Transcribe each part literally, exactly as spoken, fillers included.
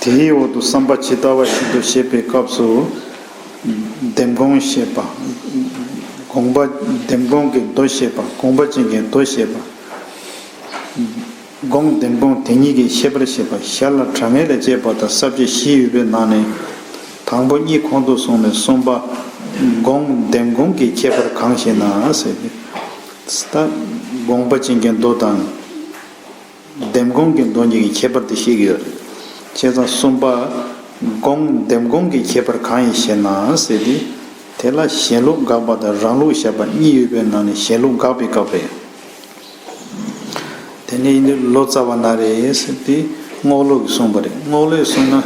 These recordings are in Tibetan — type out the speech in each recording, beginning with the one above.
དེའི་འོག་ཏུ་བསམ་པ་ཇི་ལྟ་བ་བཞིན་དུ་བྱེད་པའི་སྐབས་སུ། ལྡེམ་དགོངས་བཤད་པ། དགོངས་པ། ལྡེམ་དགོངས་ཀྱི་མདོ་བཤད་པ། དགོངས་པ་ཅན་གྱི་མདོ་བཤད་པ། དགོངས་ལྡེམ་དགོངས་དེ་ཉིད་ཀྱི་ཁྱད་པར་བཤད་པ། ཞར་ལ་དྲང་ངེས་ལ་དཔྱད་པ་དང་ས་བཅད་བཞི་ཡོད་པའི་ནང་ནས། དང་པོ་གཉིས་གོང་དུ་སོང་ནས་གསུམ་པ། དགོངས་ལྡེམ་དགོངས་ཀྱི་ཁྱད་པར་གང་ཞེ་ན་ཟེར་ཏེ། ད་དགོངས་པ་ཅན་གྱི་མདོ་དང་། ལྡེམ་དགོངས་ཀྱི་མདོ་གཉིས་ཀྱི་ཁྱད་པར་དེ་བཤད་ཀྱི་ཡོད་རེད། བྱས་ཙང་གསུམ་པ། དགོངས་ལྡེམ་དགོངས་ཀྱི་ཁྱད་པར་གང་ཡིན་ཞེ་ན་ཟེར་ཏེ། དེ་ལ་གཞན་ལུགས་དགག་པ་དང་རང་ལུགས་བཞག་པ་གཉིས་ཡོད་པའི་ནང་ནས་གཞན་ལུགས་དགག་པའི་སྐབས་རེད། དེ་ནས་ཡིན་དུས་ལོ་ཙཱ་བ་ན་རེ་ཟེར་ཏེ་རྔོག་ལུགས་ཀྱིས་གསུངས་པ་རེད། རྔོག་ལུགས་གསུངས་ན།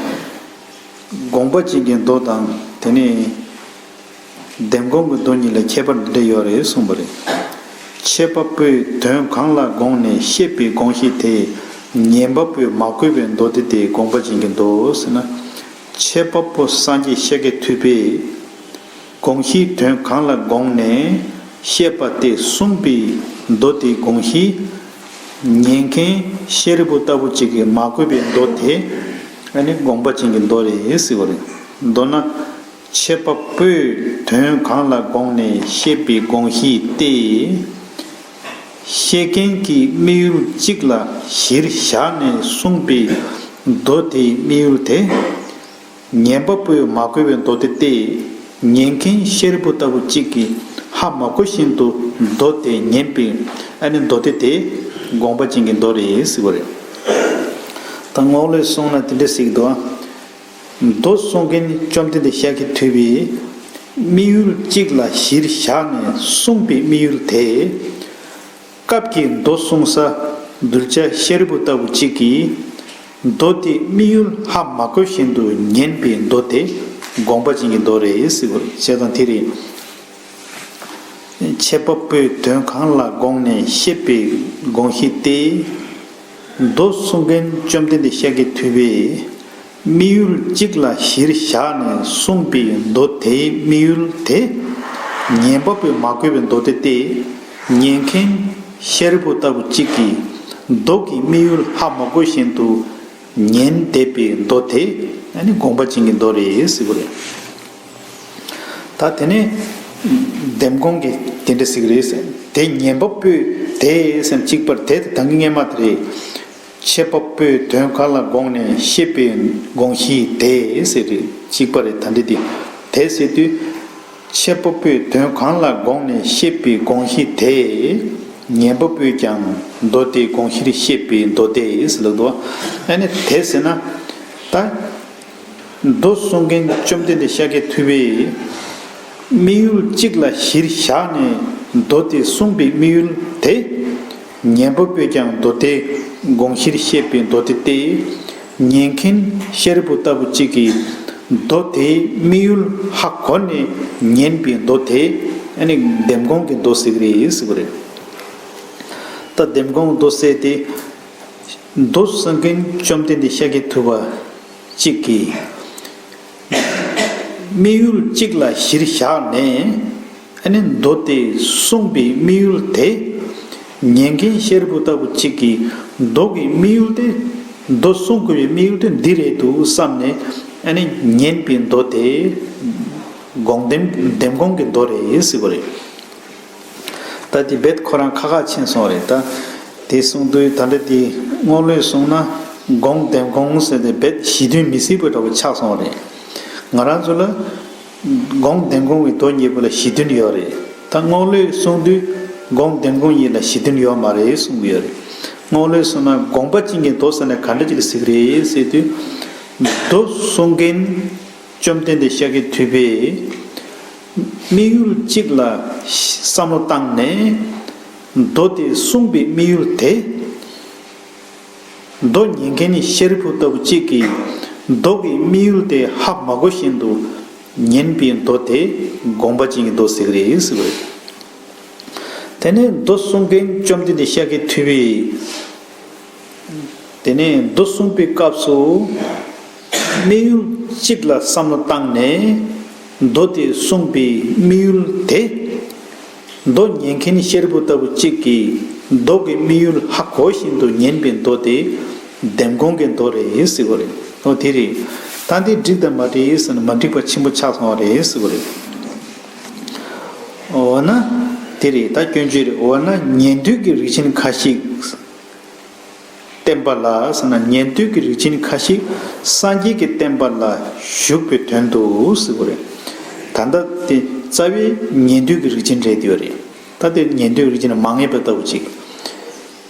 དགོངས་པ་ཅན་གྱི་མདོ་དང་དེ་ནས་ལྡེམ་དགོངས་ཀྱི་མདོ་གཉིས་ལ་ཁྱད་པར་འདི་འདྲ་ཡོད་རེད་གསུངས་པ་རེད། འཆད་པ་པོས་དོན་གང་ལ་དགོངས་ནས་བཤད་པའི་དགོངས་གཞི་དེ། ཉན་པ་པོས་མ་གོས་པའི་མདོ་སྡེ་དེ་དགོངས་པ་ཅན་གྱི་མདོ་ཟེར་ན། འཆད་པ་པོ་སངས་རྒྱས་ཤཱཀྱ་ཐུབ་པས། དགོངས་གཞིའི་དོན་གང་ལ་དགོངས་ནས་བཤད་པ་སྟེ་གསུངས་པའི་མདོ་དེའི་དགོངས་གཞི། ཉན་མཁན་ཤཱ་རིའི་བུ་ལྟ་བུ་གཅིག་གིས་མ་གོས་པའི་མདོ་དེ། ཨ་ནི་དགོངས་པ་ཅན་གྱི་མདོ་རེད་ཟེར་བ་རེད། མདོར་ན། འཆད་པ་པོས་དོན་གང་ལ་དགོངས་ནས་བཤད་པའི་དགོངས་གཞི་སྟེ། བཤད་མཁན་གྱིས་དམིགས་ཡུལ་གཅིག་ལ་གཞིར་བཞག་ནས་གསུངས་པའི་མདོ་དེའི་དམིགས་ཡུལ་དེ། ཉན་པ་པོས་མ་གོས་པའི་མདོ་སྡེ་སྟེ། ཉན་མཁན་ཤཱ་རིའི་བུ་ལྟ་བུ་གཅིག་གིས་ཧ་མ་གོ་བཞིན་དུ་མདོ་དེ་ཉན་པའི་ཨ་ནི་མདོ་སྡེ་དེ་དགོངས་པ་ཅན་གྱི་མདོ་རེད་ཟེར་བ་རེད། ད་རྔོག་ལུགས་གསུངས་ན་དེ་འདྲ་ཟེར་གྱི་འདུག་མདོ་གསུང་མཁན་བཅོམ་ལྡན་འདས་ཤཱཀྱ་ཐུབ་པས་དམིགས་ཡུལ་གཅིག་ལ་གཞིར་བཞག་ནས་གསུངས་པའི་དམིགས་ཡུལ་དེ། སྐབས་ཀྱི་མདོ་གསུང་ས་གདུལ་བྱ་ཤཱ་རིའི་བུ་ལྟ་བུ་གཅིག་གིས་མདོ་དེའི་དམིགས་ཡུལ་ཧ་མ་གོ་བཞིན་དུ་ཉན་པའི་མདོ་དེ་དགོངས་པ་ཅན་གྱི་མདོ་རེད་ཟེར་བ་རེད། བྱས་ཙང་དེ་རེད། འཆད་པ་པོས་དོན་གང་ལ་དགོངས་ནས་བཤད་པའི་དགོངས་གཞི་སྟེ། མདོ་གསུང་མཁན་བཅོམ་ལྡན་འདས་ཤཱཀྱ་ཐུབ་པས། དམིགས་ཡུལ་གཅིག་ལ་གཞིར་བཞག་ནས་གསུངས་པའི་མདོ་དེའི་དམིགས་ཡུལ་དེ། ཉན་པ་པོས་མ་གོས་པའི་མདོ་སྡེ་སྟེ། ཉན་མཁན་ཤཱ་རིའི་བུ་ལྟ་བུ་གཅིག་གིས་མདོ་གི་དམིགས་ཡུལ་ཧ་མ་གོ་བཞིན་དུ་ཉན་བསྡད་པའི་མདོ་དེ་ཨ་ནི་དགོངས་པ་ཅན་གྱི་མདོ་རེད་ཟེར་བ་རེད། ད་དེ་ནས་ལྡེམ་དགོངས་ཀྱིས་དེ་འདྲ་ཟེར་གྱི་རེད་ཟེར། དེ་ཉན་པ་པོས་དེ་ཟེར་གཅིག་པར་དེ་དང་གི་སྔ་མ་དེ་རེད། འཆད་པ་པོས་དོན་གང་ལ་དགོངས་ནས་བཤད་པའི་དགོངས་གཞི་དེ་ཟེར་རེད། གཅིག་པ་རེད། ད་འདི་དེ་དེ་ཟེར་དུས། འཆད་པ་པོས་དོན་གང་ལ་དགོངས་ནས་བཤད་པའི་དགོངས་གཞི་དེ། ཉན་པ་པོས་ཀྱང་མདོ་དེའི་དགོངས་གཞིར་བཤད་པའི་མདོ་དེ་ཟེར་ལབ་འདུག་ཨ་ནི་དེ་ཟེར་ན། ད། མདོ་གསུང་མཁན་བཅོམ་ལྡན་འདས་ཤཱཀྱ་ཐུབ་པས། དམིགས་ཡུལ་གཅིག་ལ་གཞིར་བཞག་ནས་མདོ་དེ་གསུངས་པའི་དམིགས་ཡུལ་དེ། ཉན་པ་པོས་ཀྱང་མདོ་དེ་དགོངས་གཞིར་བཤད་པའི་མདོ་དེ་སྟེ། ཉན་མཁན་ཤཱ་རིའི་བུ་ལྟ་བུ་གཅིག་གིས་མདོ་དེའི་དམིགས་ཡུལ་ཧ་གོ་ནས་ཉན་པའི་མདོ་དེ་ཨ་ནི་ལྡེམ་དགོངས་ཀྱི་མདོ་ཟེར་གྱི་རེད་ཟེར་བ་རེད། ད་ལྡེམ་དགོངས་མདོ་ཟེར་ཏེ། མདོ་གསུང་མཁན་བཅོམ་ལྡན་འདས་ཤཱཀྱ་ཐུབ་པ་གཅིག་གིས། དམིགས་ཡུལ་གཅིག་ལ་གཞིར་བཞག་ནས་ཨ་ནི་མདོ་དེ་གསུངས་པའི་དམིགས་ཡུལ་དེ། ཉན་མཁན་ཤཱ་རིའི་བུ་ལྟ་བུ་གཅིག་གིས་མདོ་གི་དམིགས་ཡུལ་དེ། མདོ་གསུང་དགོས་པའི་དམིགས་ཡུལ་དེ་འདི་རེད་འདུག་བསམ་ནས་ཨ་ནི་ཉན་པའི་མདོ་དེ། དགོངས་ལྡེམ་ལྡེམ་དགོངས་ཀྱི་མདོ་རེད་ཟེར་བ་རེད། ད་དེ་རྦད་ཁོ་རང་ཁ་ཁ་ཕྱིན་སོང་རེད་ད། དེ་གསུང་དུས་ད་འདྲ་དེ་རྔོག་ལུགས་གསུང་ན་དགོངས་ལྡེམ་དགོངས་ཟེར་ཏེ་རྦད་གཞི་མཐུན་མི་སྲིད་པའི་འདྲ་བོ་ཆགས་སོང་རེད། ང་རང་ཚོ་ལ་དགོངས་ལྡེམ་དགོངས་ཀྱི་མདོ་གཉིས་པོ་ལ་གཞི་མཐུན་ཡོད་རེད། ད་རྔོག་ལུགས་གསུང་དུས་དགོངས་ལྡེམ་དགོངས་གཉིས་ལ་གཞི་མཐུན་ཡོད་མ་རེད་གསུང་གི་ཡོད་རེད། རྔོག་ལུགས་གསུང་ན་དགོངས་པ་ཅན་གྱི་མདོ་ཟེར་ན་ག་འདྲ་ཅིག་ལ་ཟེར་གི་རེད་ཟེར་དུས། མདོ་གསུང་མཁན་བཅོམ་ལྡན་འདས་ཤཱཀྱ་ཐུབ་པས། དམིགས་ཡུལ་གཅིག་ལ་བསམ་བློ་བཏང་ནས་མདོ་དེ་གསུངས་པའི་དམིགས་ཡུལ་དེ། མདོ་ཉན་མཁན་ནི་ཤཱ་རིའི་བུ་ལྟ་བུ་གཅིག་གིས་མདོ་གི་དམིགས་ཡུལ་དེ་ཧ་མ་གོ་བཞིན་དུ་ཉན་པའི་མདོ་དེ་དགོངས་པ་ཅན་གྱི་མདོ་ཟེར་གི་རེད་ཟེར་བ་རེད། དེ་ནས་མདོ་གསུང་མཁན་བཅོམ་ལྡན་འདས་ཤཱཀྱ་ཐུབ་པས། དེ་ནས་མདོ་གསུངས་པའི་སྐབས་སུ་དམིགས་ཡུལ་གཅིག་ལ་བསམ་བློ་བཏང་ནས་མདོ་དེ་གསུངས་པའི་དམིགས་ཡུལ་དེ། མདོ་ཉན་མཁན་ཤཱ་རིའི་བུ་ལྟ་བུ་གཅིག་གིས་མདོ་གི་དམིགས་ཡུལ་ཧ་གོ་བཞིན་དུ་ཉན་པའི་མདོ་དེ་ལྡེམ་དགོངས་ཀྱི་མདོ་རེད་ཟེར་བ་རེད། འོ་དེ་རེད། ད་འདི་འགྲིག་དང་མ་འགྲིག་ཟེར་ན་མ་འགྲིག་པ་ཆེན་པོ་ཆགས་སོང་བ་རེད་ཟེར་གི་རེད། འོ་ན། དེ་རེད། ད་སྐྱོན་བརྗོད་རེད། འོ་ན་ཉན་ཐོས་ཀྱི་རིགས་ཅན་ཁ་ཤས། བསྟན་པ་ལ་ཟེར་ན་ཉན་ཐོས་ཀྱི་རིགས་ཅན་ཁ་ཤས་སངས་རྒྱས་ཀྱི་བསྟན་པ་ལ་ཞུགས་པའི་དོན་དུ་ཟེར་གི་རེད། ད་ལྟ་དེ་རྩ་བའི་ཉན་ཐོས་ཀྱི་རིགས་ཅན་རེད་དེ་རེད། ད་དེ་ཉན་ཐོས་རིགས་ཅན་མ་ངེས་པ་ལྟ་བུ་ཅིག་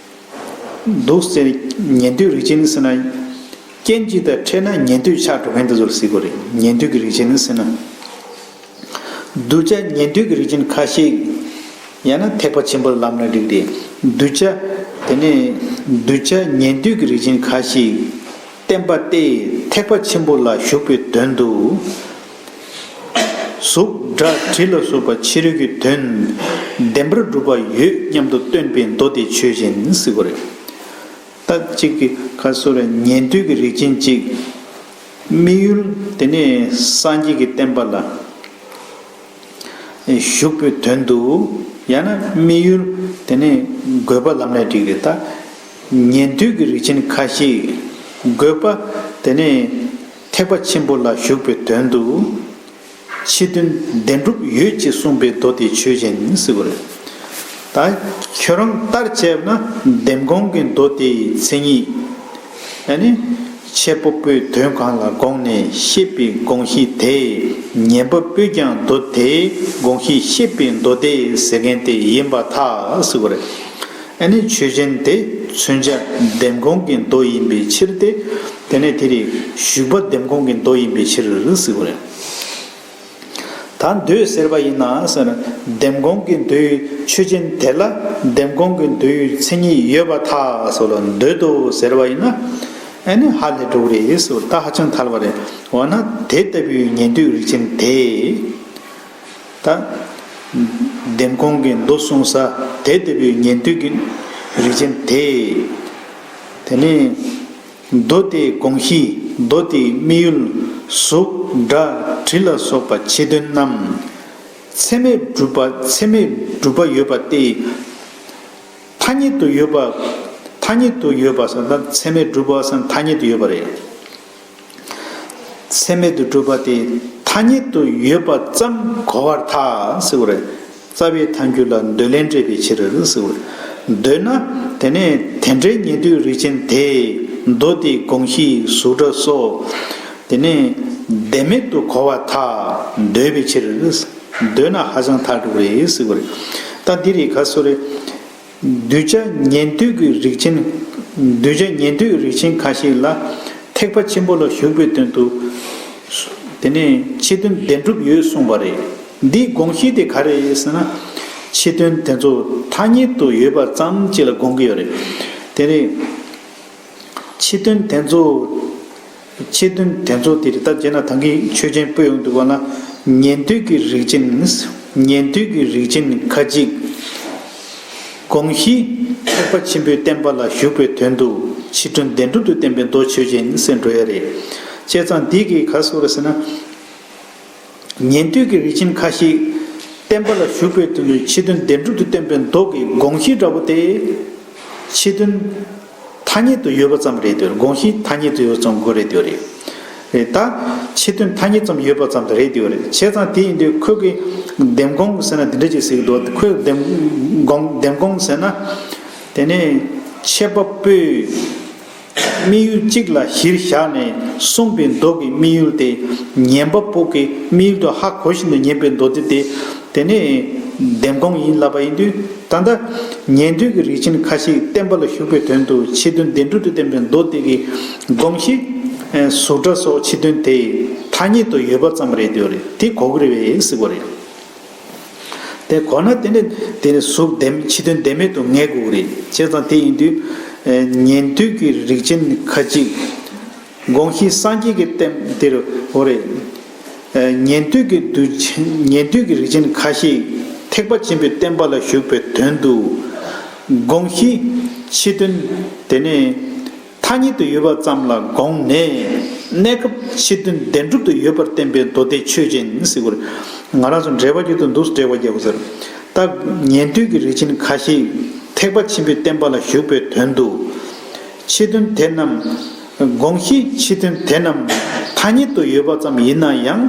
འདུག་ཟེར། ཉན་ཐོས་རིགས་ཅན་ཟེར་ན། རྐྱེན་གཅིག་དང་འཕྲད་ན་ཉན་ཐོས་ཆགས་འགྲོ་མཁན་དེ་ཚོར་ཟེར་དགོས་རེད། ཉན་ཐོས་ཀྱི་རིགས་ཅན་ཟེར་ན། གདུལ་བྱ་ཉན་ཐོས་ཀྱི་རིགས་ཅན་ཁ་ཤས། ཡང་ན་ཐེག་པ་ཆེན་པོའི་ལམ་ལ་བསྒྲིགས་ཏེ། གདུལ་བྱ། དེ་ནས་གདུལ་བྱ་ཉན་ཐོས་ཀྱི་རིགས་ཅན་ཁ་ཤས། བསྟན་པ་སྟེ་ཐེག་པ་ཆེན་པོ་ལ་ཞུགས་པའི་དོན་དུ། གཟུགས་སྒྲ་དྲི་ལ་སོགས་པ་ཕྱི་རོལ་གྱི་དོན་བདེན་པར་གྲུབ་པ་ཡོད་སྙམ་དུ་སྟོན་པའི་མདོ་སྡེའི་ཆོས་ཅན་ཟེར་དགོས་རེད། ད་གཅིག་གི་ཁ་སོ་རེ་ཉན་ཐོས་ཀྱི་རིགས་ཅན་གཅིག་དམིགས་ཡུལ་དེ་ནས་སངས་རྒྱས་ཀྱི་བསྟན་པ་ལ་ཞུགས་པའི་དོན་དུ་ཡང་ན་དམིགས་ཡུལ་དེ་ནས་དགོས་པ་ལམ་ལས་བསྒྲིགས་རེད། ད་ཉན་ཐོས་ཀྱི་རིགས་ཅན་ཁ་ཤས་དགོས་པ་དེ་ནས་ཐེག་པ་ཆེན་པོ་ལ་ཞུགས་པའི་དོན་དུ། ཕྱི་དོན་བདེན་གྲུབ་ཡོད་ཅེས་གསུངས་པའི་མདོ་དེའི་ཆོས་ཅན་ཟེར་བ་རེད། ད་ཁྱོད་རང་ལྟར་བྱས་ན་བདེན་དགོངས་ཀྱི་མདོ་དེའི་མཚན་ཉིད། ཨ་ནི། འཆད་པ་པོས་དོན་གང་ལ་དགོངས་ནས་བཤད་པའི་དགོངས་གཞི་དེ། ཉན་པ་པོས་ཀྱང་མདོ་དེའི་དགོངས་གཞི་བཤད་པའི་མདོ་སྡེ་ཟེར་མཁན་དེ་ཡིན་པར་ཐལ་ཟེར་བ་རེད། ཨ་ནི་ཆོས་ཅན་དེ་མཚོན་བྱ་བདེན་དགོངས་ཀྱི་མདོ་ཡིན་པའི་ཕྱིར་ཏེ། དེ་ནས་དེ་རིགས་ཞུགས་པ་བདེན་དགོངས་ཀྱི་མདོ་ཡིན་པའི་ཕྱིར་ཟེར་བ་རེད། ད་མདོས་ཟེར་བ་ཡིན་ན་ཟེར་ན་བདེན་དགོངས་ཀྱི་མདོའི་ཆོས་ཅན་དེ་ལ་བདེན་དགོངས་ཀྱི་མདོའི་མཚན་ཉིད་ཡོད་པར་ཐལ་ཟེར་ལ་མདོས་དོ་ཟེར་བ་ཡིན་ན་ཨ་ནི་ཧ་ལས་འགྲོ་གི་རེད་ཟེར་ད་ཧ་ཅང་ཐལ་བ་རེད། འོ་ན་དེ་ལྟ་བུའི་ཉན་ཐོས་རིགས་ཅན་དེ། ད། བདེན་དགོངས་ཀྱི་མདོ་གསུངས་ས་དེ་ལྟ་བུའི་ཉན་ཐོས་ཀྱི་རིགས་ཅན་དེ། དེ་ནས། མདོ་དེའི་དགོངས་གཞི། མདོ་དེའི་དམིགས་ཡུལ། གཟུགས་སྒྲ་དྲི་ལ་སོགས་པ་ཕྱི་དོན་རྣམས། ཚད་མས་གྲུབ་པ་ཚད་མས་གྲུབ་པ་ཡོད་པ་སྟེ། ཐ་སྙད་དུ་ཡོད་པ། ཐ་སྙད་དུ་ཡོད་པ་ཟེར་ན་ཚད་མས་གྲུབ་པ་ཟེར་ན་ཐ་སྙད་དུ་ཡོད་པ་རེད། ཚད་མས་དུ་གྲུབ་པ་དེ་ཐ་སྙད་དུ་ཡོད་པ་ཙམ་གོ་བར་ཐལ་ཟེར་བ་རེད། རྩ་བའི་ཐལ་འགྱུར་ལ་འདོད་ལན་སྤྲད་པའི་ཕྱིར་ཟེར་བ་རེད། འདོད་ན་དེ་ནས་དེ་འདྲའི་ཉན་ཐོས་རིགས་ཅན་དེས་མདོ་དེའི་དགོངས་གཞི་གཟུགས་སྒྲ་སོགས་དེ་ནས་བདེན་མེད་དུ་གོ་བར་ཐལ་འདོད་པའི་ཕྱིར། འདོད་ན་ཧ་ཅང་ཐལ་འགྲོ་གི་རེད་ཟེར་བ་རེད། ད་འདི་རེད་ག་སོ་རེད། གདུལ་བྱ་ཉན་ཐོས་ཀྱི་རིགས་ཅན། གདུལ་བྱ་ཉན་ཐོས་ཀྱི་རིགས་ཅན་ཁ་ཤས་ལ་ཐེག་པ་ཆེན་པོ་ལ་ཞུགས་པའི་དོན་དུ། དེ་ནས་ཕྱི་དོན་བདེན་གྲུབ་ཡོད་གསུངས་པ་རེད། འདིའི་དགོངས་གཞི་དེ་ག་རེ་ཡིན་ཟེར་ན། ཕྱི་དོན་དེ་ཚོ་ཐ་སྙད་དུ་ཡོད་པ་ཙམ་ཅིག་ལ་དགོངས་ཀྱི་ཡོད་རེད། དེ་ནས་ཕྱི་དོན་དེ་ཚོ། ཕྱི་དོན་དེ་ཚོ་དེ་རེད། ད་བྱས་ན་ད་གིན་ཆོས་ཅན་པོ་ཡོང་འདུག་པ་ན། ཉན་ཐོས་ཀྱི་རིགས་ཅན། ཉན་ཐོས་ཀྱི་རིགས་ཅན་ཁ་ཅིག་དགོངས་གཞི་ཐེག་པ་ཆེན་པོའི་བསྟན་པ་ལ་ཞུགས་པའི་དོན་དུ་ཕྱི་དོན་བདེན་གྲུབ་ཏུ་བསྟན་པའི་མདོ་ཆོས་ཅན་ཟེར་འགྲོ་ཡ་རེད། བྱས་ཙང་འདི་གིས་ག་རེ་ཟེར་ན། ཉན་ཐོས་ཀྱི་རིགས་ཅན་ཁ་ཤས་བསྟན་པ་ལ་ཞུགས་པའི་དོན་དུ་ཕྱི་དོན་བདེན་གྲུབ་ཏུ་བསྟན་པའི་མདོ་གི་དགོངས་གཞི་འདྲ་པོ་དེ། ཕྱི་དོན་ཐ་སྙད་དུ་ཡོད་པ་ཙམ་རེད་འདོད། དགོངས་གཞི་ཐ་སྙད་དུ་ཡོད་ཙམ་དགོས་རེད་འདོད་རེད། རེད་ད། ཕྱི་དོན་ཐ་སྙད་ཙམ་ཡོད་པ་ཙམ་དུ་རེད་འདོད་རེད། བྱས་ཙང་དེ་ཡིན་དུས་ཁོས་ཀྱི་བདེན་དགོངས་ཟེར་ན་འདི་འདྲ་ཅིག་ཟེར་གྱི་འདུག་ཁོས་བདེན་དགོངས་བདེན་དགོངས་ཟེར་ན། དེ་ནས་འཆད་པ་པོས་དམིགས་ཡུལ་གཅིག་ལ་གཞིར་བཞག་ནས་གསུངས་པའི་མདོ་གི་དམིགས་ཡུལ་དེ་ཉན་པ་པོ་གི་དམིགས་ཡུལ་དུ་ཧ་གོ་བཞིན་དུ་ཉན་པའི་མདོ་སྡེ་དེ། དེ་ནས་བདེན་དགོངས་ཡིན་ལབ་པ་ཡིན་དུས་ད་ལྟ་ཉན་ཐོས་ཀྱི་རིགས་ཅན་ཁ་ཤས་བསྟན་པ་ལ་ཞུགས་པའི་དོན་དུ་ཕྱི་དོན་བདེན་གྲུབ་ཏུ་བསྟན་པའི་མདོ་སྡེ་གི་དགོངས་གཞི། གཟུགས་སྒྲ་སོགས་ཕྱི་དོན་དེ་ཐ་སྙད་དུ་ཡོད་པ་ཙམ་རེད་འདོད་རེད། དེ་གོ་གི་རེད་པས་ཟེར་གོ་རེད། དེ་གོ་ན་དེ་ནི་དེ་ནི་གཟུགས་བདེན་ཕྱི་དོན་བདེན་མེད་དུ་ངེས་དགོས་ཀྱི་རེད། བྱས་ཙང་དེ་ཡིན་དུས། ཉན་ཐོས་ཀྱི་རིགས་ཅན་ཁ་ཅིག་དགོངས་གཞི་སངས་རྒྱས་ཀྱི་བསྟན་དེར་འོ་རེད། ཉན་ཐོས་ཀྱི་གདུལ་ཉན་ཐོས་ཀྱི་རིགས་ཅན་ཁ་ཤས་ཐེག་པ་ཆེན་པོའི་བསྟན་པ་ལ་ཞུགས་པའི་དོན་དུ། དགོངས་གཞི་ཕྱི་དོན་དེ་ནི། ཐ་སྙད་དུ་ཡོད་པ་ཙམ་ལ་དགོངས་ནས་གནས་སྐབས་ཕྱི་དོན་བདེན་གྲུབ་ཏུ་ཡོད་པར་བསྟན་པའི་མདོ་སྡེ་ཆོས་ཅན་ཟེར་བར། ང་རང་ཚོ་འགྲེལ་པ་བརྒྱུད་དུ་འདུག་འགྲེལ་པ་རྒྱག་དགོས་ཟེར། ད་ཉན་ཐོས་ཀྱི་རིགས་ཅན་ཁ་ཤས་ཐེག་པ་ཆེན་པོའི་བསྟན་པ་ལ་ཞུགས་པའི་དོན་དུ། ཕྱི་དོན་དེ་རྣམས་ དགོངས་གཞི་ཕྱི་དོན་དེ་རྣམས་ཐ་སྙད་དུ་ཡོད་པ་ཙམ་ཡིན་ན་ཡང་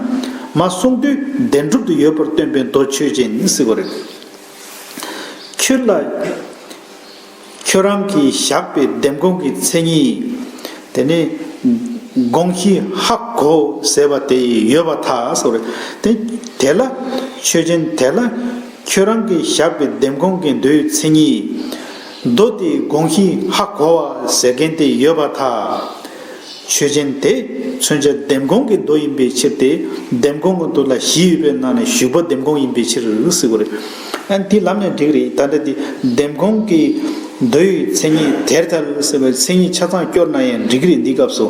མ་གསུངས་དུས་བདེན་གྲུབ་ཏུ་ཡོད་པར་སྟོན་པའི་མདོ་ཆོས་ཅན་ཟེར་བ་རེད། ཁྱོད་ལ། ཁྱོད་རང་གིས་བཞག་པའི་བདེན་དགོངས་ཀྱི་མཚན་ཉིད། དེ་ནི། དགོངས་གཞི་ཧ་གོ་ཟེར་བ་དེ་ཡོད་པར་ཐལ་ཟེར་བ་རེད། དེ་དེ་ལ། ཆོས་ཅན་དེ་ལ། ཁྱོད་རང་གིས་བཞག་པའི་བདེན་དགོངས་ཀྱི་མདོའི་མཚན་ཉིད། མདོ་དེའི་དགོངས་གཞི་ཧ་གོ་བ་ཟེར་མཁན་དེ་ཡོད་པར་ཐལ། ཆོས་ཅན་དེ་མཚོན་བྱ་བདེན་དགོངས་ཀྱི་མདོ་ཡིན་པའི་ཕྱིར་ཏེ། བདེན་དགོངས་ཀྱི་མདོ་ལ་བཞི་ཡོད་པའི་ནང་ནས་ཞུགས་པ་བདེན་དགོངས་ཡིན་པའི་ཕྱིར་ཟེར་བ་རེད། ཨ་ནི་དེ་ལབ་ནས་འགྲིག་རེད། ད་ལྟ་དེ་བདེན་དགོངས་ཀྱི་མདོའི་མཚན་ཉིད་དེར་ཐལ་ཟེར་བའི་མཚན་ཉིད་ཆ་ཚང་སྐྱོར་ན་ཡང་འགྲིག་གི་རེད། འདི་སྐབས་སུ་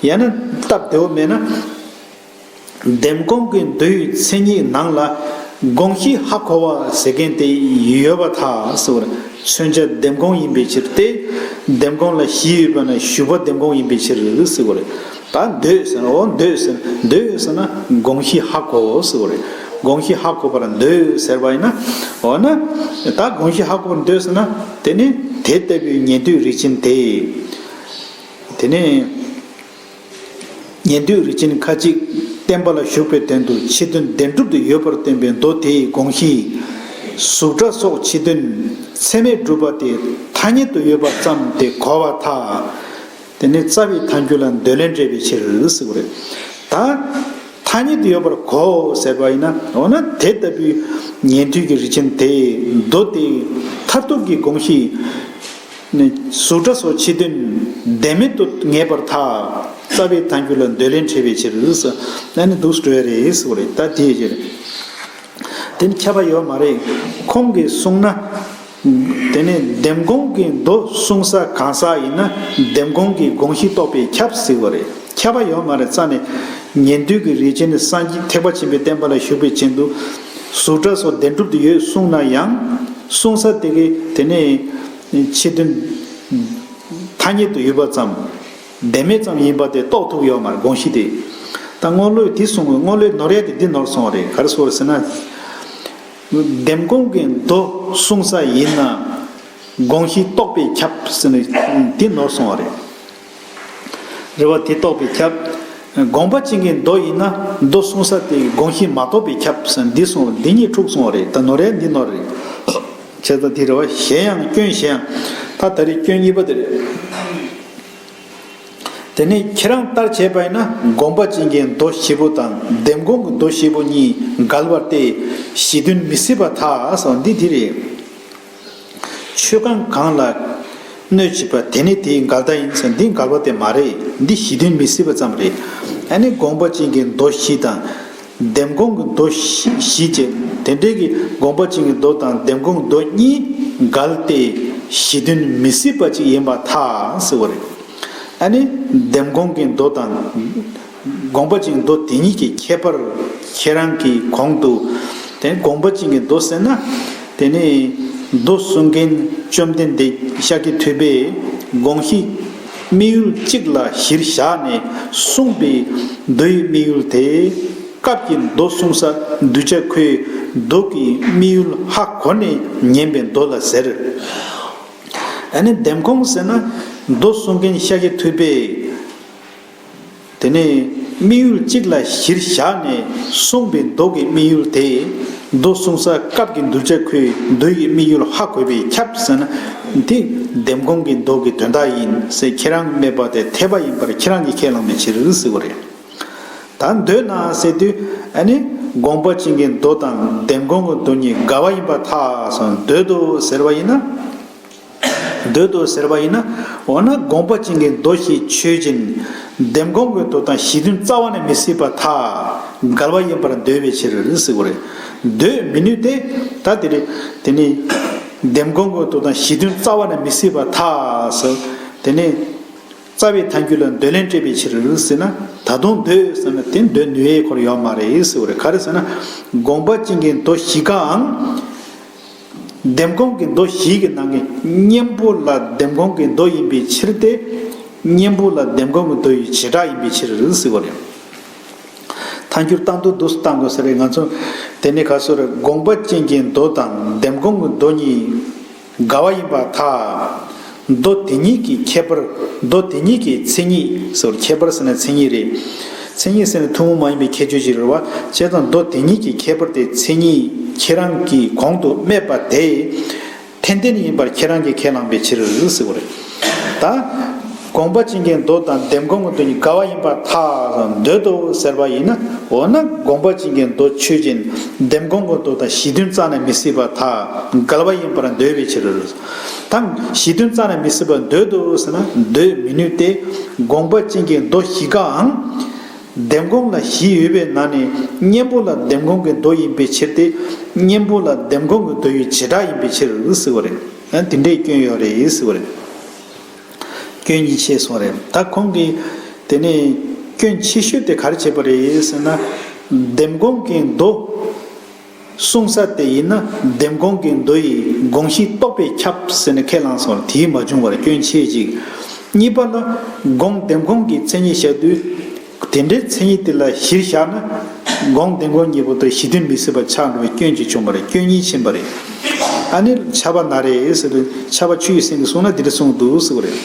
ཡང་ན་སྟབས་བདེ་བོ་མེད་ན། བདེན་དགོངས་ཀྱི་མདོའི་མཚན་ཉིད་ནང་ལ་དགོངས་གཞི་ཧ་གོ་བ་ཟེར་མཁན་དེ་ཡོད་པར་ཐལ་ཟེར་བ་རེད། མཚོན་བྱ་བདེན་དགོངས་ཡིན་པའི་ཕྱིར་ཏེ། བདེན་དགོངས་ལ་བཞི་ཡོད་པ་ན་ཞུགས་པ་བདེན་དགོངས་ཡིན་པའི་ཕྱིར་ཟེར་བ་རེད། ད་འདོད་ཟེར་ན། འོ་འདོད་ཟེར་ན། འདོད་ཟེར་ན་དགོངས་གཞི་ཧ་གོ་ཟེར་བ་རེད། དགོངས་གཞི་ཧ་གོ་བར་འདོད་ཟེར་བ་ཡིན་ན། འོ་ན། ད་དགོངས་གཞི་ཧ་གོ་བར་འདོད་ཟེར་ན། དེ་ནི་དེ་ལྟ་བུའི་ཉན་ཐོས་རིགས་ཅན་དེ། དེ་ནི། ཉན་ཐོས་རིགས་ཅན་ཁ་ཅིག་བསྟན་པ་ལ་ཞུགས་པའི་དོན་དུ་ཕྱི་དོན་བདེན་གྲུབ་ཏུ་ཡོད་པར་སྟོན་པའི་མདོ་དེའི་དགོངས་གཞི། གཟུགས་སྒྲ་སོགས་ཕྱི་དོན་ཚད་མས་གྲུབ་པ་དེ་ཐ་སྙད་དུ་ཡོད་པ་ཙམ་དེ་གོ་བར་ཐལ། དེ་ནི་རྩ་བའི་ཐལ་འགྱུར་ལ་འདོད་ལན་འདྲེས་པའི་ཕྱིར་ཟེར་བ་རེད། ད་ཐ་སྙད་དུ་ཡོད་པར་གོ་ཟེར་བ་ཡིན་ན། འོ་ན་དེ་ལྟ་བུའི་ཉན་ཐོས་ཀྱི་རིགས་ཅན་དེས་མདོ་དེའི་མཐར་ཐུག་གི་དགོངས་གཞི། ནི་གཟུགས་སྒྲ་སོགས་ཕྱི་དོན་བདེན་མེད་དུ་ངེས་པར་ཐལ། རྩ་བའི་ཐལ་འགྱུར་ལ་འདོད་ལན་འདྲེས་པའི་ཕྱིར། ཨ་ནི་འདུག་སེ་འགྲོ་ཡ་རེད་ཟེར་བ་རེད། ད་དེའི་ཕྱིར། དེ་ནི་ཁྱབ་པ་ཡོད་མ་རེད། ཁོང་གིས་གསུངས་ན། དེ་ནི་བདེན་དགོངས་ཀྱི་མདོ་གསུང་ས་གང་ཟག་ཡིན་ན་བདེན་དགོངས་ཀྱི་དགོངས་གཞི་རྟོགས་པས་ཁྱབ་ཟེར་བ་རེད། ཁྱབ་པ་ཡོད་མ་རེད། རྩ་ནས་ཉན་ཐོས་ཀྱི་རིགས་ཅན་ནི་སངས་རྒྱས་ཐེག་པ་ཆེན་པོའི་བསྟན་པ་ལ་ཞུགས་པའི་ཆེད་དུ་གཟུགས་སྒྲ་སོགས་བདེན་གྲུབ་ཏུ་ཡོད་གསུངས་ན་ཡང་། གསུང་ས་དེ་གའི་དེ་ནི་ཕྱི་དོན་ཐ་སྙད་དུ་ཡོད་པ་ཙམ། བདེན་མེད་ཙམ་ཡིན་པ་དེ་རྟོགས་ཐུབ་ཡོད་མ་རེད། དགོངས་གཞི་དེ། ད་སྔོན་ལོས་དེ་གསུངས། སྔོན་ལོས་ནོར་ཡ་དེ་འདི་ནོར་སོང་བ་རེད། ག་རེ་ཟེར་ཟེར་ན། བདེན་དགོངས་ཀྱི་མདོ་གསུང་ས་ཡིན་ན། དགོངས་གཞི་རྟོགས་པས་ཁྱབ་ཟེར་ནས་འདི་ནོར་སོང་བ་རེད། རེད་བ། དེ་རྟོགས་པས་ཁྱབ། དགོངས་པ་ཅན་གྱི་མདོ་ཡིན་ན་མདོ་གསུང་ས་དེ་དགོངས་གཞི་མ་རྟོགས་པས་ཁྱབ་ཟེར་འདི་སོང་། འདི་གཉིས་འཁྲུགས་སོང་བ་རེད། ད་ནོར་ཡ་འདི་ནོར་རེད། བྱས་ཙང་དེ་རེད་བ། གཞན་ཡང་སྐྱོན་གཞན་ཡང་། ད་ད་རེས་སྐྱོན་གཉིས་པ་དེ་རེད། དེ་ནས་ཁྱེད་རང་ལྟར་བྱས་པ་ཡིན་ན་དགོངས་པ་ཅན་གྱི་མདོ་བཞི་པོ་དང་བདེན་དགོངས་ཀྱི་མདོ་བཞི་པོ་གཉིས་འགལ་བ་སྟེ་གཞི་མཐུན་མི་སྲིད་པར་ཐལ་ཟེར་བ་འདི་འདི་རེད། ཆོས་གང་གང་ལ་གནོད་བྱེད་པ་དེ་ནི་དེའི་འགལ་ཟླ་ཡིན་ཟེར། འདི་འགལ་བ་དེ་མ་རེད། འདི་གཞི་མཐུན་མི་སྲིད་པ་ཙམ་རེད། ཨ་ནི་དགོངས་པ་ཅན་གྱི་མདོ་བཞི་དང་། བདེན་དགོངས་ཀྱི་མདོ་བཞི་བཞི་བཅས་དེ་འདྲའི་གི་དགོངས་པ་ཅན་གྱི་མདོ་དང་བདེན་དགོངས་མདོ་གཉིས་འགལ་ཏེ་གཞི་མཐུན་མི་སྲིད་པ་ཅིག་ཡིན་པར་ཐལ་ཟེར་བ་རེད། ཨ་ནི་བདེན་དགོངས་ཀྱི་མདོ་དང་དགོངས་པ་ཅན་གྱི་མདོ་དེ་གཉིས་ཀྱི་ཁྱད་པར་ཁྱེད་རང་གིས་གོང་དུ། དེ་དགོངས་པ་ཅན་གྱི་མདོ་ཟེར་ན། དེ་ནི་མདོ་གསུང་མཁན་བཅོམ་ལྡན་འདས་ཤཱཀྱ་ཐུབ་པས་དགོངས་གཞི་དམིགས་ཡུལ་གཅིག་ལ་གཞིར་བཞག་ནས་གསུངས་པའི་མདོའི་དམིགས་ཡུལ་དེ། སྐབས་ཀྱི་མདོ་གསུང་ས་གདུལ་བྱ་ཁོའི་མདོ་གི་དམིགས་ཡུལ་ཧ་གོ་ནས་ཉན་པའི་མདོ་ལ་ཟེར། ཨ་ནི་བདེན་དགོངས་ཟེར་ན་མདོ་གསུང་མཁན་ཤཱཀྱ་ཐུབ་པས། དེ་ནས་དམིགས་ཡུལ་གཅིག་ལ་གཞིར་བཞག་ནས་གསུངས་པའི་མདོ་གི་དམིགས་ཡུལ་དེ། མདོ་གསུང་ས་སྐབས་ཀྱི་གདུལ་བྱ་ཁོའི་མདོ་ཡི་དམིགས་ཡུལ་ཧ་གོ་བས་ཁྱབ་ཟེར་ན། འདི་བདེན་དགོངས་ཀྱི་མདོ་གི་དོན་དག་ཡིན་ཟེར། ཁྱེད་རང་སྨྲས་པ་དེ་འཐད་པ་ཡིན་པར་ཁྱེད་རང་གིས་ཁས་བླངས་པའི་ཕྱིར་ཟེར་བ་རེད། ད་འདོད་ན་ཟེར་དུས། ཨ་ནི་དགོངས་པ་ཅན་གྱི་མདོ་དང་བདེན་དགོངས་ཀྱི་མདོ་གཉིས་འགལ་བ་ཡིན་པར་ཐལ་ཟེར། འདོད་དོ་ཟེར་བ་ཡིན་ན། འདོད་དོ་ཟེར་བ་ཡིན་ན། འོ་ན་དགོངས་པ་ཅན་གྱི་མདོ་ཞེས་ཆོས་ཅན། བདེན་དགོངས་ཀྱི་མདོ་དང་གཞི་མཐུན་རྩ་བ་ནས་མི་སྲིད་པར་ཐལ། འགལ་བ་ཡིན་པར་འདོད་པའི་ཕྱིར་ཟེར་བ་རེད། འདོད་མི་ནུས་ཏེ། ད་དེ་རེད། དེ་ནི་བདེན་དགོངས་ཀྱི་མདོ་དང་གཞི་མཐུན་རྩ་བ་ནས་མི་སྲིད་པར་ཐལ་ཟེར། དེ་ནི། རྩ་བའི་ཐལ་འགྱུར་ལ་འདོད་ལན་སྤྲད་པའི་ཕྱིར་ཟེར་ན། ད་དུང་འདོད་ཟེར་ན་དེ་འདོད་ནུས་ཡས་ཁོ་ར་ཡོད་མ་རེད་ཟེར་བ་རེད། ག་རེ་ཟེར་ན། དགོངས་པ་ཅན་གྱི་མདོ་བཞི་ཀའང་། བདེན་དགོངས་ཀྱི་མདོ་བཞི་གི་ནང་གི་གཉེན་པོ་ལ་བདེན་དགོངས་ཀྱི་མདོ་ཡིན་པའི་ཕྱིར་ཏེ། གཉེན་པོ་ལ་བདེན་དགོངས་ཀྱི་མདོ་ཡི་བྱེ་བྲག་ཡིན་པའི་ཕྱིར་ཟེར་བ་རེད། ཐལ་འགྱུར་བཏང་དུས་འདུག་སེ་བཏང་དགོས་ས་རེད། ང་ཚོ་དེ་ནི་ག་སོ་རེད། དགོངས་པ་ཅན་གྱི་མདོ་དང་བདེན་དགོངས་ཀྱི་མདོ་གཉིས་འགལ་བ་ཡིན་པར་ཐལ། མདོ་དེ་ཉིད་ཀྱི་ཁྱད་པར། མདོ་དེ་ཉིད་ཀྱི་མཚན་ཉིད་ཟེར། ཁྱད་པར་ཟེར་ན་མཚན་ཉིད་རེད། མཚན་ཉིད་ཟེར་ན་ཐུན་མོང་མ་ཡིན་པའི་ཁྱད་ཆོས་ཤིག་རེད་བ། བྱས་ཙང་མདོ་དེ་ཉིད་ཀྱི་ཁྱད་པར་དེ་མཚན་ཉིད་ཁྱེད་རང་གིས་གོང་དུ་སྨྲས་པ་དེ་ཐན་ཏན་ཡིན་པར་ཁྱེད་རང་གིས་ཁས་བླངས་པའི་ཕྱིར་ཟེར་བ་རེད། ད་དགོངས་པ་ཅན་གྱི་མདོ་དང་འདེམས་སྒོམ་གྱི་མདོ་གཉིས་འགལ་བ་ཡིན་པར་ཐལ་འདོད་དོ་ཟེར་བ་ཡིན་ན། འོ་ན་དགོངས་པ་ཅན་གྱི་མདོ་ཆོས་ཅན། འདེམས་སྒོམ་གྱི་མདོ་དང་གཞི་མཐུན་རྩ་ནས་མི་སྲིད་པར་ཐལ། འགལ་བ་ཡིན་པར་འདོད་པའི་ཕྱིར། ད་གཞི་མཐུན་རྩ་ནས་མི་སྲིད་པར་འདོད་དོ་ཟེར་ན་འདོད་མི་ནུས་ཏེ། དགོངས་པ་ཅན་གྱི་མདོ་བཞི་ཀའང་འདེམས་སྒོམ་ལ་གཞི་ཡོད་པའི་ནང་ནས་གཉེན་པོ་ལ་འདེམས་སྒོམ་གྱི་མདོ་ཡིན་པའི་ཕྱིར་ཏེ། གཉེན་པོ་ལ་འདེམས་སྒོམ་གྱི་མདོ་ཡི་བྱེ་བྲག་ཡིན་པའི་ཕྱིར་ཟེར་བ་རེད། ཨ། དེ་འདྲའི་སྐྱོན་ཡོད་རེད་ཟེར་བ་རེད། སྐྱོན་གཉིས་ཕྱེས་སོང་རེད། ད་ཁོང་གིས་དེ་ནས་སྐྱོན་ཆེ་ཤོས་དེ་ག་རེ་བྱས་པ་རེད་ཟེར་ན། འདེམས་སྒོམ་གྱི་མདོ་གསུངས་ས་དེ་ཡིན་ན་འདེམས་སྒོམ་གྱི་མདོ་ཡི་དགོངས་གཞི་རྟོགས་པས་ཁྱབ་ཟེར་ནས་ཁས་བླངས་སོང་། དེའི་མ་བྱུང་བར་སྐྱོན་ཆེ་གཅིག། གཉིས་པ་ལ་སྒོམ་འདེམས་སྒོམ་གྱི་མཚན་ཉིད་བཞག་དུས། དེ་འདྲའི་མཚན་ཉིད་དེ་ལ་གཞིར་བཞག་ན། སྒོམ་འདེམས་སྒོམ་གཉིས་པོ་དེ་གཞི་མཐུན་མི་སྲིད་པ་ཆགས་འགྲོ་བའི་སྐྱོན་གཅིག་བྱུང་བ་རེད། སྐྱོན་གཉིས་ཕྱིན་པ་རེད། ཨ་ནི་ཆ་བ་ན་རེ་ཟེར་དུས། ཆ་བ་ཆུ་ཡི་སེང་གེས་གསུངས་ན་འདི་འདྲ་གསུངས་འདུག་ཟེར་བ་རེད།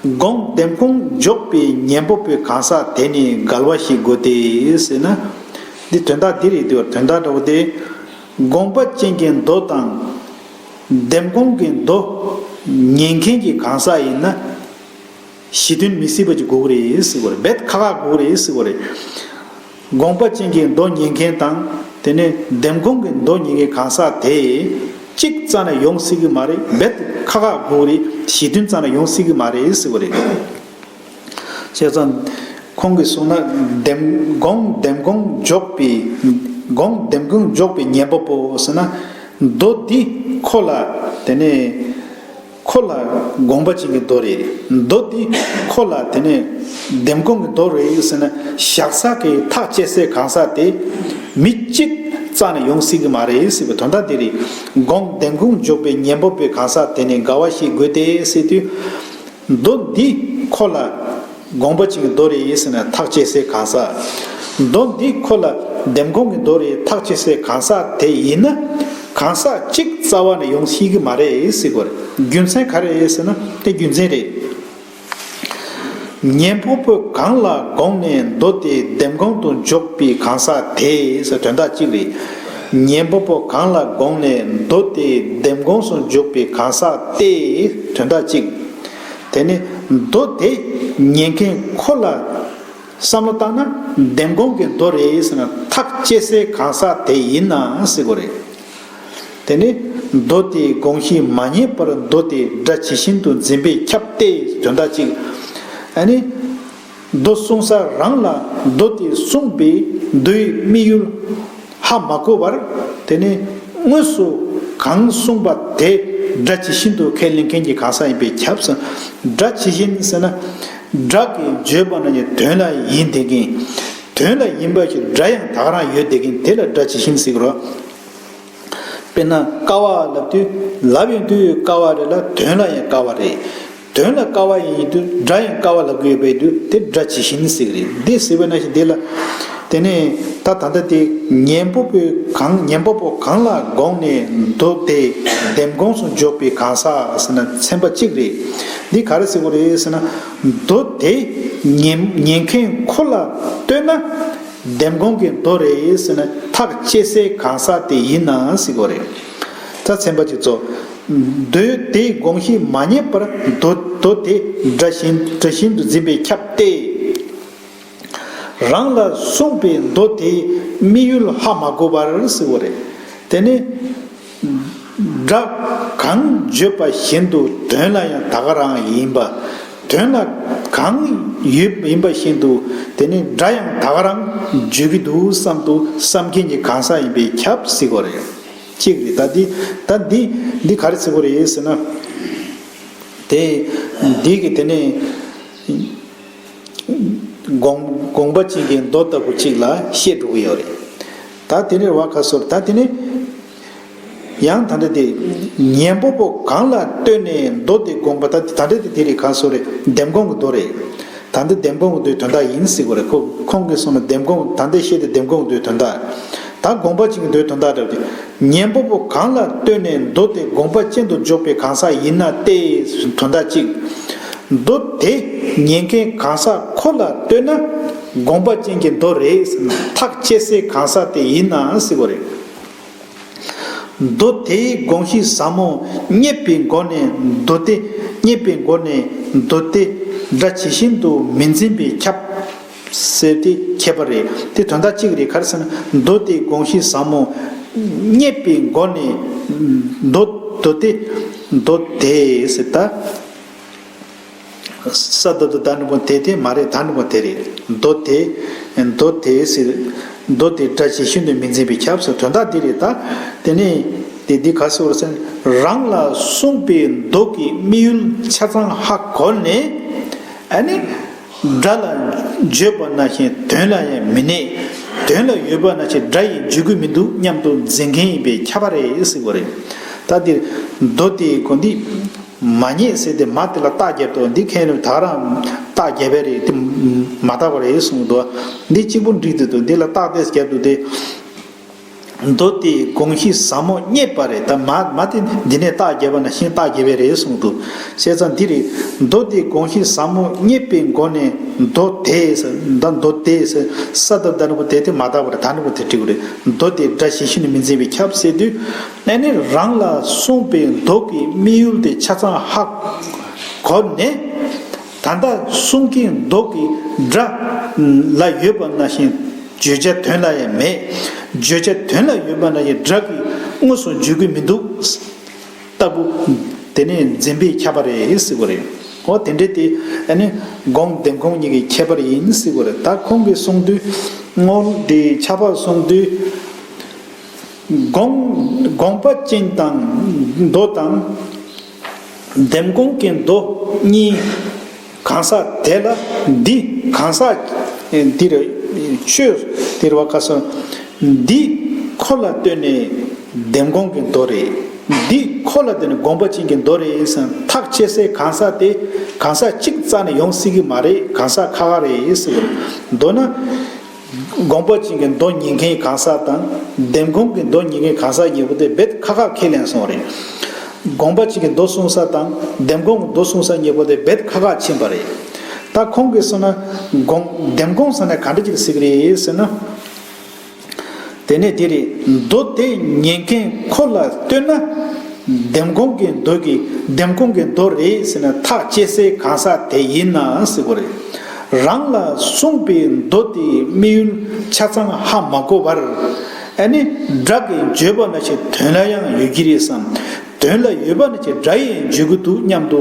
སྒོམ་འདེམས་སྒོམ་འཇོག་པའི་གཉེན་པོ་པོའི་གང་ཟག་དེ་ནི་འགལ་བ་ཞིག་དགོས་ཏེ་ཟེར་ན། འདི་དོན་དག་འདི་རེད་དེ། དོན་དག་འདྲ་བོ་དེ། དགོངས་པ་ཅན་གྱི་མདོ་དང་འདེམས་སྒོམ་གྱི་མདོ་ཉན་མཁན་གྱི་གང་ཟག་ཡིན་ན། གཞི་མཐུན་མི་སྲིད་པ་ཅིག་དགོས་ཀྱི་རེད་ཟེར་བ་རེད། རྦད་ཁག་ཁག་དགོས་ཀྱི་རེད་ཟེར་བ་རེད། དགོངས་པ་ཅན་གྱི་མདོ་ཉན་མཁན་དང་། དེ་ནས་འདེམས་སྒོམ་གྱི་མདོ་ཉན་མཁན་གང་ཟག་དེ་གཅིག་རྩ་ནས་ཡོང་སྲིད་ཀྱི་མ་རེད། རྦད་ཁག་ཁག་དགོས་ཀྱི་རེད། གཞི་མཐུན་རྩ་ནས་ཡོང་སྲིད་ཀྱི་མ་རེད་ཟེར་བ་རེད། བྱས་ཙང་ཁོང་གིས་གསུངས་ན། འདེམས་སྒོམ་འདེམས་སྒོམ་འཇོག་པའི། སྒོམ་འདེམས་སྒོམ་འཇོག་པའི་གཉེན་པོ་པོ་ཟེར་ན། མདོ་འདི་ཁོ་ལ། དེ་ནས། ཁོ་ལ་དགོངས་པ་ཅན་གྱི་མདོ་རེད། མདོ་འདི་ཁོ་ལ་དེ་ནས་འདེམས་སྒོམ་གྱི་མདོ་རེད་ཟེར་ན། བཞག་ས་གི་ཐག་བཅད་སའི་གང་ཟག་དེ་མི་གཅིག་རྩ་ནས་ཡོང་སྲིད་ཀྱི་མ་རེད་ཟེར་བའི་དོན་དག་དེ་རེད། སྒོམ་འདེམས་སྒོམ་འཇོག་པའི་གཉེན་པོ་པོའི་གང་ཟག་དེ་ནི་འགལ་བ་ཞིག་དགོས་ཏེ་ཟེར་དུས། མདོ་འདི་ཁོ་ལ་དགོངས་པ་ཅན་གྱི་མདོ་རེད་ཟེར་ན་ཐག་བཅད་སའི་གང་ཟག། མདོ་འདི་ཁོ་ལ་འདེམས་སྒོམ་གྱི་མདོ་རེད་ཐག་བཅད་སའི་གང་ཟག་དེ་ཡིན་ན། གང་ཟག་གཅིག་རྩ་བ་ནས་ཡོང་སྲིད་ཀྱི་མ་རེད་ཟེར་དགོས་རེད། རྒྱུ་མཚན་ག་རེ་རེད་ཟེར་ན། དེ་རྒྱུ་མཚན་རེད། གཉེན་པོ་པོ་གང་ལ་དགོངས་ནས་མདོ་དེ་འདེམས་སྒོམ་དུ་འཇོག་པའི་གང་ཟག་དེ་ཟེར་དོན་དག་གཅིག་རེད། གཉེན་པོ་པོ་གང་ལ་དགོངས་ནས་མདོ་དེ་འདེམས་སྒོམ་སུ་འཇོག་པའི་གང་ཟག་དེ་དོན་དག་གཅིག། དེ་ནི་མདོ་དེ་ཉན་མཁན་ཁོ་ལ། བསམ་བློ་བཏང་ན་འདེམས་སྒོམ་གྱི་མདོ་རེད་ཟེར་ན་ཐག་བཅད་སའི་གང་ཟག་དེ་ཡིན་ན་ཟེར་དགོས་རེད། དེ་ནི་མདོ་དེའི་དགོངས་གཞི་མ་རྙེད་པར་མདོ་དེ་སྒྲ་ཇི་བཞིན་དུ་འཛིན་པས་ཁྱབ་སྟེ་དོན་དག་གཅིག། ཨ་ནི་མདོ་གསུང་ས་རང་ལ་མདོ་དེ་གསུངས་པའི་མདོའི་དམིགས་ཡུལ་ཧ་མ་གོ་བར། དེ་ནི་དངོས་སུ་གང་གསུངས་པ་དེ་སྒྲ་ཇི་བཞིན་དུ་ཁས་ལེན་མཁན་གྱི་གང་ཟག་ཡིན་པས་ཁྱབ་ཟེར། སྒྲ་ཇི་བཞིན་ཟེར་ན། སྒྲ་གི་བརྗོད་པ་ན་ནི་དོན་ལ་ཡིན་བསྡད་མཁན། དོན་ལ་ཡིན་པ་ཞིག་སྒྲ་ཡང་ད་ག་རང་ཡོད་བསྡད་མཁན་དེ་ལ་སྒྲ་ཇི་བཞིན་ཟེར་གྱི་རེད། དཔེར་ན་ཀ་བ་ལབ་དུས་ལབ་ཡོང་དུས་ཀ་བ་རེད་ལ་དོན་ལ་ཡང་ཀ་བ་རེད། དོན་ལ་ཀ་བ་ཡིན་དུས་སྒྲ་ཡང་ཀ་བ་ལབ་ཀྱི་ཡོད་པའི་དུས་དེ་སྒྲ་ཇི་བཞིན་ཟེར་གྱི་རེད། འདི་ཟེར་བ་ན་བཞིན་དེ་ལ། དེ་ནས་ད་ད་ལྟ་དེ་གཉེན་པོ་པོས་གང་གཉེན་པོ་པོ་གང་ལ་དགོངས་ནས་མདོ་དེ་འདེམས་སྒོམ་སུ་འཇོག་པའི་གང་ཟག་ཟེར་ན་ཚན་པ་གཅིག་རེད། འདི་ག་རེ་ཟེར་དགོས་རེད་ཟེར་ན། མདོ་དེ་ཉན་ཉན་མཁན་ཁོ་ལ་ལྟོས་ན་འདེམས་སྒོམ་གྱི་མདོ་རེད་ཟེར་ན་ཐག་བཅད་སའི་གང་ཟག་དེ་ཡིན་ན་ཟེར་དགོས་རེད། ད་ཚན་པ་གཅིག་ཚོ། མདོ་དེའི་དགོངས་གཞི་མ་རྙེད་པར་མདོ་མདོ་དེ་སྒྲ་བཞིན་སྒྲ་བཞིན་དུ་འཛིན་པས་ཁྱབ་སྟེ། རང་ལ་གསུངས་པའི་མདོ་དེའི་དམིགས་ཡུལ་ཧ་མ་གོ་བར་ཟེར་བ་རེད། དེ་ནི་སྒྲ་གང་བརྗོད་པ་བཞིན་དུ་དོན་ལ་ཡང་ད་ག་རང་ཡིན་པ། དོན་ལ་གང་ཡོད་ཡིན་པ་བཞིན་དུ་དེ་ནི་སྒྲ་ཡང་ད་ག་རང་བརྗོད་ཀྱི་འདུག་བསམ་དུ་བསམ་མཁན་གྱི་གང་ཟག་ཡིན་པས་ཁྱབ་ཟེར་བ་རེད། གཅིག་རེད། ད་འདི་ད་འདི་འདི་ག་རེ་ཟེར་བ་རེད་ཟེར་ན། དེ་འདི་གི་དེ་ནི། དགོངས་དགོངས་པ་ཅན་གྱི་མདོ་ལྟ་བུ་གཅིག་ལ་བཤད་འགྲོ་གི་ཡོད་རེད། ད་དེ་ནས་བ་ཁ་སོར་ད་དེ་ནས་ཡང་ད་འདྲ་དེ་གཉེན་པོ་པོ་གང་ལ་ལྟོས་ནས་མདོ་དེ་དགོངས་པ། ད་ད་འདྲ་དེ་དེ་རེད། ཁ་སོར་རེད། འདེམས་སྒོམ་གྱི་མདོ་རེད། ད་འདི་འདེམས་སྒོམ་གྱི་མདོའི་དོན་དག་ཡིན་ཟེར་གྱི་རེད། ཁོ་ཁོང་གིས་གསུངས་ན་འདེམས་སྒོམ། ད་འདི་བཤད་དེ་འདེམས་སྒོམ་གྱི་མདོའི་དོན་དག། ད་དགོངས་པ་ཅན་གྱི་མདོའི་དོན་དག་འདྲ་བ་དེ། གཉེན་པོ་པོ་གང་ལ་ལྟོས་ནས་མདོ་དེ་དགོངས་པ་ཅན་དུ་འཇོག་པའི་གང་ཟག་ཡིན་ན་སྟེ། དོན་དག་གཅིག་མདོ་དེ་ཉན་མཁན་གང་ཟག་ཁོ་ལ་ལྟོས་ན་དགོངས་པ་ཅན་གྱི་མདོ་རེད་ཟེར་ན་ཐག་བཅད་སའི་གང་ཟག་དེ་ཡིན་ན་ཟེར་བ་རེད། མདོ་དེའི་དགོངས་གཞི་ཟབ་མོ་རྙེད་པའི་སྒོ་ནས་མདོ་དེ་རྙེད་པའི་སྒོ་ནས་མདོ་དེ་སྒྲ་ཇི་བཞིན་དུ་མི་འཛིན་པས་ཁྱབ། ཟེར་ཏེ་ཁྱད་པར་རེད། དེ་དོན་དག་གཅིག་རེད། ག་རེ་ཟེར་ན་མདོ་དེའི་དགོངས་གཞི་ཟབ་མོ་རྙེད་པའི་སྒོ་ནས་མདོ་མདོ་དེ་མདོ་དེ་ཟེར་ད། ས་ད་དུ་ད་ནི་པོ་དེ་དེ་མ་རེད། ད་ནི་པོ་དེ་རེད། མདོ་དེ་མདོ་དེ་ཟེར། མདོ་དེ་སྒྲ་ཇི་བཞིན་དུ་མི་འཛིན་པས་ཁྱབ་ཟེར་དོན་དག་འདི་རེད་ད། དེ་ནས་དེ་འདི་ག་ཟེར་བ་ཟེར་ན་རང་ལ་གསུངས་པའི་མདོ་གི་དམིགས་ཡུལ་ཆ་ཚང་ཧ་གོ་ནས། ཨ་ནི། སྒྲ་ལ་བརྗོད་པ་ནང་བཞིན་དོན་ལ་ཡང་མི་གནས། དོན་ལ་ཡོད་པ་ནང་བཞིན་སྒྲ་ཡིས་བརྗོད་ཀྱི་མི་འདུག་སྙམ་དུ་འཛིན་མཁན་ཡིན་པས་ཁྱབ་པ་རེད་ཟེར་བ་རེད། ད་འདིར་མདོ་དེའི་སྒོ་འདི་མ་རྙེད་ཟེར་ཏེ་མ་དེ་ལ་རྟགས་བརྒྱབ་འདུག་འདི་མཁན་རིན་པོ་ཆེ་རང་རྟགས་བརྒྱབ་པ་རེད། དེ་མ་དག་པ་རེད་གསུངས་འདུག་འདི་གཅིག་པུ་འགྲིག་འདུག་འདི་ལ་རྟགས་དེ་བརྒྱབ་འདུག་སྟེ། མདོ་དེའི་དགོངས་གཞི་ཟབ་མོ་རྙེད་པ་རེད། ད་མ་མ་དེ་འདི་ནས་རྟགས་བརྒྱབ་པ་ན་ཤིང་རྟགས་བརྒྱབ་པ་རེད་གསུངས་འདུག་བྱས་ཙང་འདི་རེད། མདོ་དེའི་དགོངས་གཞི་ཟབ་མོ་རྙེད་པའི་སྒོ་ནས་མདོ་དེས་ཟེར། ད་མདོ་དེས་ཟེར། ས་ད་ད་ནི་པོ་དེ་དེ་མ་དག་པ་རེད། ད་ནི་པོ་དེ་འགྲིག་གི་རེད། མདོ་དེ་སྒྲ་ཇི་བཞིན་དུ་མི་འཛིན་པས་ཁྱབ་ཟེར་དུས། ཨ་ནི་རང་ལ་གསུངས་པའི་མདོ་གི་དམིགས་ཡུལ་དེ་ཆ་ཚང་ཧ་གོ་ནས། ད་ལྟ་གསུང་གི་མདོ་གི་སྒྲ་ལ་ཡོད་པ་ནང་བཞིན་བརྗོད་བྱ་དོན་ལ་ཡང་མེད། བརྗོད་བྱ་དོན་ལ་ཡོད་པ་ནང་བཞིན་སྒྲ་གིས་དངོས་སུ་བརྗོད་ཀྱི་མི་འདུག་ལྟ་བུ། དེ་ནས་འཛིན་པས་ཁྱབ་པ་རེད་ཟེར་བ་རེད། འོ་དེ་འདྲ་དེ་ཨ་ནི་དགོངས་ལྡེམ་དགོངས་གཉིས་ཀྱི་ཁྱད་པར་ཡིན་ཟེར་བ་རེད། ད་ཁོང་གིས་གསུངས་དུས་དངོས་དེ་ཁྱབ་པ་གསུངས་དུས། དགོངས་དགོངས་པ་ཅན་དང་མདོ་དང་། ལྡེམ་དགོངས་ཀྱི་མདོ་གཉིས་གང་ཟག་དེ་ལ་འདི་གང་ཟག་འདིར་ཆོས་དེར་བ་ཁ་སང་འདི་ཁོ་ལ་ལྟོས་ནས་ལྡེམ་དགོངས་ཀྱི་མདོ་རེད། འདི་ཁོ་ལ་ལྟོས་ནས་དགོངས་པ་ཅན་གྱི་མདོ་རེད་ཟེར་ཐག་བཅད་སའི་གང་ཟག་དེ་གང་ཟག་གཅིག་རྩ་ནས་ཡོང་སྲིད་ཀྱི་མ་རེད། གང་ཟག་ཁ་ཁ་རེད་ཟེར་བ་རེད། མདོར་ན། དགོངས་པ་ཅན་གྱི་མདོ་ཉན་མཁན་གྱི་གང་ཟག་དང་། ལྡེམ་དགོངས་ཀྱི་མདོ་ཉན་མཁན་གྱི་གང་ཟག་གཉིས་པོ་དེ་རྦད་ཁ་ཁ་ཁས་ལེན་སོང་བ་རེད། དགོངས་པ་ཅན་གྱི་མདོ་གསུང་ས་དང་ལྡེམ་དགོངས་ཀྱི་མདོ་གསུང་ས་གཉིས་པོ་དེ་རྦད་ཁ་ཁ་ཕྱིན་པ་རེད། ད་ཁོང་གིས་གསུངས་ན་དགོངས་ལྡེམ་དགོངས་ཟེར་ན་ག་འདྲ་ཅིག་ཟེར་གི་རེད་ཟེར་ན། དེ་ནས་དེ་རེད། མདོ་དེ་ཉན་མཁན་ཁོ་ལ་ལྟོས་ན། ལྡེམ་དགོངས་ཀྱི་མདོ་གི་ལྡེམ་དགོངས་ཀྱི་མདོ་རེད་ཟེར་ན་ཐག་བཅད་སའི་གང་ཟག་དེ་ཡིན་ན་ཟེར་བ་རེད། རང་ལ་གསུངས་པའི་མདོ་དེའི་དམིགས་ཡུལ་ཆ་ཚང་ཧ་མ་གོ་བར། ཨ་ནི་སྒྲ་གིས་བརྗོད་པ་ནང་བཞིན་དོན་ལ་ཡང་ཡོད་ཀྱི་རེད་བསམ། དོན་ལ་ཡོད་པ་ནང་བཞིན་སྒྲ་ཡིས་བརྗོད་ཀྱི་འདུག་སྙམ་དུ་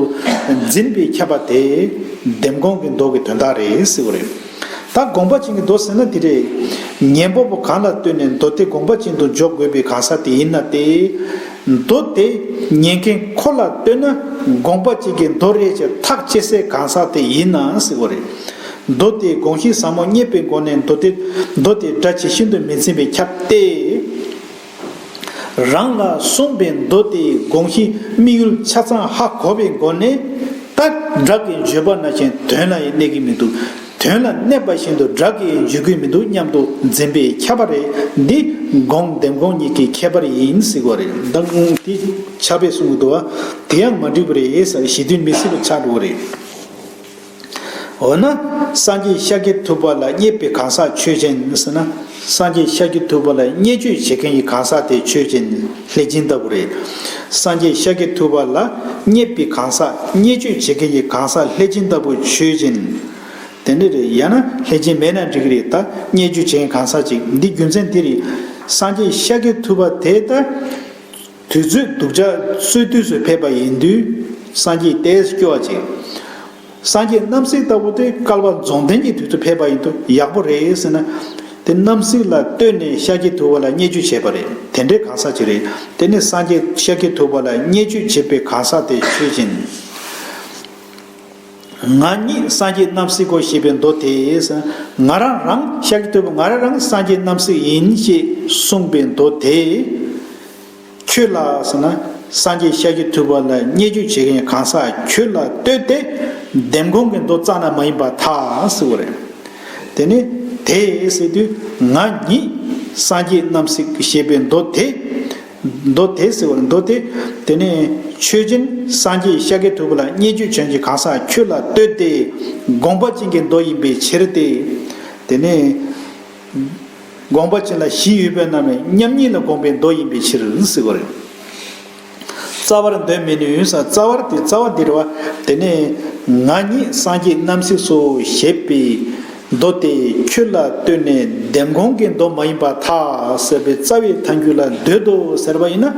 འཛིན་པས་ཁྱབ་པ་དེ་ལྡེམ་དགོངས་ཀྱི་མདོ་གི་དོན་དག་རེད་ཟེར་བ་རེད། ད་དགོངས་པ་ཅན་གྱི་མདོ་ཟེར་ན་དེ་རེད། ཉན་པ་པོ་གང་ལ་ལྟོས་ནས་མདོ་དེ་དགོངས་པ་ཅན་དུ་འཇོག་དགོས་པའི་གང་ཟག་དེ་ཡིན་ན་སྟེ། མདོ་དེ་ཉན་མཁན་ཁོ་ལ་ལྟོས་ན་དགོངས་པ་ཅན་གྱི་མདོ་རེད་ཅེས་ཐག་བཅད་སའི་གང་ཟག་དེ་ཡིན་ན་ཟེར་བ་རེད། མདོ་དེའི་དགོངས་གཞི་ཟབ་མོ་རྙེད་པའི་སྒོ་ནས་མདོ་དེ་མདོ་དེ་སྒྲ་ཇི་བཞིན་དུ་མི་འཛིན་པས་ཁྱབ་སྟེ། རང་ལ་གསུངས་པའི་མདོ་དེའི་དགོངས་གཞི་དམིགས་ཡུལ་ཆ་ཚང་ཧ་གོ་བའི་སྒོ་ནས། ད་སྒྲ་གིས་བརྗོད་པ་ནང་བཞིན་དོན་ལ་ཡང་གནས་ཀྱི་མི་འདུག་དོན་ལ་གནས་པ་བཞིན་དུ་སྒྲ་གིས་བརྗོད་ཀྱི་མི་འདུག་སྙམ་དུ་འཛིན་པས་ཁྱབ་པ་རེད། འདི་དགོངས་ལྡེམ་དགོངས་གཉིས་ཀྱི་ཁྱད་པར་ཡིན་ཟེར་བ་རེད། ད་དགོངས་དེ་ཕྱག་དཔེ་གསུང་གི་འདུག་བ། དེ་ཡང་མ་འགྲིག་པ་རེད་ཟེར་ཞེ་དོན་མི་སྲིད་པ་ཆགས་འགྲོ་གི་རེད། འོ་ན། སངས་རྒྱས་ཤཱཀྱ་ཐུབ་པ་ལ་བརྙས་པའི་གང་ཟག་ཆོས་ཅན་ཟེར་ན། སངས་རྒྱས་ཤཱཀྱ་ཐུབ་པ་ལ་བརྙས་བཅོས་བྱེད་མཁན་གྱི་གང་ཟག་དེ་ཆོས་ཅན། ལྷས་བྱིན་ལྟ་བུ་རེད། སངས་རྒྱས་ཤཱཀྱ་ཐུབ་པ་ལ་བརྙས་པའི་གང་ཟག་བརྙས་བཅོས་བྱེད་མཁན་གྱི་གང་ཟག་ལྷས་བྱིན་ལྟ་བུ་ཆོས་ཅན། དེ་འདྲ་རེད། ཡང་ན་ལྷས་བྱིན་མེད་ན་འགྲིག་གི་རེད། ད་བརྙས་བཅོས་བྱེད་མཁན་གང་ཟག་ཅིག་འདི་རྒྱུ་མཚན་དེ་རེད། སངས་རྒྱས་ཤཱཀྱ་ཐུབ་པ་དེ་ད། དུས་ཚོད་སྡུག་ཅག་སོས་དུས་སུ་ཕེབས་པ་ཡིན་དུས། སངས་རྒྱས་ཏོག་ཙམ་སྐྱོ་བ་ཅིག་སངས་རྒྱས་རྣམ་སྲས་ལྟ་བུ་དེ་བསྐལ་པ་རྫོགས་ལྡན་གྱི་དུས་སུ་ཕེབས་པ་ཡིན་དུས་ཡག་པོ་རེད་ཟེར་ན། དེ་རྣམ་སྲས་ལ་ལྟོས་ནས་ཤཱཀྱ་ཐུབ་པ་ལ་བརྙས་བཅོས་བྱས་པ་རེད། དེ་འདྲའི་གང་ཟག་ཅིག་རེད། དེ་ནི་སངས་རྒྱས་ཤཱཀྱ་ཐུབ་པ་ལ་བརྙས་བཅོས་བྱེད་པའི་གང་ཟག་དེ་ཆོས་ཅན། ང་ཉིད་སངས་རྒྱས་རྣམ་སྲས་གོ་ཞེས་པའི་མདོ་དེས། ང་རང་རང་ཤཱཀྱ་ཐུབ་པ་ང་རང་རང་སངས་རྒྱས་རྣམ་སྲས་ཡིན་ཞེས་གསུངས་པའི་མདོ་དེ། ཁྱོད་ལ་ཟེར་ན། སངས་རྒྱས་ཤཱཀྱ་ཐུབ་པ་ལ་བརྙས་བཅོས་བྱེད་མཁན་གང་ཟག་ཁྱོད་ལ་ལྟོས་ཏེ། ལྡེམ་དགོངས་ཀྱི་མདོ་རྩ་ན་མ་ཡིན་པར་ཐལ་ཟེར་བ་རེད། དེ་ནི་དེ་ཟེར་དུས་ང་ཉིད་སངས་རྒྱས་རྣམ་སྲས་ཞེས་པའི་མདོ་དེ། མདོ་དེ་ཟེར་བ་ལ་མདོ་དེ། དེ་ནས་ཆོས་ཅན་སངས་རྒྱས་ཤཱཀྱ་ཐུབ་པ་ལ་བརྙས་བཅོས་བྱོན་གྱི་གང་ཟག་ཁྱོད་ལ་ལྟོས་ཏེ་དགོངས་པ་ཅན་གྱི་མདོ་ཡིན་པའི་ཕྱིར་ཏེ། དེ་ནས་དགོངས་པ་ཅན་ལ་གཞི་ཡོད་པའི་རྣམ་པའི་མཉམ་ཉིད་ལ་དགོངས་པའི་མདོ་ཡིན་པའི་ཕྱིར་ཟེར་བ་རེད། རྩ་བར་འདོད་མི་ནུས་ས། རྩ་བར་དེ་རྩ་བ་འདིར་བ། དེ་ནས་ང་ཉིད་སངས་རྒྱས་རྣམ་གཟིགས་སོ་ཞེས་པའི་མདོ་དེ་ཁྱོད་ལ་ལྟོས་ནས་ལྡེམ་དགོངས་ཀྱི་མདོ་མ་ཡིན་པར་ཐལ་ཟེར་བའི་རྩ་བའི་ཐལ་འགྱུར་ལ་འདོད་དོ་ཟེར་བ་ཡིན་ན།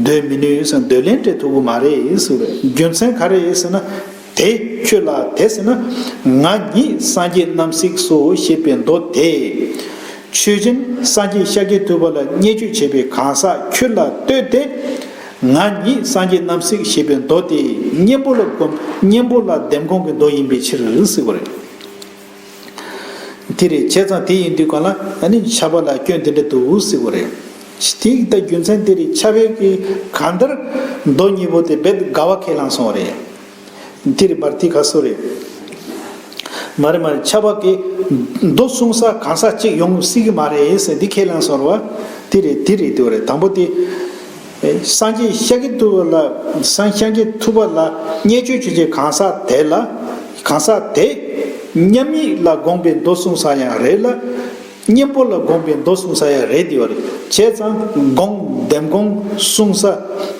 འདོད་མི་ནུས་ས། འདོད་ལན་སྤྲད་ཐུབ་ཀྱི་མ་རེད་ཟེར་བ་རེད། རྒྱུ་མཚན་ག་རེ་ཟེར་ན། དེ་ཁྱོད་ལ་དེ་ཟེར་ན། ང་ཉིད་སངས་རྒྱས་རྣམ་གཟིགས་སོ་ཞེས་པའི་མདོ་དེ། ཆོས་ཅན་སངས་རྒྱས་ཤཱཀྱ་ཐུབ་པ་ལ་བརྙས་བཅོས་བྱས་པའི་གང་ཟག་ཁྱོད་ལ་ལྟོས་ཏེ། ང་ཉིད་སངས་རྒྱས་རྣམ་གཟིགས་ཞེས་པའི་མདོ་དེ་གཉེན་པོ་ལ་དགོངས། གཉེན་པོ་ལ་ལྡེམ་དགོངས་ཀྱི་མདོ་ཡིན་པའི་ཕྱིར་ཟེར་བ་རེད། དེ་རེད། བྱས་ཙང་དེ་ཡིན་དུས་གང་ལ་ཨ་ནི་ཆ་བ་ལ་སྐྱོན་དེ་འདྲ་འདུག་ཟེར་བ་རེད། དེ་ད་རྒྱུ་མཚན་དེ་རེད། ཆ་བའི་གི་གང་ལྟར་མདོ་གཉིས་པོ་དེ་རྦད་དགའ་བ་ཁས་བླངས་སོང་བ་རེད། འདིར་མར་དེ་ག་སོ་རེད། མ་རེད་མ་རེད། ཆ་བ་གི་མདོ་གསུང་ས་གང་ཟག་གཅིག་ཡོང་སྲིད་ཀྱི་མ་རེད་ཟེར་འདི་ཁས་བླངས་སོང་བ། དེ་རེད་དེ་རེད་དེ་བ་རེད། དང་པོ་དེ། སངས་རྒྱས་ཤཱཀྱ་ཐུབ་པ་ལ། སངས་ཤཱཀྱ་ཐུབ་པ་ལ་བརྙས་བཅོས་བྱེད་ཀྱི་གང་ཟག་དེ་ལ། གང་ཟག་དེ་མཉམ་ཉིད་ལ་དགོངས་པའི་མདོ་གསུང་ས་ཡང་རེད་ལ། གཉེན་པོ་ལ་དགོངས་པའི་མདོ་གསུང་ས་ཡང་རེད་དེ་བ་རེད། བྱས་ཙང་དགོངས་ལྡེམ་དགོངས་གསུང་ས་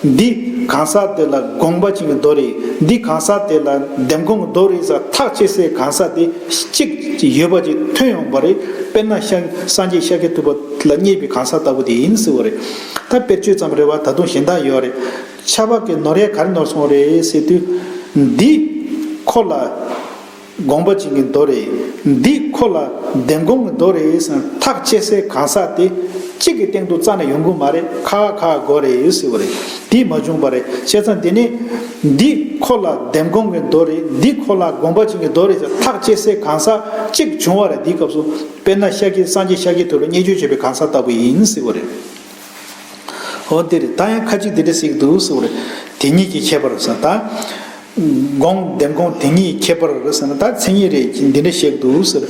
འདི་གང་ཟག་དེ་ལ་དགོངས་པ་ཅན་གྱི་མདོ་རེད། འདི་གང་ཟག་དེ་ལ་ལྡེམ་དགོངས་མདོ་རེད་ཟེར་ཐག་བཅད་སའི་གང་ཟག་དེ་གཅིག་ཡོད་པ་ཅིག་ཐོན་ཡོང་བ་རེད། དཔེར་ན་ཤཱ་སངས་རྒྱས་ཤཱཀྱ་ཐུབ་པ་ལ་བརྙས་པའི་གང་ཟག་ལྟ་བུ་དེ་ཡིན་ཟེར་བ་རེད། ད་དཔེར་བརྗོད་ཙམ་རེད་བ། ད་དུང་གཞན་དག་ཡོད་རེད། ཆ་བ་གི་ནོར་ཡ་ག་རེ་ནོར་སོང་རེད་ཟེར་དུས། འདི་ཁོ་ལ་དགོངས་པ་ཅན་གྱི་མདོ་རེད། འདི་ཁོ་ལ་ལྡེམ་དགོངས་ཀྱི་མདོ་རེད་ཟེར་ཐག་བཅད་སའི་གང་ཟག་དེ་གཅིག་གི་སྟེང་དུ་རྩ་ནས་ཡོང་གི་མ་རེད། ཁ་ཁ་དགོས་རེད་ཟེར་བ་རེད། དེ་མ་བྱུང་བ་རེད། བྱས་ཙང་དེ་ནས་འདི་ཁོ་ལ་ལྡེམ་དགོངས་ཀྱི་མདོ་རེད། འདི་ཁོ་ལ་དགོངས་པ་ཅན་གྱི་མདོ་རེད་ཟེར་ཐག་བཅད་སའི་གང་ཟག་གཅིག་བྱུང་བ་རེད། འདིའི་སྐབས་སུ་དཔེར་ན་ཤཱཀྱ་སངས་རྒྱས་ཤཱཀྱ་ཐུབ་ལ་བརྙས་བཅོས་བྱས་པའི་གང་ཟག་ལྟ་བུ་ཡིན་ཟེར་བ་རེད། འོ་དེ་རེད། ད་ཡང་ཁ་ཅིག་འདི་འདྲ་ཟེར་གྱི་འདུག་ཟེར་བ་རེད། དེ་ཉིད་ཀྱི་ཁྱད་པར་ཟེར་ད། དགོངས་ལྡེམ་དགོངས་དེ་ཉིད་ཁྱད་པར་ཟེར་ན་ད་མཚན་ཉིད་རེད་འདི་འདྲ་བཤད་འདུག་ཟེར།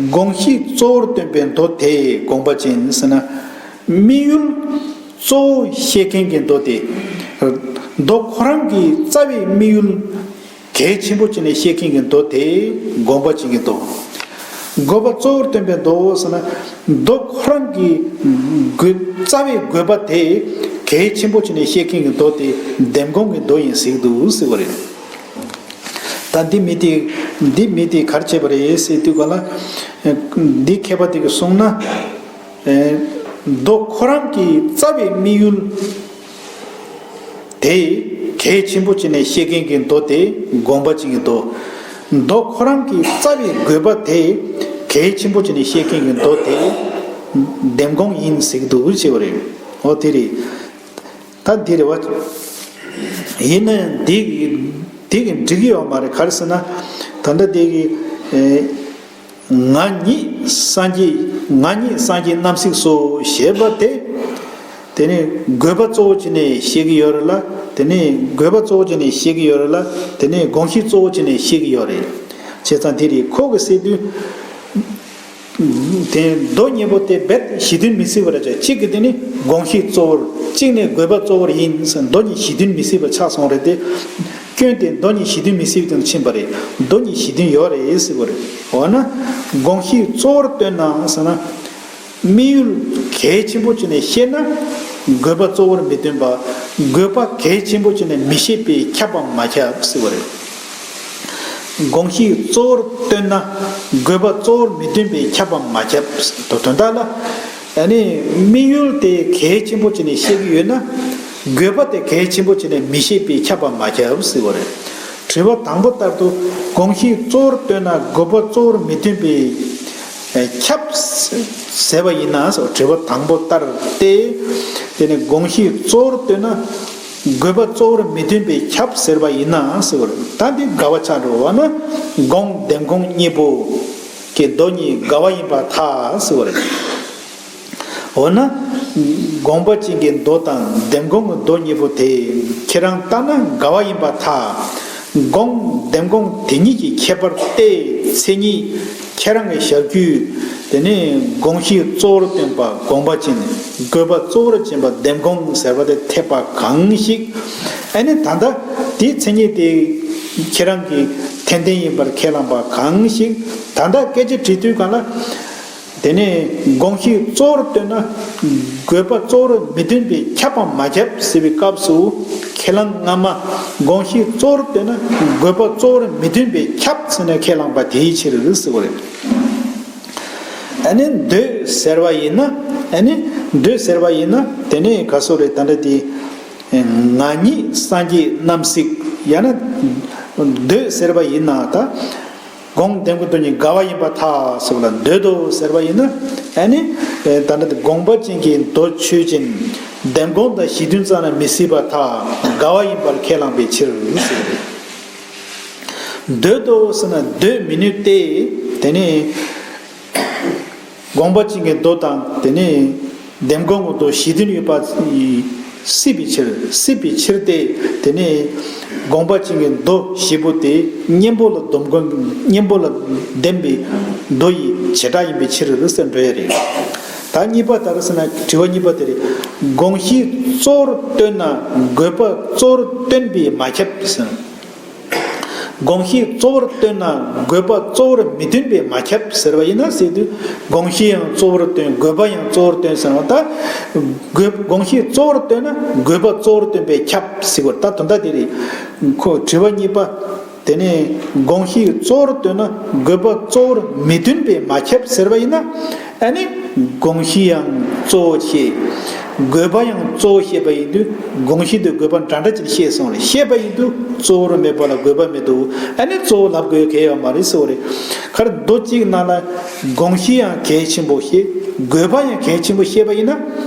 དགོངས་གཞི་གཙོ་བོར་སྟོན་པའི་མདོ་དེ་དགོངས་པ་ཅན་ཟེར་ན། དམིགས་ཡུལ་གཙོ་བོ་བཤད་མཁན་གྱི་མདོ་དེ། མདོ་ཁོ་རང་གི་རྩ་བའི་དམིགས་ཡུལ་གལ་ཆེན་པོ་བྱས་ནས་བཤད་མཁན་གྱི་མདོ་དེ་དགོངས་པ་ཅན་གྱི་མདོ། དགོས་པ་གཙོ་བོར་སྟོན་པའི་མདོ་ཟེར་ན། མདོ་ཁོ་རང་གི་དགོས་རྩ་བའི་དགོས་པ་དེ་གལ་ཆེན་པོ་བྱས་ནས་བཤད་མཁན་གྱི་མདོ་དེ་ལྡེམ་དགོངས་ཀྱི་མདོ་ཡིན་ཟེར་གྱི་འདུག་ཟེར་བ་རེད། ད་འདི་མི་དེ་འདི་མི་དེ་ག་རེ་བྱས་པ་རེད་ཟེར་དུས་ག་ལ། འདི་མཁས་པ་དེ་གིས་གསུངས་ན། མདོ་ཁོ་རང་གི་རྩ་བའི་དམིགས་ཡུལ་དེ་གལ་ཆེན་པོ་བྱས་ནས་བཤད་མཁན་གྱི་མདོ་དེ་དགོངས་པ་ཅན་གྱི་མདོ། མདོ་ཁོ་རང་གི་རྩ་བའི་དགོས་པ་དེ་གལ་ཆེན་པོ་བྱས་ནས་བཤད་མཁན་གྱི་མདོ་དེ་ལྡེམ་དགོངས་ཡིན་ཟེར་གྱི་འདུག་ཅེས་པ་རེད། འོ་དེ་རེད། ད་འདི་རེད་བ། ཡིན་ན་འདི་འདི་གི་འགྲིག་གི་ཡོད་མ་རེད། ག་རེ་ཟེར་ན། ད་ལྟ་འདི་གི་ཨེ། ང་ཉིད་སངས་རྒྱས་ང་ཉིད་སངས་རྒྱས་རྣམ་གཟིགས་སོ་ཞེས་པ་དེ། དེ་ནས་དགོས་པ་གཙོ་བོ་བྱས་ནས་བཤད་ཀྱི་ཡོད་རེད་ལ། དེ་ནས་དགོས་པ་གཙོ་བོ་བྱས་ནས་བཤད་ཀྱི་ཡོད་རེད་ལ། དེ་ནས་དགོངས་གཞི་གཙོ་བོ་བྱས་ནས་བཤད་ཀྱི་ཡོད་རེད། བྱས་ཙང་དེ་རེད། ཁོ་གི་སྲིད་དུས། དེ་མདོ་གཉིས་པོ་དེ་རྦད་གཞི་མཐུན་མི་སྲིད་པ་རེད་ཅག་གཅིག་གི་དེ་ནི་དགོངས་གཞི་གཙོ་བོར། གཅིག་ནི་དགོས་པ་གཙོ་བོར་ཡིན་ཟེར། མདོ་གཉིས་གཞི་མཐུན་མི་སྲིད་པ་ཆགས་སོང་རེད་དེ། སྐྱོན་དེ་མདོ་གཉིས་གཞི་མཐུན་མི་སྲིད་པའི་སྟེང་དུ་ཕྱིན་པ་རེད། མདོ་གཉིས་གཞི་མཐུན་ཡོད་རེད་ཟེར་བ་རེད། འོ་ན། དགོངས་གཞི་གཙོ་བོར་སྟོན་ནའང་ཟེར་ན། དམིགས་ཡུལ་གལ་ཆེན་པོ་བྱས་ནས་བཤད་ན། དགོས་པ་གཙོ་བོར་མི་སྟོན་པ། དགོས་པ་གལ་ཆེན་པོ་བྱས་ནས་མི་བཤད་པས་ཁྱབ་པ་མ་ཁྱབ་ཟེར་བ་རེད། དགོངས་གཞི་གཙོ་བོར་སྟོན་ན། དགོས་པ་གཙོ་བོར་མི་སྟོན་པས་ཁྱབ་པ་མ་ཁྱབ། དོ་དོན་དག་ལ། ཨ་ནི་དམིགས་ཡུལ་དེ་གལ་ཆེན་པོ་བྱས་ནས་བཤད་ཀྱི་ཡོད་ན། དགོས་པ་དེ་གལ་ཆེན་པོ་བྱས་ནས་མི་བཤད་པས་ཁྱབ་པ་མ་ཁྱབ་ཟེར་བ་རེད། དྲི་བ་དང་པོ་ལྟར་དུ་དགོངས་གཞི་གཙོ་བོར་སྟོན་ན་དགོས་པ་གཙོ་བོར་མི་སྟོན་པས་ཁྱབ་ཟེར་བ་ཡིན་ན། དྲི་བ་དང་པོ་ལྟར་ཏེ། དེ་ནི་དགོངས་གཞི་གཙོ་བོར་སྟོན་ན་དགོས་པ་གཙོ་བོར་མི་སྟོན་པས་ཁྱབ་ཟེར་བ་ཡིན་ན་ཟེར་བ་རེད། ད་འདི་འགལ་བ་ཆགས་འགྲོ་བ་ན། དགོངས་ལྡེམ་དགོངས་གཉིས་པོ་གི་མདོ་གཉིས་འགལ་བ་ཡིན་པར་ཐལ་ཟེར་བ་རེད། འོ་ན། དགོངས་པ་ཅན་གྱི་མདོ་དང་ལྡེམ་དགོངས་ཀྱི་མདོ་གཉིས་པོ་དེ་ཁྱེད་རང་ལྟ་ན་འགལ་བ་ཡིན་པར་ཐལ། དགོངས་ལྡེམ་དགོངས་དེ་གཉིས་ཀྱི་ཁྱད་པར་ཏེ། མཚན་ཉིད་ཁྱེད་རང་གི་ཞར་རྒྱུད་ དེ་ནས་དགོངས་གཞི་གཙོ་བོར་སྟོན་པ་དགོངས་པ་ཅན། དགོས་པ་གཙོ་བོར་བྱེད་པ་འདེམས་སྒོམ་ཟེར་བ་དེ་ཐེག་པ་གང་ཞིག་ཨ་ནི་ད་ལྟ་དེའི་མཚན་ཉིད་དེ་ཁྱེད་རང་གི་ཏན་ཏན་ཡིན་པར་ཁས་བླངས་པ་གང་ཞིག་ད་ལྟ་སྐད་ཆ་དྲིས་དུས་གང་ལ། དེ་ནས་དགོངས་གཞི་གཙོ་བོར་སྟོན་ན་དགོས་པ་གཙོ་བོར་མི་སྟོན་པས་ཁྱབ་བམ་མ་ཁྱབ་ཟེར་བའི་སྐབས་སུ་ཁས་བླངས་སྔ་མ་དགོངས་གཞི་གཙོ་བོར་སྟོན་ན་དགོས་པ་གཙོ་བོར་མི་སྟོན་པས་ཁྱབ་ཟེར་ནས་ཁས་བླངས་པ་དེའི་ཕྱིར་ཟེར་བ་རེད། ཨ་ནི་འདོད་ཟེར་བ་ཡིན་ན་ཨ་ནི་འདོད་ཟེར་བ་ཡིན་ན་དེ་ནས་ག་སོ་རེད་ད་ལྟ་དེ་ང་ཉིད་སངས་རྒྱས་རྣམ་གཟིགས་ཡང་ན་འདོད་ཟེར་བ་ཡིན་ན་ད། དགོངས་འདེམས་སྒོམ་མདོ་གཉིས་འགལ་བ་ཡིན་པར་ཐལ་ཟེར་བ་ལ་འདོད་དོ་ཟེར་བ་ཡིན་ན་ཨ་ནི་ད་ལྟ་དེ་དགོངས་པ་ཅན་གྱི་མདོ་ཆོས་ཅན། འདེམས་སྒོམ་དང་གཞི་མཐུན་རྩ་ནས་མི་སྲིད་པར་ཐལ། འགལ་བ་ཡིན་པར་ཁས་བླངས་པའི་ཕྱིར་ཟེར། འདོད་དོ་ཟེར་ན་འདོད་མི་ནུས་ཏེ། དེ་ནས་དགོངས་པ་ཅན་གྱི་མདོ་དང་དེ་ནས་འདེམས་སྒོམ་གྱི་མདོ་གཞི་མཐུན་ཡོད་པ་སྲིད་པའི་ཕྱིར་སྲིད་པའི་ཕྱིར་ཏེ། དེ་ནས་དགོངས་པ་ཅན་གྱི་མདོ་བཞི་པོ་དེ་གཉེན་པོ་ལ་སྡོམ་སྒོམ་གཉེན་པོ་ལ་ལྡན་པའི་མདོ་ཡི་བྱེ་བྲག་ཡིན་པའི་ཕྱིར་ཟེར་འགྲོ་ཡ་རེད། ད་གཉིས་པ་ལྟར་ཟེར་ན་དྲི་བ་གཉིས་པ་དེ་རེད། དགོངས་གཞི་གཙོ་བོར་སྟོན་ན་དགོས་པ་གཙོ་བོར་སྟོན་པས་མ་ཁྱབ་ཟེར། དགོངས་གཞི་གཙོ་བོར་སྟོན་ན་དགོས་པ་གཙོ་བོར་མི་སྟོན་པས་མ་ཁྱབ་ཟེར་བ་ཡིན་ན་ཟེར་དུས་དགོངས་གཞི་ཡང་གཙོ་བོར་སྟོན་དགོས་པ་ཡང་གཙོ་བོར་སྟོན་ཟེར་བ་ད། དགོས་དགོངས་གཞི་གཙོ་བོར་སྟོན་ན་དགོས་པ་གཙོ་བོར་སྟོན་པས་ཁྱབ་ཟེར་བ་ད་དོན་དག་དེ་རེད། ཁོ་དྲི་བ་གཉིས་པ། དེ་ནས་དགོངས་གཞི་གཙོ་བོར་སྟོན་ན་དགོས་པ་གཙོ་བོར་མི་སྟོན་པས་མ་ཁྱབ་ཟེར་བ་ཡིན་ན། ཨ་ནི་དགོངས་གཞི་ཡང་གཙོ་བོ་བཤད། དགོས་པ་ཡང་གཙོ་བོ་བཤད་པ་ཡིན་དུས་དགོངས་གཞི་དེ་དགོས་པ་འདྲ་འདྲ་ཅིག་བཤད་སོང་རེད། བཤད་པ་ཡིན་དུས་གཙོ་བོར་མེད་པ་ལ་དགོས་པ་མི་འདུག་ཨ་ནི་གཙོ་བོ་ལབ་དགོས་གལ་ཡོད་མ་རེད་ཟེར་བ་རེད། ཁར་མདོ་གཅིག་ནང་ལ་དགོངས་གཞི་ཡང་གལ་ཆེན་པོ་བཤད། དགོས་པ་ཡང་གལ་ཆེན་པོ་བཤད་པ་ཡིན་ན།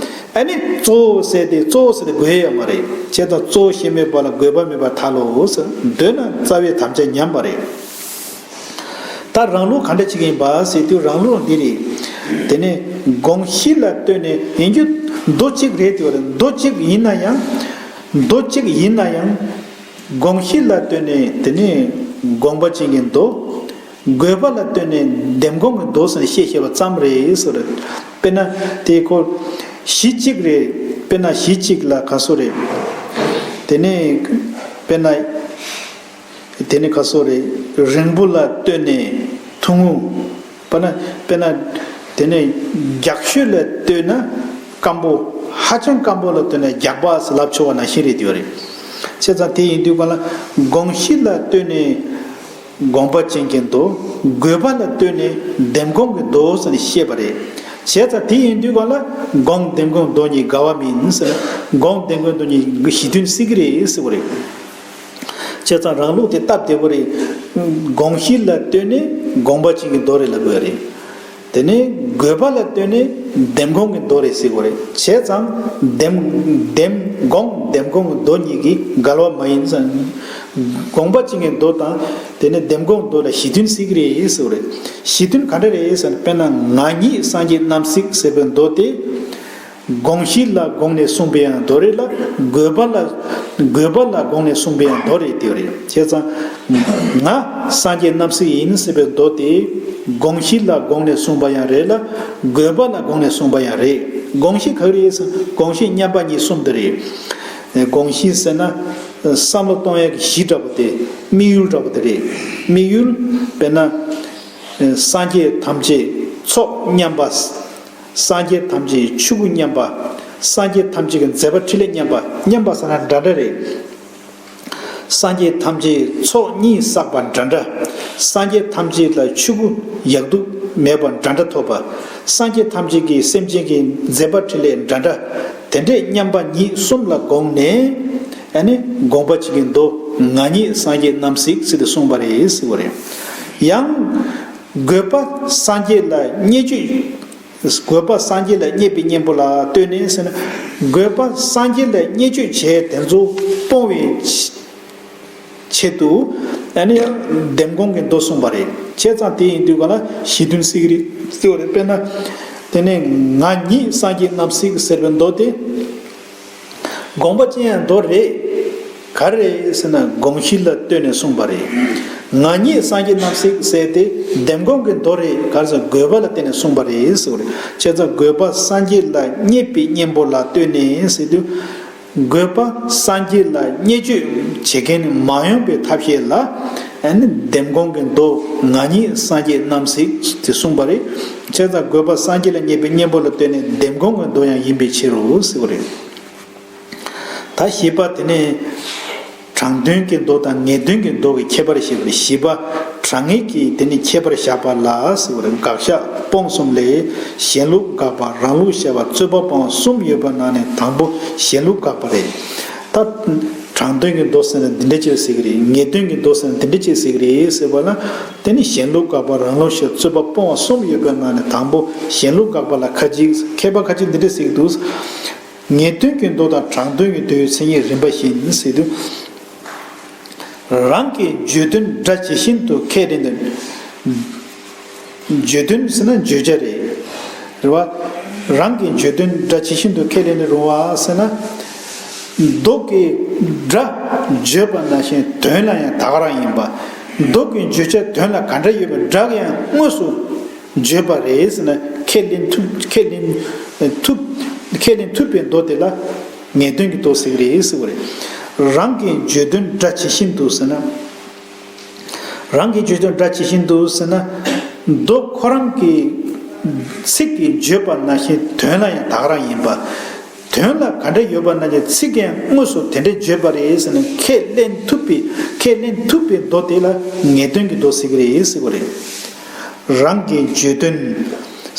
ཨ་ནི་གཙོ་བོ་ཟེར་ཏེ་གཙོ་བོ་ཟེར་ཏེ་དགོས་ཡོད་མ་རེད། བྱས་ཙང་གཙོ་བོ་བཤད་མེད་པ་ལ་དགོས་པ་མེད་པར་ཐལ་ལོ་ཟེར། འདོད་ན་རྩ་བའི་དམ་བཅའ་ཉམས་པ་རེད། ད་རང་ལུགས་ག་འདྲ་བྱེད་ཀྱི་ཡིན་པ་ཟེར་དུས་རང་ལུགས་འདི་རེད། དེ་ནས་དགོངས་གཞི་ལ་ལྟོས་ནས་ཡིན་རྒྱུ་མདོ་གཅིག་རེད་དེ་བ་རེད། མདོ་གཅིག་ཡིན་ན་ཡང་མདོ་གཅིག་ཡིན་ན་ཡང་དགོངས་གཞི་ལ་ལྟོས་ནས་དེ་ནས་དགོངས་པ་ཅན་གྱི་མདོ། དགོས་པ་ལ་ལྟོས་ནས་འདེམས་སྒོམ་གྱི་མདོ་ཟེར་ནས་བཤད་བཤད་པ་ཙམ་རེད་ཟེར། དཔེར་ན་དེ་ཁོ་གཞི་གཅིག་རེད། དཔེར་ན་གཞི་གཅིག་ལ་ག་ཚོད་རེད། དེ་ནས་དཔེར་ན་དེ་ནས་ག་ཚོད་རེད། རིང་པོ་ལ་ལྟོས་ནས་ཐུང་ངུ། དཔེར་ན་དཔེར་ན་དེ་ནས་རྒྱགས་ཤོས་ལ་ལྟོས་ན་སྐམ་པོ། ཧ་ཅང་སྐམ་པོ་ལ་ལྟོས་ན་རྒྱགས་པ་ཟེར་ལབ་ཆོག་པ་ནང་བཞིན་རེད་དེ་བ་རེད། བྱས་ཙང་དེ་ཡིན་དུས་གང་ལ་དགོངས་གཞི་ལ་ལྟོས་ནས། དགོངས་པ་ཅན་གྱི་མདོ། དགོས་པ་ལ་ལྟོས་ནས་འདེམས་སྒོམ་གྱི་མདོ་ཟེར་ནས་བཤད་པ་རེད། བྱས་ཙང་དེ་ཡིན་དུས་གང་ལ་དགོངས་འདེམས་སྒོམ་མདོ་གཉིས་འགལ་བ་མིན་ཟེར། དགོངས་འདེམས་སྒོམ་མདོ་གཉིས་གཞི་མཐུན་སྲིད་ཀྱི་རེད་ཟེར་བ་རེད། བྱས་ཙང་རང་ལུགས་དེ་སྟབས་བདེ་པོ་རེད། དགོངས་གཞི་ལ་ལྟོས་ནས་དགོངས་པ་ཅན་གྱི་མདོ་རེད་ལབ་དགོས་རེད། དེ་ནས་དགོས་པ་ལ་ལྟོས་ནས་འདེམས་སྒོམ་གྱི་མདོ་རེད་ཟེར་དགོས་རེད། བྱས་ཙང་འདེམས་འདེམས་སྒོམ་འདེམས་སྒོམ་གྱི་མདོ་གཉིས་ཀྱི་འགལ་བ་མ་ཡིན་ཙང་། དགོངས་པ་ཅན་གྱི་མདོ་དང་དེ་ནས་འདེམས་སྒོམ་མདོ་ལ་གཞི་མཐུན་སྲིད་ཀྱི་རེད་ཟེར་བ་རེད། གཞི་མཐུན་ག་འདྲ་རེད་ཟེར་ན་དཔེར་ན་ང་ཉིད་སངས་རྒྱས་རྣམ་གཟིགས་ཟེར་བའི་མདོ་དེ། དགོངས་གཞི་ལ་དགོངས་ནས་གསུངས་པའི་ཡང་མདོ་རེད་ལ་དགོས་པ་ལ་དགོས་པ་ལ་དགོངས་ནས་གསུངས་པའི་ཡང་མདོ་རེད་དེ་རེད། བྱས་ཙང་ང་སངས་རྒྱས་རྣམ་གཟིགས་ཡིན་ཟེར་བའི་མདོ་དེ་དགོངས་གཞི་ལ་དགོངས་ནས་གསུངས་པ་ཡང་རེད་ལ་དགོས་པ་ལ་དགོངས་ནས་གསུངས་པ་ཡང་རེད། དགོངས་གཞི་ག་རེ་རེད་ཟེར་དགོངས་གཞི་མཉམ་པ་གཉིས་གསུམ་དེ་རེད། དགོངས་གཞི་ཟེར་ན་བསམ་བློ་གཏོང་ཡག་གི་གཞི་འདྲ་པོ་དེ་དམིགས་ཡུལ་འདྲ་པོ་དེ་རེད། དམིགས་ཡུལ་དཔེར་ན་སངས་རྒྱས་ཐམས་ཅད་ཚོགས་མཉམ་པ། སངས་རྒྱས་ཐམས་ཅད་ཆོས་སྐུ་མཉམ་པ། སངས་རྒྱས་ཐམས་ཅད་ཀྱི་མཛད་པ་འཕྲིན་ལས་མཉམ་པ། མཉམ་པ་ཟེར་ན་འདྲ་འདྲ་རེད། སངས་རྒྱས་ཐམས་ཅད་ཚོགས་གཉིས་བསགས་པ་འདྲ་འདྲ། སངས་རྒྱས་ཐམས་ཅད་ལ་ཆོས་སྐུ་ཡག་སྡུག་མེད་པ་འདྲ་འདྲ་ཐོབ་པ། སངས་རྒྱས་ཐམས་ཅད་ཀྱི་སེམས་ཅན་གྱི་མཛད་པ་འཕྲིན་ལས་འདྲ་འདྲ། དེ་འདྲས་མཉམ་པ་ཉིད་གསུམ་ལ་དགོངས་ནས་ཨ་ནི་དགོངས་པ་ཅན་གྱི་མདོ་ང་ཉིད་སངས་རྒྱས་རྣམ་གཟིགས་ཟེར་ཏེ་གསུངས་པ་རེད་ཟེར་བ་རེད། ཡང་དགོས་པ་སངས་རྒྱས་ལ་བརྙས་བཅོས། དགོས་པ་སངས་རྒྱས་ལ་བརྙས་པའི་གཉེན་པོ་ལ་ལྟོས་ནས་ཟེར་ན། དགོས་པ་སངས་རྒྱས་ལ་བརྙས་བཅོས་བྱས་དེ་ཚོ་སྤོང་བའི་ཆེད་དུ་ཨ་ནི་འདེམས་སྒོམ་གྱི་མདོ་གསུངས་པ་རེད། བྱས་ཙང་དེ་ཡིན་དུས་ག་ལ་གཞི་མཐུན་སྲིད་ཀྱི་རེད་ཟེར་བ་རེད། དཔེར་ན་དེ་ནས་ང་ཉིད་སངས་རྒྱས་རྣམ་གཟིགས་ཟེར་བའི་མདོ་དེ། དགོངས་པ་ཅན་ཡང་མདོ་རེད། ག་རེ་རེད་ཟེར་ན་དགོངས་གཞི་ལ་ལྟོས་ནས་གསུངས་པ་རེད། ང་ཉིད་སངས་རྒྱས་རྣམས་ཤིག་ཟེར་ཏེ་འདེམས་སྐོང་གི་མདོ་རེད། ག་རེ་ཟེར། དགོས་པ་ལ་བརྟེན་ནས་གསུངས་པ་རེད་ཟེར་བ་རེད། བྱས་ཙང་དགོས་པ་སངས་རྒྱས་ལ་བརྙས་པའི་གཉེན་པོ་ལ་ལྟོས་ནས་ཟེར་དུས། དགོས་པ་སངས་རྒྱས་ལ་བརྙས་བཅོས་བྱེད་མཁན་མ་ཡོང་པའི་ཐབས་ཤེས་ལ། ཨ་ནི་འདེམས་སྐོང་གི་མདོ་ང་ཉིད་སངས་རྒྱས་རྣམས་ཤིག་དེ་གསུངས་པ་རེད། བྱས་ཙང་དགོས་པ་སངས་རྒྱས་ལ་བརྙས་པའི་གཉེན་པོ་ལ་ལྟོས་ནས་འདེམས་སྐོང་གི་མདོ་ཡང་ཡིན་པའི་ཕྱིར་རོ་ཟེར་བ་རེད། ད་བཞི་པ་དེ་ནས། དྲང་དོན་གྱི་མདོ་དང་ངེས་དོན་གྱི་མདོ་གི་ཁྱད་པར་བཤད་པ་རེད། བཞི་པ། དྲང་ངེས་ཀྱི་དེ་ནི་ཁྱད་པར་བཞག་པ་ལ་ཟེར་བ་རེད། དགག་བཞག་སྤོང་གསུམ་ལས་གཞན་ལུགས་དགག་པ་རང་ལུགས་བཤད་པ་རྩོད་པ་སྤོང་བ་གསུམ་ཡོད་པ་ནང་ནས་དང་པོ་གཞན་ལུགས་དགག་པ་རེད། ད་དྲང་དོན་གྱི་མདོ་ཟེར་ན་འདི་འདྲ་ཅིག་ཟེར་གྱི་རེད། ངེས་དོན་གྱི་མདོ་ཟེར་ན་འདི་འདྲ་ཅིག་ཟེར་གྱི་རེད་ཟེར་བ་ལ། དེ་ནི་གཞན་ལུགས་དགག་པ་རང་ལུགས་བཤད་རྩོད་པ་སྤོང་བ་གསུམ་ཡོད་པའི་ནང་ནས་དང་པོ་གཞན་ལུགས་དགག་པ་ལ་ཁ་ཅིག་མཁས་པ་ཁ་ཅིག་འདི་འདྲ་ཟེར་གྱི་འདུག་ངེས་དོན་གྱི་མདོ་དང་དྲང་དོན་གྱི་མདོའི་མཚན་ཉིད་རིམ་པ་བཞིན་ཟེར་དུས། རང་གི་བརྗོད་དོན་སྒྲ་ཇི་བཞིན་དུ་ཁས་ལེན་དོན། བརྗོད་དོན་ཟེར་ན་བརྗོད་བྱ་རེད། རེད་བ། རང་གི་བརྗོད་དོན་སྒྲ་ཇི་བཞིན་དུ་ཁས་ལེན་ནས་རུང་བ་ཟེར་ན། མདོ་གི་སྒྲ་བརྗོད་པ་ནང་བཞིན་དོན་ལ་ཡང་ད་ག་རང་ཡིན་པ། མདོ་གི་བརྗོད་བྱ་དོན་ལ་ག་འདྲ་ཡོད་པའི་སྒྲ་གི་ཡང་དངོས་སུ་བརྗོད་པ་རེད་ཟེར་ན་ཁས་ལེན་ཐུབ། ཁས་ལེན་ཐུབ། ཁས་ལེན་ཐུབ་པའི་མདོ་དེ་ལ་ངེས་དོན་གྱི་མདོ་ཟེར་གྱི་རེད་ཟེར་བ་རེད། རང་གི་བརྗོད་དོན་སྒྲ་ཇི་བཞིན་དུ་ཟེར་ན། རང་གི་བརྗོད་དོན་སྒྲ་ཇི་བཞིན་དུ་ཟེར་ན། མདོ་ཁོ་རང་གི་ཚིག་གིས་བརྗོད་པ་ནང་བཞིན་དོན་ལ་ཡང་ད་ག་རང་ཡིན་པ། དོན་ལ་ག་འདྲ་ཡོད་པ་ནང་བཞིན་ཚིག་གིས་ཡང་དངོས་སུ་དེ་འདྲ་བརྗོད་པ་རེད་ཟེར་ན་ཁས་ལེན་ཐུབ་པའི་ཁས་ལེན་ཐུབ་པའི་མདོ་དེ་ལ་ངེས་དོན་གྱི་མདོ་ཟེར་གྱི་རེད་ཟེར་བ་རེད། རང་གི་བརྗོད་དོན་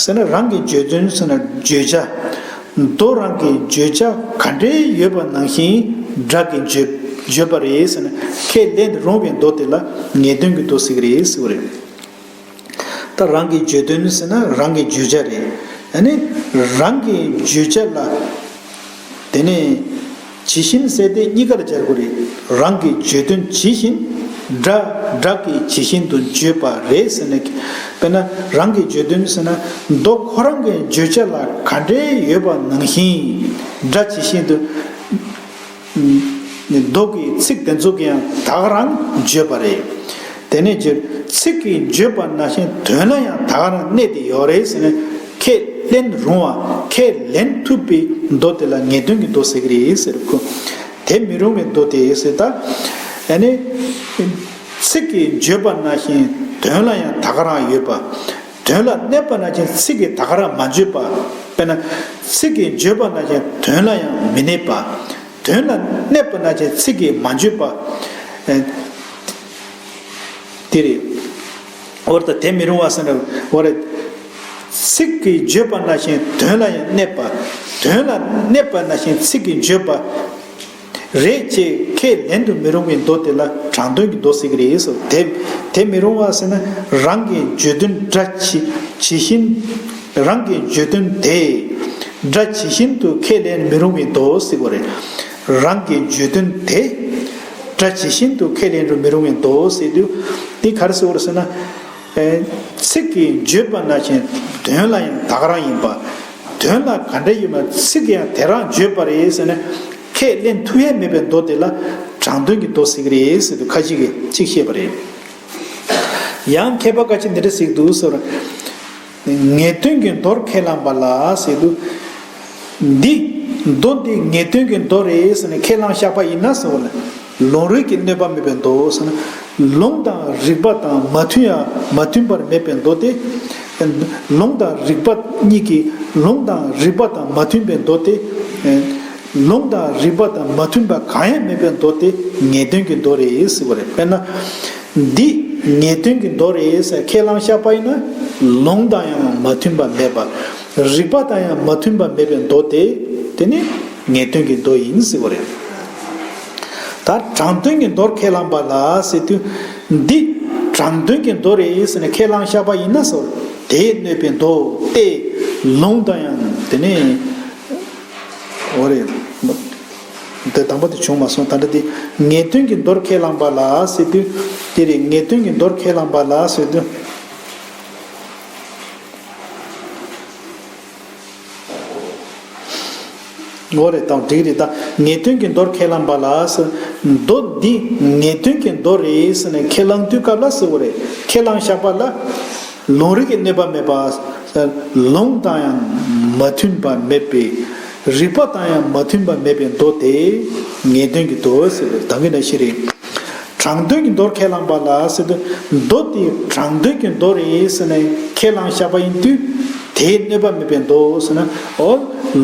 ཟེར་ན་རང་གི་བརྗོད་དོན་ཟེར་ན་བརྗོད་བྱ། མདོ་རང་གི་བརྗོད་བྱ་ག་འདྲའི་ཡོད་པ་ནང་བཞིན་སྒྲ་གིས་བརྗོད་བརྗོད་པ་རེད་ཟེར་ན་ཁས་ལེན་རུང་བའི་མདོ་དེ་ལ་ངེས་དོན་གྱི་མདོ་ཟེར་གྱི་རེད་ཟེར་བ་རེད། ད་རང་གི་བརྗོད་དོན་ཟེར་ན་རང་གི་བརྗོད་བྱ་རེད། ཨ་ནི་རང་གི་བརྗོད་བྱ་ལ། དེ་ནས་ཇི་བཞིན་ཟེར་ཏེ་གཉིས་ཀ་ལ་སྦྱར་དགོས་རེད། རང་གི་བརྗོད་དོན་ཇི་བཞིན་སྒྲ་སྒྲ་གིས་ཇི་བཞིན་དུ་བརྗོད་པ་རེད་ཟེར་ནས། དཔེར་ན་རང་གི་བརྗོད་དོན་ཟེར་ན་མདོ་ཁོ་རང་གི་བརྗོད་བྱ་ལ་ག་འདྲའི་ཡོད་པ་ནང་བཞིན་སྒྲ་ཇི་བཞིན་དུ། མདོ་གི་ཚིག་དེ་ཚོ་གིས་ཡང་ད་ག་རང་བརྗོད་པ་རེད། དེ་ནས་ཀྱི་ཚིག་གིས་བརྗོད་པ་ནང་བཞིན་དོན་ལ་ཡང་ད་ག་རང་གནས་ཏེ་ཡོད་རེད་ཟེར་ནས་ཁས་ལེན་རུང་བ་ཁས་ལེན་ཐུབ་པའི་མདོ་དེ་ལ་ངེས་དོན་གྱི་མདོ་ཟེར་གྱི་རེད་ཟེར་གོ། དེ་མི་རུང་བའི་མདོ་དེ་ཟེར་ད། ཨ་ནི། ཚིག་གིས་བརྗོད་པ་ནང་བཞིན་དོན་ལ་ཡང་ད་ག་རང་ཡོད་པ། དོན་ལ་གནས་པ་ནང་བཞིན་ཚིག་གིས་ད་ག་རང་མ་བརྗོད་པ། དཔེར་ན། ཚིག་གིས་བརྗོད་པ་ནང་བཞིན་དོན་ལ་ཡང་མི་གནས་པ། དོན་ལ་གནས་པ་ནང་བཞིན་ཚིག་གིས་མ་བརྗོད་པ། ཨེ། དེ་རེད། འོ་ད་དེ་མི་རུང་བ་ཟེར་ན་འོ་རེད། ཚིག་གིས་བརྗོད་པ་ནང་བཞིན་དོན་ལ་ཡང་གནས་པ། དོན་ལ་གནས་པ་ནང་བཞིན་ཚིག་གིས་བརྗོད་པ། རེད་ཅེས་ཁས་ལེན་དུ་མི་རུང་བའི་མདོ་དེ་ལ་དྲང་དོན་གྱི་མདོ་ཟེར་གྱི་རེད་ཟེར། དེ་དེ་མི་རུང་བ་ཟེར་ན་རང་གི་བརྗོད་དོན་སྒྲ་ཇི་ཇི་བཞིན། རང་གི་བརྗོད་དོན་དེ་སྒྲ་ཇི་བཞིན་དུ་ཁས་ལེན་མི་རུང་བའི་མདོ་ཟེར་བ་རེད། རང་གི་བརྗོད་དོན་དེ་སྒྲ་ཇི་བཞིན་དུ་ཁས་ལེན་རུ་མི་རུང་བའི་མདོ་ཟེར་དུས་འདི་ག་རེ་ཟེར་བ་རེད་ཟེར་ན། ཨེ། ཚིག་གིས་བརྗོད་པ་ནང་བཞིན་དོན་ལ་ཡང་ད་ག་རང་ཡིན་པ། དོན་ལ་ག་འདྲ་ཡིན་པ་ཚིག་གིས་ཡང་དེ་རང་བརྗོད་པ་རེད་ཟེར་ནས་ཁས་ལེན་ཐུབ་ཡས་མེད་པའི་མདོ་དེ་ལ་དྲང་དོན་གྱི་མདོ་ཟེར་གྱི་རེད་ཟེར་དུས་ཁ་ཅིག་གིས་གཅིག་བཤད་པ་རེད། ཡང་མཁས་པ་ཁ་ཅིག་འདི་འདྲ་ཟེར་གྱི་འདུག་ཟེར། ངེས་དོན་གྱི་མདོར་ཁས་བླངས་པ་ལ་ཟེར་དུས། འདི། མདོ་འདི་ངེས་དོན་གྱི་མདོ་རེད་ཟེར་ནས་ཁས་བླངས་བཞག་པ་ཡིན་ན་ཟེར་བ་ལ། ལུང་རིགས་ཀྱི་གནོད་པ་མེད་པའི་མདོ་ཟེར་ན། ལུང་དང་རིགས་པ་དང་མ་མཐུན་ཡང་མ་མཐུན་པར་མེད་པའི་མདོ་སྟེ། ལུང་དང་རིགས་པ་གཉིས་ཀྱི་ལུང་དང་རིགས་པ་དང་མ་མཐུན་པའི་མདོ་སྟེ། ལུང་དང་རིགས་པ་དང་མ་མཐུན་པ་གང་ཡང་མེད་པའི་མདོ་སྟེ་ངེས་དོན་གྱི་མདོ་རེད་ཟེར་བ་རེད། དཔེར་ན། འདི་ངེས་དོན་གྱི་མདོ་རེད་ཟེར་ཁས་བླངས་བཞག་པ་ཡིན་ན། ལུང་དང་ཡང་མ་མཐུན་པ་མེད་པ། རིགས་པ་དང་ཡང་མ་མཐུན་པ་མེད་པའི་མདོ་སྟེ། དེ་ནི་ངེས་དོན་གྱི་མདོ་ཡིན་ཟེར་བ་རེད། ད་དྲང་དོན་གྱི་མདོར་ཁས་བླངས་པ་ལ་ཟེར་དུས། འདི་དྲང་དོན་གྱི་མདོ་རེད་ཟེར་ནས་ཁས་བླངས་བཞག་པ་ཡིན་ན་ཟེར། དེས་གནོད་པའི་མདོ་སྟེ། ལུང་དང་ཡང་དེ་ནི། འོ་རེད། དེ་དང་པོ་དེ་བྱུང་མ་སོང་། ད་ལྟ་དེ་ངེས་དོན་གྱི་མདོར་ཁས་བླངས་པ་ལ་ཟེར་དུས། དེ་རེད། ངེས་དོན་གྱི་མདོར་ཁས་བླངས་པ་ལ་ཟེར་དུས། འོ་རེད། དང་འགྲིག་རེད། ད་ངེས་དོན་གྱི་མདོར་ཁས་བླངས་པ་ལ་ཟེར། མདོ་འདི་ངེས་དོན་གྱི་མདོ་རེད་ཟེར་ནས་ཁས་བླངས་དུས་སྐབས་ལ་ཟེར་བ་རེད། ཁས་བླངས་བཞག་པ་ལ་ལུང་རིགས་ཀྱི་གནོད་པ་མེད་པ། ལུང་དང་ཡང་མ་མཐུན་པ་མེད་པའི། རིགས་པ་དང་ཡང་མ་མཐུན་པ་མེད་པའི་མདོ་དེ་ངེས་དོན་གྱི་མདོ་ཟེར་བ་དང་གི་ནང་བཞིན་རེད། དྲང་དོན་གྱི་མདོར་ཁས་བླངས་པ་ལ་ཟེར་དུས། མདོ་དེ་དྲང་དོན་གྱི་མདོ་རེད་ཟེར་ནས་ཁས་བླངས་བཞག་པ་ཡིན་དུས། དེའི་གནོད་པ་མེད་པའི་མདོ་ཟེར་ན། འོ།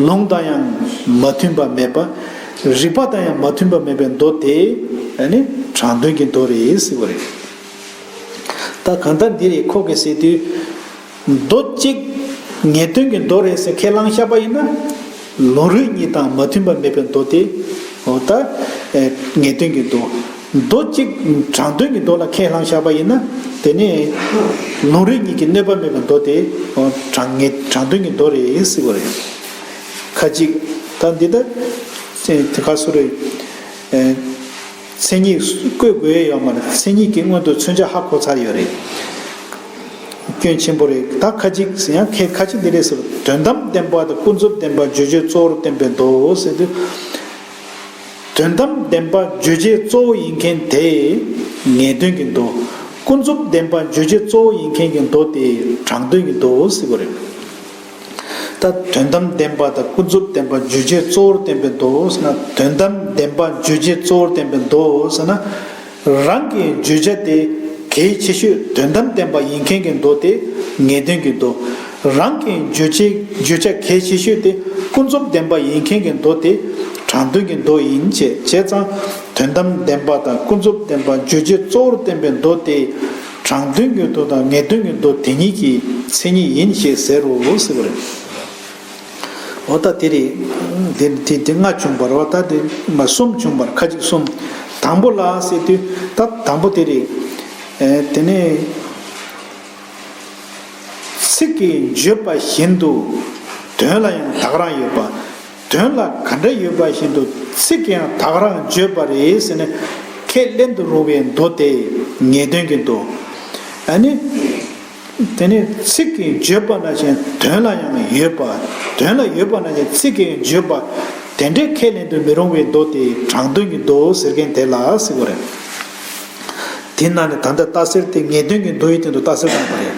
ལུང་དང་ཡང་མ་མཐུན་པ་མེད་པ། རིགས་པ་དང་ཡང་མ་མཐུན་པ་མེད་པའི་མདོ་དེ་ཨ་ནི་དྲང་དོན་གྱི་མདོ་རེད་ཟེར་བ་རེད། ད་གང་ལྟར་འདི་རེད། ཁོ་གིས་ཟེར་དུས། མདོ་གཅིག་ངེས་དོན་གྱི་མདོ་རེད་ཟེར་ཁས་བླངས་བཞག་པ་ཡིན་ན། ལུང་རིགས་གཉིས་དང་མ་མཐུན་པ་མེད་པའི་མདོ་དེ། འོ་ད། ཨེ། ངེས་དོན་གྱི་མདོ། མདོ་གཅིག་དྲང་དོན་གྱི་མདོ་ལ་ཁས་བླངས་བཞག་པ་ཡིན་ན། དེ་ནས་ལུང་རིགས་གཉིས་ཀྱི་གནོད་པ་མེད་པའི་མདོ་དེ། འོ། དྲང་ངེས་དྲང་དོན་གྱི་མདོ་རེད་ཟེར་བ་རེད། ཁ་ཅིག་ད་འདི་ལྟ། དེ་ག་སུ་རེད། ཨེ། མཚན་ཉིད་བཀོད་དགོས་ཡོད་མ་རེད། མཚན་ཉིད་ཀྱི་སྔོན་དུ་མཚོན་བྱ་ཧ་གོ་ཚར་ཡོད་རེད། སྐྱོན་ཆེན་པོ་རེད། ད་ཁ་ཅིག་ཟེར་ཡང་ཁ་ཁ་ཅིག་འདི་རེད་ཟེར། དོན་དམ་བདེན་པ་དང་ཀུན་རྫོབ་བདེན་པ་བརྗོད་བྱའི་གཙོ་བོར་བསྟན་པའི་མདོ་ཟེར་དུས། དོན་དམ་བདེན་པ་བརྗོད་བྱའི་གཙོ་བོ་ཡིན་མཁན་དེ་ངེས་དོན་གྱི་མདོ། ཀུན་རྫོབ་བདེན་པ་བརྗོད་བྱའི་གཙོ་བོ་ཡིན་མཁན་གྱི་མདོ་དེ་དྲང་དོན་གྱི་མདོ་ཟེར་བ་རེད། ད་དོན་དམ་བདེན་པ་དང་ཀུན་རྫོབ་བདེན་པ་བརྗོད་བྱའི་གཙོ་བོར་བསྟན་པའི་མདོ་ཟེར་ན། དོན་དམ་བདེན་པ་བརྗོད་བྱའི་གཙོ་བོར་བསྟན་པའི་མདོ་ཟེར་ན། རང་གི་བརྗོད་བྱ་དེ་གལ་ཆེ་ཤོས་དོན་དམ་བདེན་པ་ཡིན་མཁན་གྱི་མདོ་དེ་ངེས་དོན་གྱི་མདོ། རང་གི་བརྗོད་བྱའི་བརྗོད་བྱ་གལ་ཆེ་ཤོས་དེ་ཀུན་རྫོབ་བདེན་པ་ཡིན་མཁན་གྱི་མདོ་དེ་དྲང་དོན་གྱི་མདོ་ཡིན་ཅེས། བྱས་ཙང་དོན་དམ་བདེན་པ་དང་ཀུན་རྫོབ་བདེན་པ་བརྗོད་བྱའི་གཙོ་བོར་བསྟན་པའི་མདོ་དེ་དྲང་དོན་གྱི་མདོ་དང་ངེས་དོན་གྱི་མདོ་དེ་གཉིས་ཀྱི་མཚན་ཉིད་ཡིན་ཞེས་ཟེར་རོ་ཟེར་བ་རེད། འོ་ད་དེ་རེད། དེ་དེ་དེ་ལྔ་བྱུང་བ་རེད་བ། ད་དེ་མ་གསུམ་བྱུང་བར་ཁ་ཅིག་གསུམ། དང་པོ་ལ་ཟེར་དུས། ད་དང་པོ་དེ་རེད། ཨེ། དེ་ནས་ཚིག་གིས་བརྗོད་པ་བཞིན་དུ་དོན་ལ་ཡང་དག་རང་ཡོད་པ། དོན་ལ་ག་འདྲ་ཡོད་པ་བཞིན་དུ་ཚིག་གིས་ཡང་དག་རང་བརྗོད་པ་རེད་ཟེར་ནས་ཁས་ལེན་དུ་རུང་བའི་མདོ་དེ་ངེས་དོན་གྱི་མདོ། ཨ་ནི། དེ་ནི་ཚིག་གིས་བརྗོད་པ་ནང་བཞིན་དོན་ལ་ཡང་ཡོད་པ། དོན་ལ་ཡོད་པ་ནང་བཞིན་ཚིག་གིས་བརྗོད་པ། དེ་འདྲའི་ཁས་ལེན་དུ་མི་རུང་བའི་མདོ་དེ་དྲང་དོན་གྱི་མདོ་ཟེར་མཁན་དེ་ལ་ཟེར་བ་རེད། དེ་ནང་ནས་ད་ལྟ་རྟགས་གསལ་དེ་ངེས་དོན་གྱི་མདོ་ཡི་སྟེང་དུ་རྟགས་གསལ་བཏང་བ་རེད།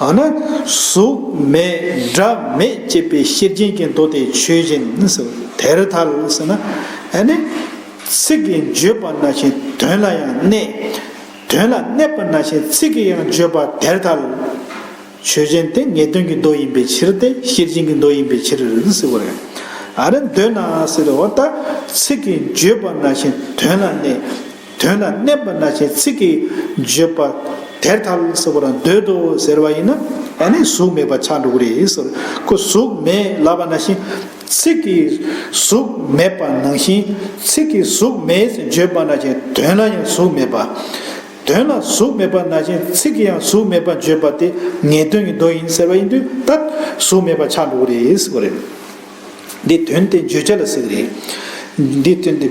འོ་ན། གཟུགས་མེད་སྒྲ་མེད་ཅེས་པའི་ཤེར་ཕྱིན་གྱི་མདོ་དེ་ཆོས་ཅན་ཟེར། དེར་ཐལ་ཟེར་ན། ཨ་ནི། ཚིག་གིས་བརྗོད་པ་ནང་བཞིན་དོན་ལ་ཡང་གནས། དོན་ལ་གནས་པ་ནང་བཞིན་ཚིག་གིས་ཡང་བརྗོད་པ་དེར་ཐལ། ཆོས་ཅན་དེ་ངེས་དོན་གྱི་མདོ་ཡིན་པའི་ཕྱིར་ཏེ། ཤེར་ཕྱིན་གྱི་མདོ་ཡིན་པའི་ཕྱིར་ཟེར་བ་རེད། ཨ་རེ་འདོད་ན་ཟེར་བ་ད། ཚིག་གིས་བརྗོད་པ་ནང་བཞིན་དོན་ལ་གནས། དོན་ལ་གནས་པ་ནང་བཞིན་ཚིག་གིས་བརྗོད་པ་དེར་ཐལ་ཟེར་བ་རང་འདོད་དོ་ཟེར་བ་ཡིན་ན། ཨ་ནི་གཟུགས་མེད་པ་ཆགས་འགྲོ་གི་རེད་ཟེར། ཁོ་གཟུགས་མེད་ལབ་པ་ནང་བཞིན། ཚིག་གིས་གཟུགས་མེད་པ་ནང་བཞིན། ཚིག་གིས་གཟུགས་མེད་ཟེར་བརྗོད་པ་ནང་བཞིན་དོན་ལ་ཡང་གཟུགས་མེད་པ། དོན་ལ་གཟུགས་མེད་པ་ནང་བཞིན་ཚིག་གིས་ཡང་གཟུགས་མེད་པར་བརྗོད་པ་དེ་ངེས་དོན་གྱི་མདོ་ཡིན་ཟེར་བ་ཡིན་དུས། ད་གཟུགས་མེད་པ་ཆགས་འགྲོ་གི་རེད་ཟེར་བ་རེད། འདི་དོན་དེ་བརྗོད་བྱ་ལ་ཟེར་གི་རེད། འདི་དོན་དེ་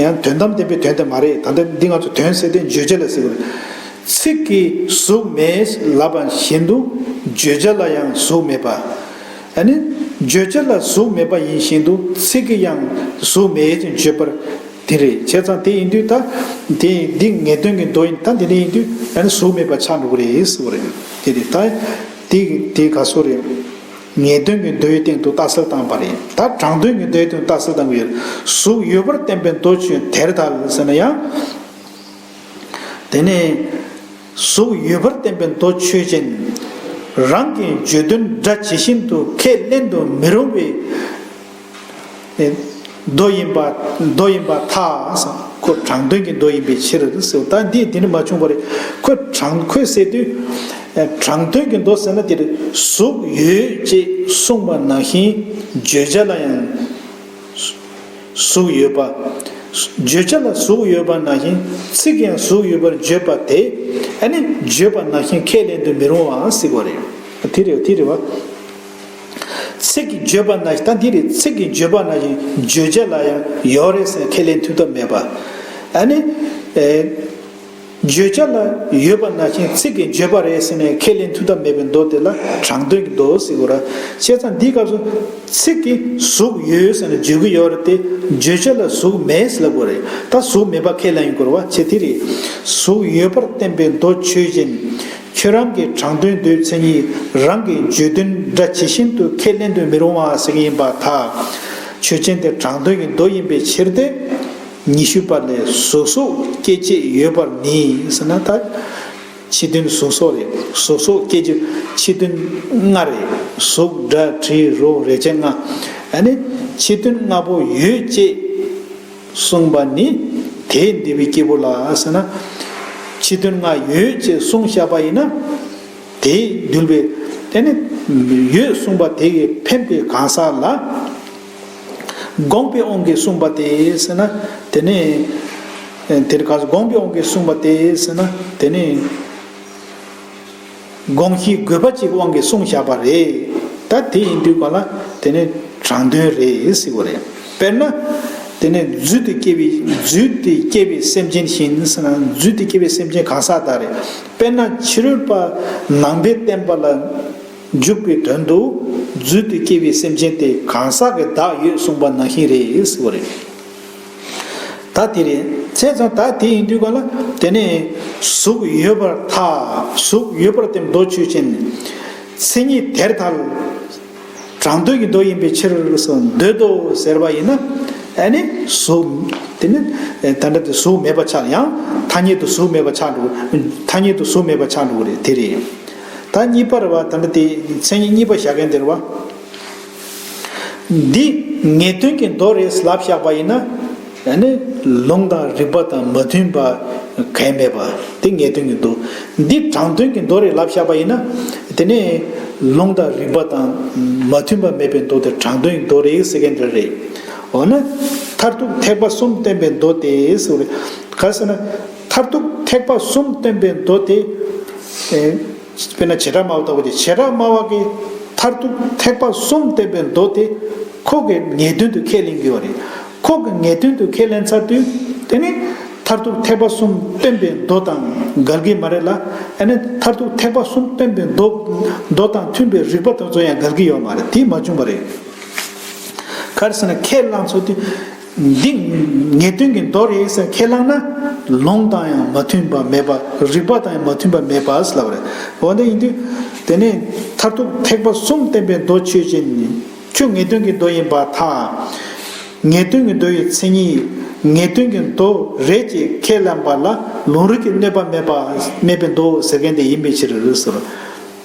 ཡང་དོན་དམ་བདེན་པའི་དོན་དེ་མ་རེད། ད་ལྟ་འདི་ང་ཚོ་དོན་ཟེར་དེ་བརྗོད་བྱ་ལ་ཟེར་གི་རེད། ཚིག་གིས་གཟུགས་མེད་ལབ་པ་བཞིན་དུ་བརྗོད་བྱ་ལ་ཡང་གཟུགས་མེད་པ། ཨ་ནི། བརྗོད་བྱ་ལ་གཟུགས་མེད་པ་ཡིན་བཞིན་དུ་ཚིག་གིས་ཡང་གཟུགས་མེད་ཅེས་བརྗོད་པར་དེ་རེད། བྱས་ཙང་དེ་ཡིན་དུས་ད། དེ་འདི་ངེས་དོན་གྱི་མདོ་ཡིན། ད་འདི་འདྲ་ཡིན་དུས་ཨ་ནི་གཟུགས་མེད་པ་ཆགས་འགྲོ་གི་རེད་ཟེར་བ་རེད། དེ་རེད། ད་དེ་དེ་ག་སོ་རེད། ངེས་དོན་གྱི་མདོའི་སྟེང་དུ་རྟགས་གསལ་བཏང་བ་རེད། ད་དྲང་དོན་གྱི་མདོའི་སྟེང་དུ་རྟགས་གསལ་བཏང་གི་ཡོད། གཟུགས་ཡོད་པར་བསྟན་པའི་མདོ་ཆོས་དེར་ཐལ་ཟེར་ན་ཡང་། དེ་ནས་གཟུགས་ཡོད་པར་བསྟན་པའི་མདོ་ཆོས་ཅན། རང་གི་བརྗོད་དོན་སྒྲ་ཇི་བཞིན་དུ་ཁས་ལེན་དུ་མི་རུང་བའི་མདོ་ཡིན་པ། མདོ་ཡིན་པར་ཐལ། ཁོ་དྲང་དོན་གྱི་མདོ་ཡིན་པའི་ཕྱིར་ཟེར། ད་འདི་དེ་ནི་མ་བྱུང་བ་རེད། ཁོ་དྲང་ཁོས་ཟེར་དུས། དྲང་དོན་གྱི་མདོ་ཟེར་ན་དེར་གཟུགས་ཡོད་ཅེས་གསུངས་པ་ནང་བཞིན་བརྗོད་བྱ་ལ་ཡང་གཟུགས་ཡོད་པ། བརྗོད་བྱ་ལ་གཟུགས་ཡོད་པ་ནང་བཞིན་ཚིག་ཀྱང་གཟུགས་ཡོད་པར་བརྗོད་པ་དེ། ཨ་ནི་བརྗོད་པ་ནང་བཞིན་ཁས་ལེན་དུ་མི་རུང་བ་ཟེར་བ་རེད། དེ་རེད། དེ་རེད་བ། ཚིག་གིས་བརྗོད་པ་ནང་བཞིན། ད་འདི་རེད། ཚིག་གིས་བརྗོད་པ་ནང་བཞིན་བརྗོད་བྱ་ལ་ཡང་ཡོད་རེད་ཟེར་ཁས་ལེན་ཐུབ་ཐབས་མེད་པ། ཨ་ནི། ཨེ། བརྗོད་བྱ་ལ་ཡོད་པ་ནང་བཞིན་ཚིག་གིས་བརྗོད་པ་རེད་ཟེར་ནས་ཁས་ལེན་ཐུབ་ཐབས་མེད་པའི་མདོ་དེ་ལ་དྲང་དོན་གྱི་མདོ་ཟེར་གྱི་ཡོད་རེད། བྱས་ཙང་འདིའི་སྐབས་སུ་ཚིག་གིས་གཟུགས་ཡོད་ཟེར་ནས་བརྗོད་ཀྱི་ཡོད་རེད་དེ། བརྗོད་བྱ་ལ་གཟུགས་མེད་ཟེར་ལབ་དགོས་རེད། ད་གཟུགས་མེད་པ་ཁས་ལེན་ཡོང་དགོས་རེད་བ། བྱས་དེ་རེད། གཟུགས་ཡོད་པར་བསྟན་པའི་མདོ་ཆོས་ཅན། ཁྱོད་རང་གི་དྲང་དོན་མདོའི་མཚན་ཉིད་རང་གི་བརྗོད་དོན་སྒྲ་ཇི་བཞིན་དུ་ཁས་ལེན་དུ་མི་རུང་བ་ཟེར་གྱི་ཡིན་པར་ཐལ། ཆོས་ཅན་དེ་དྲང་དོན་གྱི་མདོ་ཡིན་པའི་ཕྱིར་ཏེ། ཉི་ཤུ་པ་ལས་གཟུགས་སོགས་སྐྱེ་བྱེད་ཡོད་པར་ནི་ཟེར་ན། ད་ཕྱི་དོན་གཟུགས་སོགས་རེད། གཟུགས་སོགས་སྐྱེ་བྱེད་ཕྱི་དོན་ལྔ་རེད། གཟུགས་སྒྲ་དྲི་རོ་རེག་བྱ་ལྔ། ཨ་ནི་ཕྱི་དོན་ལྔ་པོ་ཡོད་ཅེས་གསུངས་པ་ནི་དེས་འདུལ་བའི་སྐྱེས་བུ་ལ་ཟེར་ན། ཕྱི་དོན་ལྔ་ཡོད་ཅེས་གསུངས་བཞག་པ་ཡིན་ན། དེས་འདུལ་བའི་དེ་ནི་ཡོད་གསུངས་པ་དེ་གིས་ཕན་པའི་གང་ཟག་ལ། དགོངས་པའི་དབང་གིས་གསུངས་པ་དེ་ཟེར་ན། དེ་ནི་དེར་ག་དགོངས་པའི་དབང་གིས་གསུངས་པ་དེ་ཟེར་ན། དེ་ནི་དགོངས་གཞིའི་དགོས་པ་གཅིག་དབང་གིས་གསུངས་བཞག་པ་རེད། ད་དེ་ཡིན་དུས་ག་ལ་དེ་ནི་དྲང་དོན་རེད་ཟེར་བ་རེད། དཔེར་ན། དེ་ནི་རྫུས་ཏེ་སྐྱེ་བའི་རྫུས་ཏེ་སྐྱེ་བའི་སེམས་ཅན་བཞིན་ཟེར་ན། རྫུས་ཏེ་སྐྱེ་བའི་སེམས་ཅན་གང་ཟག་དག་རེད། དཔེར་ན་ཕྱི་རོལ་པ་ནང་པའི་བསྟན་པ་ལ་འཇུག་པའི་དོན་དུ་རྫུས་ཏེ་སྐྱེ་བའི་སེམས་ཅན་དེ་གང་ཟག་གི་བདག་ཡོད་གསུངས་པ་ནང་བཞིན་རེད་ཟེར་བ་རེད། ད་དེ་རེད། བྱས་ཙང་ད་དེ་ཡིན་དུས་ག་ལ་དེ་ནི་གཟུགས་ཡོད་པར་ཐལ། གཟུགས་ཡོད་པར་བསྟན་མདོ་ཆོས་ཅན། མཚན་ཉིད་དེར་ཐལ། དྲང་དོན་གྱི་མདོ་ཡིན་པའི་ཕྱིར་སོ་འདོད་དོ་ཟེར་བ་ཡིན་ན། ཨ་ནི་གཟུགས་དེ་ནི་ད་ལྟ་དེ་གཟུགས་མེད་པ་ཆགས། ཡང་ཐ་སྙད་དུ་གཟུགས་མེད་པ་ཆགས་འགྲོ། ཐ་སྙད་དུ་གཟུགས་མེད་པ་ཆགས་འགྲོ་གི་རེད། དེ་རེད། ད་གཉིས་པར་བ་ད་ལྟ་དེ་མཚན་ཉིད་གཉིས་པ་བཞག་མཁན་དེ་རེད་བ། འདི་ངེས་དོན་གྱི་མདོ་རེད་ལབ་བཞག་པ་ཡིན་ན། ཨ་ནི་ལུང་དང་རིགས་པ་དང་མ་མཐུན་པ་གང་ཡང་མེད་པ་དེ་ངེས་དོན་གྱི་མདོ། འདི་དྲང་དོན་གྱི་མདོ་རེད་ལབ་བཞག་པ་ཡིན་ན། དེ་ནས་ལུང་དང་རིགས་པ་དང་མ་མཐུན་པ་མེད་པའི་མདོ་དེ་དྲང་དོན་གྱི་མདོ་རེད་ཟེར་མཁན་དེ་རེད། འོ་ན་མཐར་ཐུག་ཐེག་པ་གསུམ་སྟོན་པའི་མདོ་དེ་ཟེར་བ་རེད། ག་ཟེར་ན། མཐར་ཐུག་ཐེག་པ་གསུམ་སྟོན་པའི་མདོ་དེ། ཨེ། དཔེར་ན་བྱེ་བྲག་སྨྲ་བ་ལྟ་བུ་དེ། བྱེ་བྲག་སྨྲ་བ་གིས་མཐར་ཐུག་ཐེག་པ་གསུམ་སྟོན་པའི་མདོ་དེ་ཁོ་གི་ངེས་དོན་དུ་ཁས་ལེན་གྱི་ཡོད་རེད། ཁོ་གི་ངེས་དོན་དུ་ཁས་ལེན་ཚར་དུས་དེ་ནི་མཐར་ཐུག་ཐེག་པ་གསུམ་སྟོན་པའི་མདོ་དང་འགལ་གྱི་མ་རེད་ལ། ཨ་ནི་མཐར་ཐུག་ཐེག་པ་གསུམ་སྟོན་པའི་མདོ་མདོ་དང་མཐུན་པའི་རིགས་པ་དེ་ཚོ་ཡང་འགལ་གྱི་ཡོད་མ་རེད། དེ་མ་བྱུང་བ་རེད། ག་རེ་ཟེར་ན་ཁས་བླངས་ཚུལ་དེ། འདི་ངེས་དོན་གྱི་མདོ་རེད་ཟེར་ཁས་བླངས་ན། ལུང་དང་ཡང་མ་མཐུན་པ་མེད་པ། རིགས་པ་དང་ཡང་མ་མཐུན་པ་མེད་པ་ཟེར་ལབ་པ་རེད། འོ་འདི་ཡིན་དུས་དེ་ནས་མཐར་ཐུག་ཐེག་པ་གསུམ་སྟོན་པའི་མདོ་ཆོས་ཅན། ཁྱོད་ངེས་དོན་གྱི་མདོ་ཡིན་པར་ཐལ། ངེས་དོན་གྱི་མདོ་ཡི་མཚན་ཉིད་ངེས་དོན་གྱི་མདོ་རེད་ཅེས་ཁས་བླངས་པ་ལ་ལུང་རིགས་ཀྱི་གནོད་པ་མེད་པ་མེད་པའི་མདོ་ཟེར་མཁན་དེ་ཡིན་པའི་ཕྱིར་ཟེར།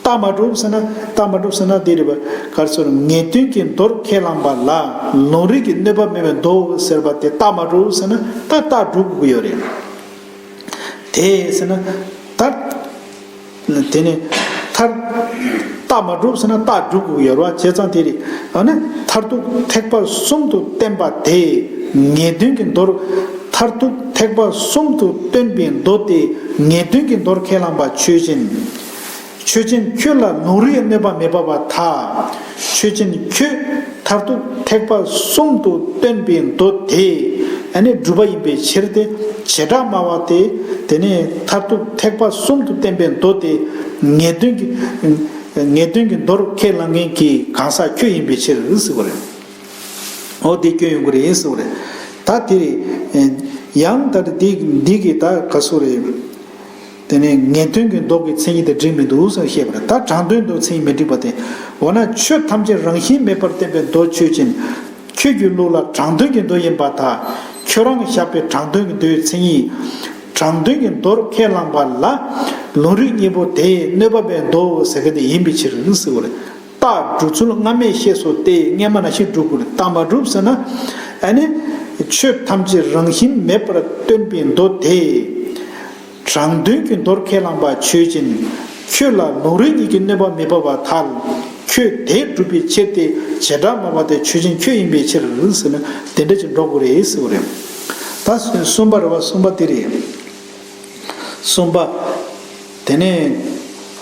རྟགས་མ་གྲུབ་ཟེར་ན། རྟགས་མ་གྲུབ་ཟེར་ན་དེ་རེད་པ། ག་རེ་ཟེར། ངེས་དོན་གྱི་མདོར་ཁས་བླངས་པ་ལ་ལུང་རིགས་ཀྱི་གནོད་པ་མེད་པའི་མདོ་ཟེར་བ་དེ་རྟགས་མ་གྲུབ་ཟེར་ན་ད་རྟགས་སྒྲུབ་དགོས་ཀྱི་ཡོད་རེད། དེ་ཟེར་ན་ད་དེ་ནི་མཐར། རྟགས་མ་གྲུབ་ཟེར་ན་རྟགས་སྒྲུབ་དགོས་ཀྱི་ཡོད་རེད་པ། བྱས་ཙང་དེ་རེད། ཨ་ནི་མཐར་ཐུག་ཐེག་པ་གསུམ་དུ་བསྟན་པ་དེ་ངེས་དོན་གྱི་མདོར། མཐར་ཐུག་ཐེག་པ་གསུམ་དུ་སྟོན་པའི་མདོ་དེ་ངེས་དོན་གྱི་མདོར་ཁས་བླངས་པ་ཆོས་ཅན། ཆོས་ཅན་ཁྱོད་ལ་ལུང་རིགས་གནོད་པ་མེད་པ་བ་ཐལ། ཆོས་ཅན་ཁྱོད་མཐར་ཐུག་ཐེག་པ་གསུམ་དུ་སྟོན་པའི་མདོ་དེ་ཨ་ནི་སྒྲུབ་པ་ཡིན་པའི་ཕྱིར་ཏེ། བྱེ་བྲག་སྨྲ་བ་དེ་དེ་ནས་མཐར་ཐུག་ཐེག་པ་གསུམ་དུ་བསྟན་པའི་མདོ་དེ་ངེས་དོན་གྱི་ངེས་དོན་གྱི་མདོར་ཁས་བླངས་མཁན་གྱི་གང་ཟག་ཁྱོད་ཡིན་པའི་ཕྱིར་ཟེར་བ་རེད། འོ་དེ་སྐྱོན་ཡོང་གི་རེད་ཟེར་བ་རེད། ད་དེ་རེད། ཡང་ད་འདི་འདི་གི་ད་ག་ཟེར་རེད། དེ་ནས་ངེས་དོན་གྱི་མདོ་གི་མཚན་ཉིད་དེ་འགྲིག་མི་འདུག་ཟེར་བཤད་པ་རེད། ད་དྲང་དོན་དུ་མཚན་ཉིད་མི་འགྲིག་པ་དེ། འོ་ན་ཆོས་ཐམས་ཅད་རང་བཞིན་མེད་པར་བསྟན་པའི་མདོ་ཆོས་ཅན། ཁྱོད་ཀྱི་ལུགས་ལ་དྲང་དོན་གྱི་མདོ་ཡིན་པར་ཐལ། ཁྱོད་རང་གིས་བཞག་པའི་དྲང་དོན་གྱི་མདོའི་མཚན་ཉིད། དྲང་དོན་གྱི་མདོར་ཁས་བླངས་པ་ལ་ལུང་རིགས་གཉིས་པོ་དེས་གནོད་པ་མེད་མདོ་ཟེར་མཁན་དེ་ཡིན་པའི་ཕྱིར་ཟེར་བ་རེད། རྟགས་སྒྲུབ་ཚུལ་སྔ་མས་བཤད་སོ་སྟེ་སྔས་མ་ནང་བཞིན་སྒྲུབ་དགོས་རེད། རྟགས་མ་གྲུབ་ཟེར་ན། ཨ་ནི་ཆོས་ཐམས་ཅད་རང་བཞིན་མེད་པར་སྟོན་པའི་མདོ་དེ། དྲང་དོན་གྱི་མདོར་ཁས་བླངས་པ་ཆོས་ཅན། ཁྱོད་ལ་ལུང་རིགས་གཉིས་ཀྱི་གནོད་པ་མི་འབབ་པར་ཐལ། ཁྱོད་དེ་སྒྲུབ་པའི་ཕྱིར་ཏེ་བྱེ་བྲག་སྨྲ་བ་དེ་ཆོས་ཅན་ཁྱོད་ཡིན་པའི་ཕྱིར་ཟེར་ན་དེ་འདྲ་ཅིག་འགྲོ་དགོས་རེད་ཟེར་བ་རེད། ད་གསུམ་པ་རེད་བ། གསུམ་པ་དེ་རེད། གསུམ་པ། དེ་ནས་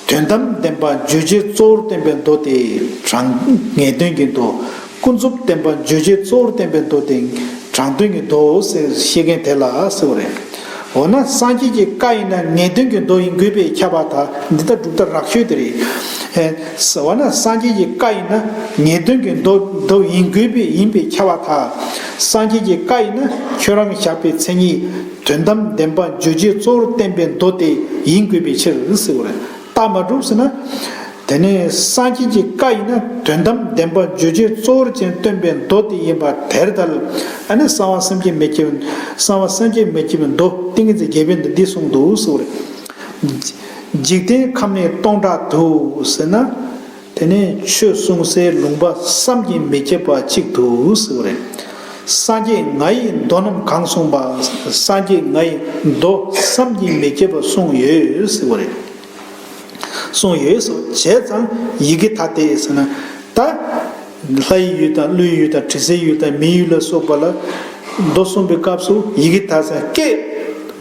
དོན་དམ་བདེན་པ་བརྗོད་བྱའི་གཙོ་བོར་བསྟན་པའི་མདོ་དེ་དྲང་ངེས་དོན་གྱི་མདོ། ཀུན་རྫོབ་བདེན་པ་བརྗོད་བྱའི་གཙོ་བོར་བསྟན་པའི་མདོ་དེ་དྲང་དོན་གྱི་མདོ་ཟེར་བཤད་མཁན་དེ་ལ་ཟེར་བ་རེད། འོ་ན་སངས་རྒྱས་ཀྱི་བཀའ་ཡིན་ན་ངེས་དོན་གྱི་མདོ་ཡིན་དགོས་པས་ཁྱབ་པར་ཐལ། འདི་ལྟར་སྒྲུབ་ཐབས་རགས་ཤོས་དེ་རེད། ཨེ། འོ་ན་སངས་རྒྱས་ཀྱི་བཀའ་ཡིན་ན་ངེས་དོན་གྱི་མདོ་མདོ་ཡིན་དགོས་པས་ཡིན་པས་ཁྱབ་པར་ཐལ། སངས་རྒྱས་ཀྱི་བཀའ་ཡིན་ན་ཁྱོད་རང་བཞག་པའི་མཚན་ཉིད་དོན་དམ་བདེན་པ་བརྗོད་བྱའི་གཙོ་བོར་བསྟན་པའི་མདོ་དེ་ཡིན་དགོས་པའི་ཕྱིར་ཟེར་བ་རེད། རྟགས་མ་གྲུབ་ཟེར་ན། དེ་ནས་སངས་རྒྱས་ཀྱི་བཀའ་ཡིན་ན་དོན་དམ་བདེན་པ་བརྗོད་བྱའི་གཙོ་བོར་ཅན་སྟོན་པའི་མདོ་དེ་ཡིན་པར་ཐལ། ཨ་ནི་གསང་བ་སེམས་བསྐྱེད་མི་སྐྱེ་བའི་གསང་བ་སེམས་བསྐྱེད་མི་སྐྱེ་བའི་མདོ་ཏིང་ངེ་འཛིན་རྒྱས་པའི་མདོ་འདི་གསུངས་འདུག་ཟེར་བ་རེད། འཇིག་རྟེན་ཁམས་ནི་སྟོང་ཕྲག་དུ་ཟེར་ན། དེ་ནས་ཆོས་གསུང་སའི་ལུང་པ་བསམ་གྱིས་མི་ཁྱབ་པ་གཅིག་འདུག་ཟེར་བ་རེད། སངས་རྒྱས་ང་ཡི་མདོ་རྣམས་གང་གསུངས་པ། སངས་རྒྱས་ང་ཡི་མདོ་བསམ་གྱིས་མི་ཁྱབ་པ་གསུངས་ཡོད་ཟེར་བ་རེད། གསུངས་ཡོད་སོ། བྱས་ཙང་ཡི་གེ་ཐ་དད་ཟེར་ན། ད་ལྷ་ཡི་ཡུལ་དང་ཀླུའི་ཡུལ་དང་དྲི་ཟའི་ཡུལ་དང་མིའི་ཡུལ་ལ་སོགས་པ་ལ་མདོ་གསུངས་པའི་སྐབས་སུ་ཡི་གེ་ཐ་དད་སྐད་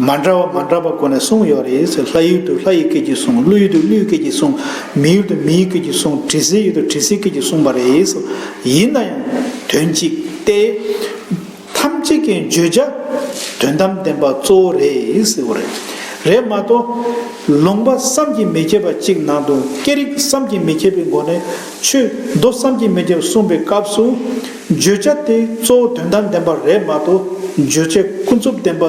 མ་འདྲ་བ་མ་འདྲ་བ་སྒོ་ནས་གསུངས་ཡོད་རེད་ཟེར། ལྷ་ཡུལ་དུ་ལྷ་ཡི་སྐད་ཀྱིས་གསུངས། ཀླུ་ཡུལ་དུ་ཀླུའི་སྐད་ཀྱིས་གསུངས། མིའི་ཡུལ་དུ་མིའི་སྐད་ཀྱིས་གསུངས། དྲི་ཟའི་ཡུལ་དུ་དྲི་ཟའི་སྐད་ཀྱིས་གསུངས་པ་རེད་ཟེར། ཡིན་ན་ཡང་དོན་གཅིག་སྟེ། ཐམས་ཅད་ཀྱི་བརྗོད་བྱ་དོན་དམ་བདེན་པ་གཙོ་བོ་རེད་ཟེར་བ་རེད། རེད་མ་གཏོགས་ལུང་པ་བསམ་གྱིས་མི་ཁྱབ་པ་གཅིག་ནང་དུ་སྐད་རིགས་བསམ་གྱིས་མི་ཁྱབ་པའི་སྒོ་ནས་ཆོས་མདོ་བསམ་གྱིས་མི་ཁྱབ་གསུངས་པའི་སྐབས་སུ་བརྗོད་བྱ་དེ་གཙོ་བོ་དོན་དམ་བདེན་པ་རེད་མ་གཏོགས་བརྗོད་བྱའི་ཀུན་རྫོབ་བདེན་པ་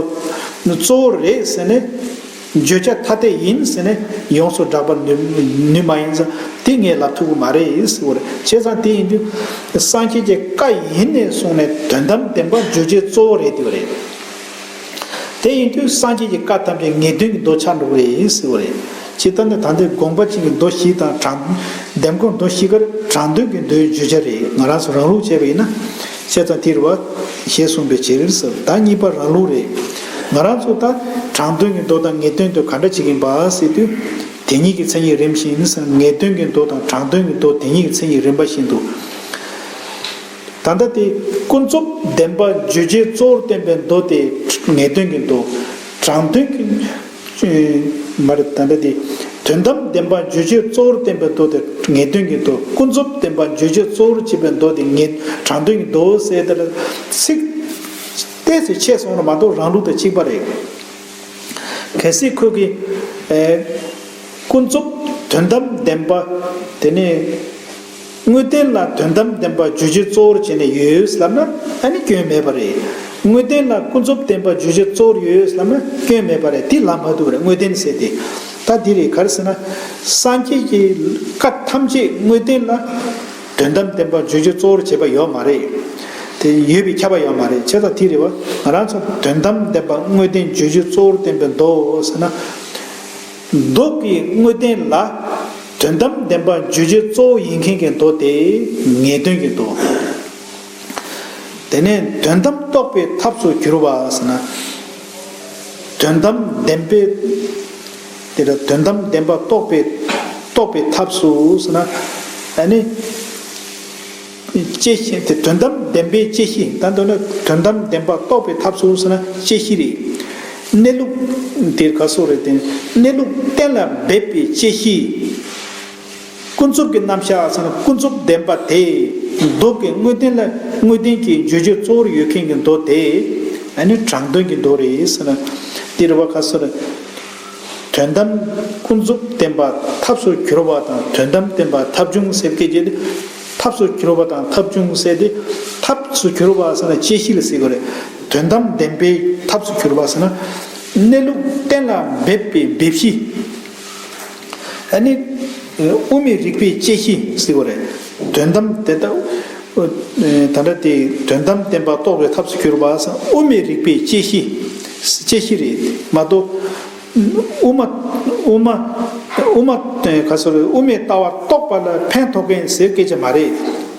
གཙོ་བོ་རེད་ཟེར་ནས། བརྗོད་བྱ་ཐ་དད་ཡིན་ཟེར་ནས་ཡོངས་སུ་གྲགས་པར་ནུས་ནུས་མ་ཡིན་ཙང་དེ་ངས་ལབ་ཐུབ་ཀྱི་མ་རེད་ཟེར་བ་རེད། བྱས་ཙང་དེ་ཡིན་དུས་སངས་རྒྱས་ཀྱི་བཀའ་ཡིན་ནས་གསུངས་ནས་དོན་དམ་བདེན་པ་བརྗོད་བྱའི་གཙོ་བོ་རེད་དེ་བ་རེད། དེ་ཡིན་དུས་སངས་རྒྱས་ཀྱི་བཀའ་ཐམས་ཅད་ངེས་དོན་གྱི་མདོ་ཆགས་འགྲོ་གི་རེད་ཟེར་བ་རེད། ཇི་ལྟར་ན་ད་ལྟའི་དགོངས་པ་གཅིག་གི་མདོ་བཞི་དང་དྲང་འདེམས་སྐོར་མདོ་བཞི་ཀར་དྲང་དོན་གྱི་མདོའི་བརྗོད་བྱ་རེད། ང་རང་ཚོ་རང་ལུགས་བྱས་པ་ཡིན་ན། བྱས་ཙང་དེ་རེད་བ། ཞེས་གསུངས་པའི་ཕྱིར་ཟེར། ད་གཉིས་པ་རང་ལུགས་རེད། ང་རང་ཚོ་ད་དྲང་དོན་གྱི་མདོ་དང་ངེས་དོན་མདོ་ག་འདྲ་བྱེད་ཀྱིན་པ་ཟེར་དུས། དེ་གཉིས་ཀྱི་མཚན་ཉིད་རིམ་བཞིན་ཟེར། ངེས་དོན་གྱི་མདོ་དང་དྲང་དོན་གྱི་མདོ་དེ་གཉིས་ཀྱི་མཚན་ཉིད་རིམ་པ་བཞིན་དུ། ད་ལྟ་དེ་ཀུན་རྫོབ་བདེན་པ་བརྗོད་བྱའི་གཙོ་བོར་བསྟན་པའི་མདོ་དེ་ངེས་དོན་གྱི་མདོ། དྲང་དོན་གྱི་མ་རེད། ད་ལྟ་དེ་དོན་དམ་བདེན་པ་བརྗོད་བྱའི་གཙོ་བོར་བསྟན་པའི་མདོ་དེ་ངེས་དོན་གྱི་མདོ། ཀུན་རྫོབ་བདེན་པ་བརྗོད་བྱའི་གཙོ་བོར་བྱེད་པའི་མདོ་དེ་ངེས་དྲང་དོན་གྱི་མདོ་ཟེར་དེ་ལ་ཚིག་ཏོག་ཙམ་ཆད་སོང་ར་མ་གཏོགས་རང་ལུགས་དང་གཅིག་པ་རེད། གལ་སྲིད་ཁོས་ཀྱི་ཨེ། ཀུན་རྫོབ་དོན་དམ་བདེན་པ། དེ་ནས་དངོས་བསྟན་ལ་དོན་དམ་བདེན་པ་བརྗོད་བྱའི་གཙོ་བོར་བྱས་ནས་ཡོད་ལབ་ན་ཨ་ནི་སྐྱོན་མེད་པ་རེད། དངོས་བསྟན་ལ་ཀུན་རྫོབ་བདེན་པ་བརྗོད་བྱའི་གཙོ་བོར་ཡོད་ལབ་ན་སྐྱོན་མེད་པ་རེད། དེ་ལབ་མ་ཐུབ་པ་རེད། དངོས་བསྟན་ཟེར་དེ། ད་འདི་རེད། ག་རེ་ཟེར་ན། སངས་རྒྱས་ཀྱི་བཀའ་ཐམས་ཅད་དངོས་བསྟན་ལ། དོན་དམ་བདེན་པ་བརྗོད་བྱའི་གཙོ་བོར་བྱེད་པ་ཡོད་མ་རེད། དེ་ཡོད་པའི་ཁྱབ་པ་ཡོད་མ་རེད། བྱས་ཙང་དེ་རེད་བ། ང་རང་ཚོ་དོན་དམ་བདེན་པ་དངོས་བསྟན་བརྗོད་བྱའི་གཙོ་བོར་བསྟན་པའི་མདོ་ཟེར་ན། མདོ་གི་དངོས་བསྟན་ལ་དོན་དམ་བདེན་པ་བརྗོད་བྱའི་གཙོ་བོ་ཡིན་མཁན་གྱི་མདོ་དེ་ངེས་དོན་གྱི་མདོ། དེ་ནས་དོན་དམ་རྟོགས་པའི་ཐབས་སུ་གྱུར་པ་ཟེར་ན། དོན་དམ་བདེན་པའི། དེ་ལ་དོན་དམ་བདེན་པ་རྟོགས་པའི་རྟོགས་པའི་ཐབས་སུ་ཟེར་ན། ཨ་ནི། དཔྱད་ཤེས་དེ་དོན་དམ་བདེན་པའི་དཔྱད་ཤེས། ད་མདོར་ན་དོན་དམ་བདེན་པ་རྟོགས་པའི་ཐབས་སུ་ཟེར་ན་དཔྱད་ཤེས་རེད། གནས་ལུགས་དེ་ག་སོགས་རེད་དེ། གནས་ལུགས་གཏན་ལ་འབེབས་པའི་དཔྱད་ཤེས། ཀུན་རྫོབ་ཀྱི་རྣམ་གཞག་ཟེར་ན་ཀུན་རྫོབ་བདེན་པ་དེ། མདོ་གི་དངོས་བསྟན་ལ་དངོས་བསྟན་གྱི་བརྗོད་བྱའི་གཙོ་བོར་ཡོད་མཁན་གྱི་མདོ་དེ། ཨ་ནི་དྲང་དོན་གྱི་མདོ་རེད་ཟེར་ན། འདི་རེད་བ། ག་སོགས་རེད། དོན་དམ་ཀུན་རྫོབ་བདེན་པ་ཐབས་སུ་གྱུར་པ་དང་དོན་དམ་བདེན་པ་ཐབས་བྱུང་ཟེར་སྐད་ཆ་དེ། ཐབས་སུ་གྱུར་པ་དང་ཐབས་བྱུང་ཟེར་ཏེ། ཐབས་སུ་གྱུར་པ་ཟེར་ན་དཔྱད་ཤེས་ལ་ཟེར་དགོས་རེད། དོན་དམ་བདེན་པའི་ཐབས་སུ་གྱུར་པ་ཟེར་ན། གནས་ལུགས་གཏན་ལ་འབེབས་པའི་འབེབས་གཞི། ཨ་ནི། དབུ་མའི་རིགས་པའི་དཔྱད་གཞི་ཟེར་དགོས་རེད། དོན་དམ་དེ་ལྟ། ད་ལྟ་དེ་དོན་དམ་བདེན་པ་རྟོགས་པའི་ཐབས་སུ་གྱུར་པ་ཟེར་དབུ་མའི་རིགས་པའི་དཔྱད་གཞི། དཔྱད་གཞི་རེད་མ་གཏོགས། དབུ་མ། དབུ་མ། དབུ་མ། ག་སོགས་རེད། དབུ་མའི་ལྟ་བ་རྟོགས་པ་ལ་ཕན་ཐོགས་མཁན་ཟེར་སྐད་ཆ་མ་རེད།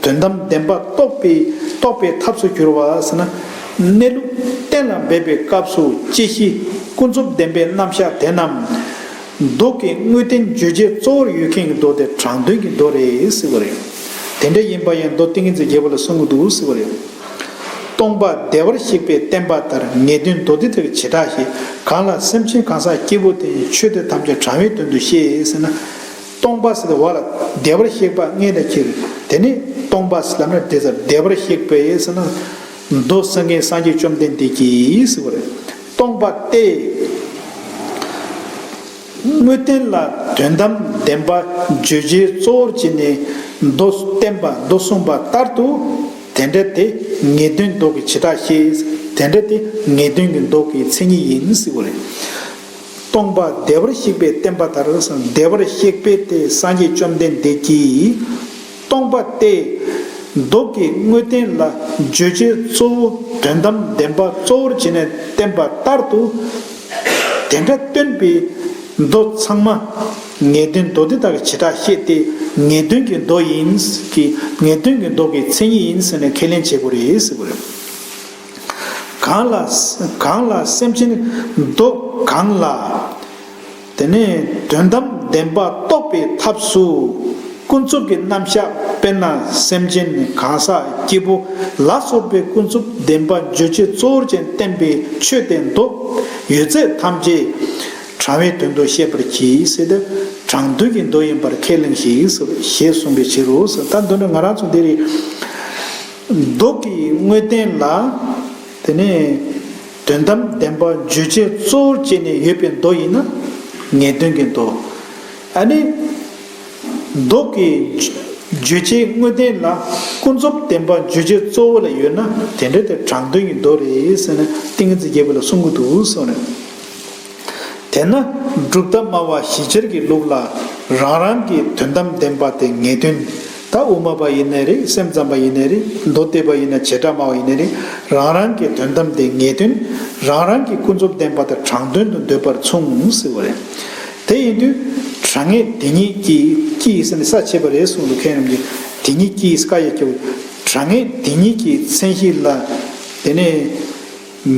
དོན་དམ་བདེན་པ་རྟོགས་པའི་རྟོགས་པའི་ཐབས་སུ་གྱུར་པ་ཟེར་ན། གནས་ལུགས་གཏན་ལ་འབེབས་པའི་སྐབས་སུ་དཔྱད་གཞི། ཀུན་རྫོབ་བདེན་པའི་རྣམ་གཞག་དེ་རྣམས། མདོ་གི་དངོས་བསྟན་བརྗོད་བྱའི་གཙོ་བོར་ཡོད་མཁན་གྱི་མདོ་དེ་དྲང་དོན་གྱི་མདོ་རེད་ཟེར་བ་རེད། དེ་འདྲ་ཡིན་པ་ཡང་མདོ་ཏིང་ངེ་འཛིན་རྒྱས་པ་ལ་གསུང་གི་འདུག་ཟེར་བ་རེད། སྟོང་པ་བདེ་བར་གཤེགས་པའི་བསྟན་པ་ལྟར་ངེས་དོན་མདོ་སྡེ་ལྟར་བྱེ་བྲག་བཤད། གང་ལ་སེམས་ཅན་གང་ཟག་སྐྱེ་བོ་དེ་ཡི་ཆོས་དེ་ཐམས་ཅད་དྲང་བའི་དོན་དུ་བཤད་ཟེར་ན། སྟོང་པ་ཟེར་དུས་བ་ལ་བདེ་བར་གཤེགས་པ་མངོན་དུ་གྱུར། དེ་ནི་སྟོང་པ་ཟེར་ལབ་ན་དེ་ཚོ་བདེ་བར་གཤེགས་པའི་ཟེར་ན། མདོ་གསུང་མཁན་སངས་རྒྱས་བཅོམ་ལྡན་འདས་ཀྱིས་ཟེར་བ་རེད། སྟོང་པ་སྟེ། དངོས་བསྟན་ལ་དོན་དམ་བདེན་པ་བརྗོད་བྱའི་གཙོ་བོར་བྱས་ནས་མདོ་བསྟན་པ་མདོ་གསུངས་པ་ལྟར་དུ། དེ་འདྲ་དེ་ངེས་དོན་མདོ་གི་བྱེ་བྲག་བཤད། དེ་འདྲ་དེ་ངེས་དོན་གྱི་མདོ་གི་མཚན་ཉིད་ཡིན་ཟེར་བ་རེད། སྟོང་པ་བདེ་བར་གཤེགས་པས་བསྟན་པ་ལྟར། བདེ་བར་གཤེགས་པས་དེ་སངས་རྒྱས་བཅོམ་ལྡན་འདས་ཀྱིས། སྟོང་པ་སྟེ། མདོ་གི་དངོས་བསྟན་ལ་བརྗོད་བྱའི་གཙོ་བོ་དོན་དམ་བདེན་པ་གཙོ་བོར་བྱས་ནས་བསྟན་པ་ལྟར་དུ། དེ་འདྲ་སྟོན་པའི་མདོ་ཚང་མ་ངེས་དོན་མདོ་སྡེ་དག་གི་བྱེ་བྲག་བཤད་དེ། ངེས་དོན་གྱི་མདོ་ཡིན་གྱི། ངེས་དོན་གྱི་མདོ་གི་མཚན་ཉིད་ཡིན་ཟེར་ནས་ཁས་ལེན་བྱེད་དགོས་རེད་ཟེར་དགོས་རེད། གང་ལ། གང་ལ་སེམས་ཅན་མདོ་གང་ལ། དེ་ནས་དོན་དམ་བདེན་པ་རྟོགས་པའི་ཐབས་སུ། ཀུན་རྫོབ་ཀྱི་རྣམ་གཞག་དཔེར་ན་སེམས་ཅན་གང་ཟག་སྐྱེས་བུ་ལ་སོགས་པའི་ཀུན་རྫོབ་བདེན་པ་བརྗོད་བྱའི་གཙོ་བོར་བྱས་བསྟན་པའི་ཆོས་དེ་མདོ་ཡོད་ཚད་ཐམས་ཅད་དྲང་བའི་དོན་དུ་ཤེས་པར་གྱིས་ཟེར་ཏེ། དྲང་དོན་གྱི་མདོ་ཡིན་པར་ཁས་ལེན་ཞིག་ཟེར་ཞེས་གསུངས་པའི་ཕྱིར་རོ་ཟེར། ད་མདོ་འདི་ང་རང་ཚོ་འདི་རེད། མདོ་གི་དངོས་བསྟན་ལ། དེ་ནས་དོན་དམ་བདེན་པ་བརྗོད་བྱའི་གཙོ་བོར་བྱས་ནས་ཡོད་པའི་མདོ་ཡིན་ན་ངེས་དོན་གྱི་མདོ། ཨ་ནི་མདོ་གི་བརྗོད་བྱའི་དངོས་བསྟན་ལ་ཀུན་རྫོབ་བདེན་པ་བརྗོད་བྱའི་གཙོ་བོ་ལ་ཡོད་ན་དེ་འདྲ་དེ་དྲང་དོན་གྱི་མདོ་རེད་ཟེར་ནས་ཏིང་ངེ་འཛིན་རྒྱས་པ་ལ་གསུང་གི་འདུག་གསུངས་ནས། དེས་ན་གྲུབ་མཐའ་སྨྲ་བ་ཞི་བྱེད་ཀྱི་ལུགས་ལ་རང་རང་གི་དོན་དམ་བདེན་པ་དེ་ངེས་དོན། ད་དབུ་མ་པ་ཡིན་ནའི་རེད། སེམས་ཙམ་པ་ཡིན་ནའི་རེད། མདོ་སྡེ་པ་ཡིན་ན། བྱེ་བྲག་སྨྲ་བ་ཡིན་ནའི་རེད། རང་རང་གི་དོན་དམ་དེ་ངེས་དོན། རང་རང་གི་ཀུན་རྫོབ་བདེན་པ་དེ་དྲང་དོན་དུ་འདོད་པར་མཚུངས་ཟེར་བ་རེད། དེ་ཡིན་དུས་དྲང་ངེས་དེ་ཉིད་ཀྱིས། ཀྱིས་ཟེར་ནས་ས་ཕྱེ་བ་རེད་གསུངས་འདུག་མཁན་རྣམས་ཀྱིས། དེ་ཉིད་ཀྱིས་ཀ་ཡ་ཀྱོ། དྲང་ངེས་དེ་ཉིད་ཀྱི་མཚན་གཞི་ལ། དེ་ནས།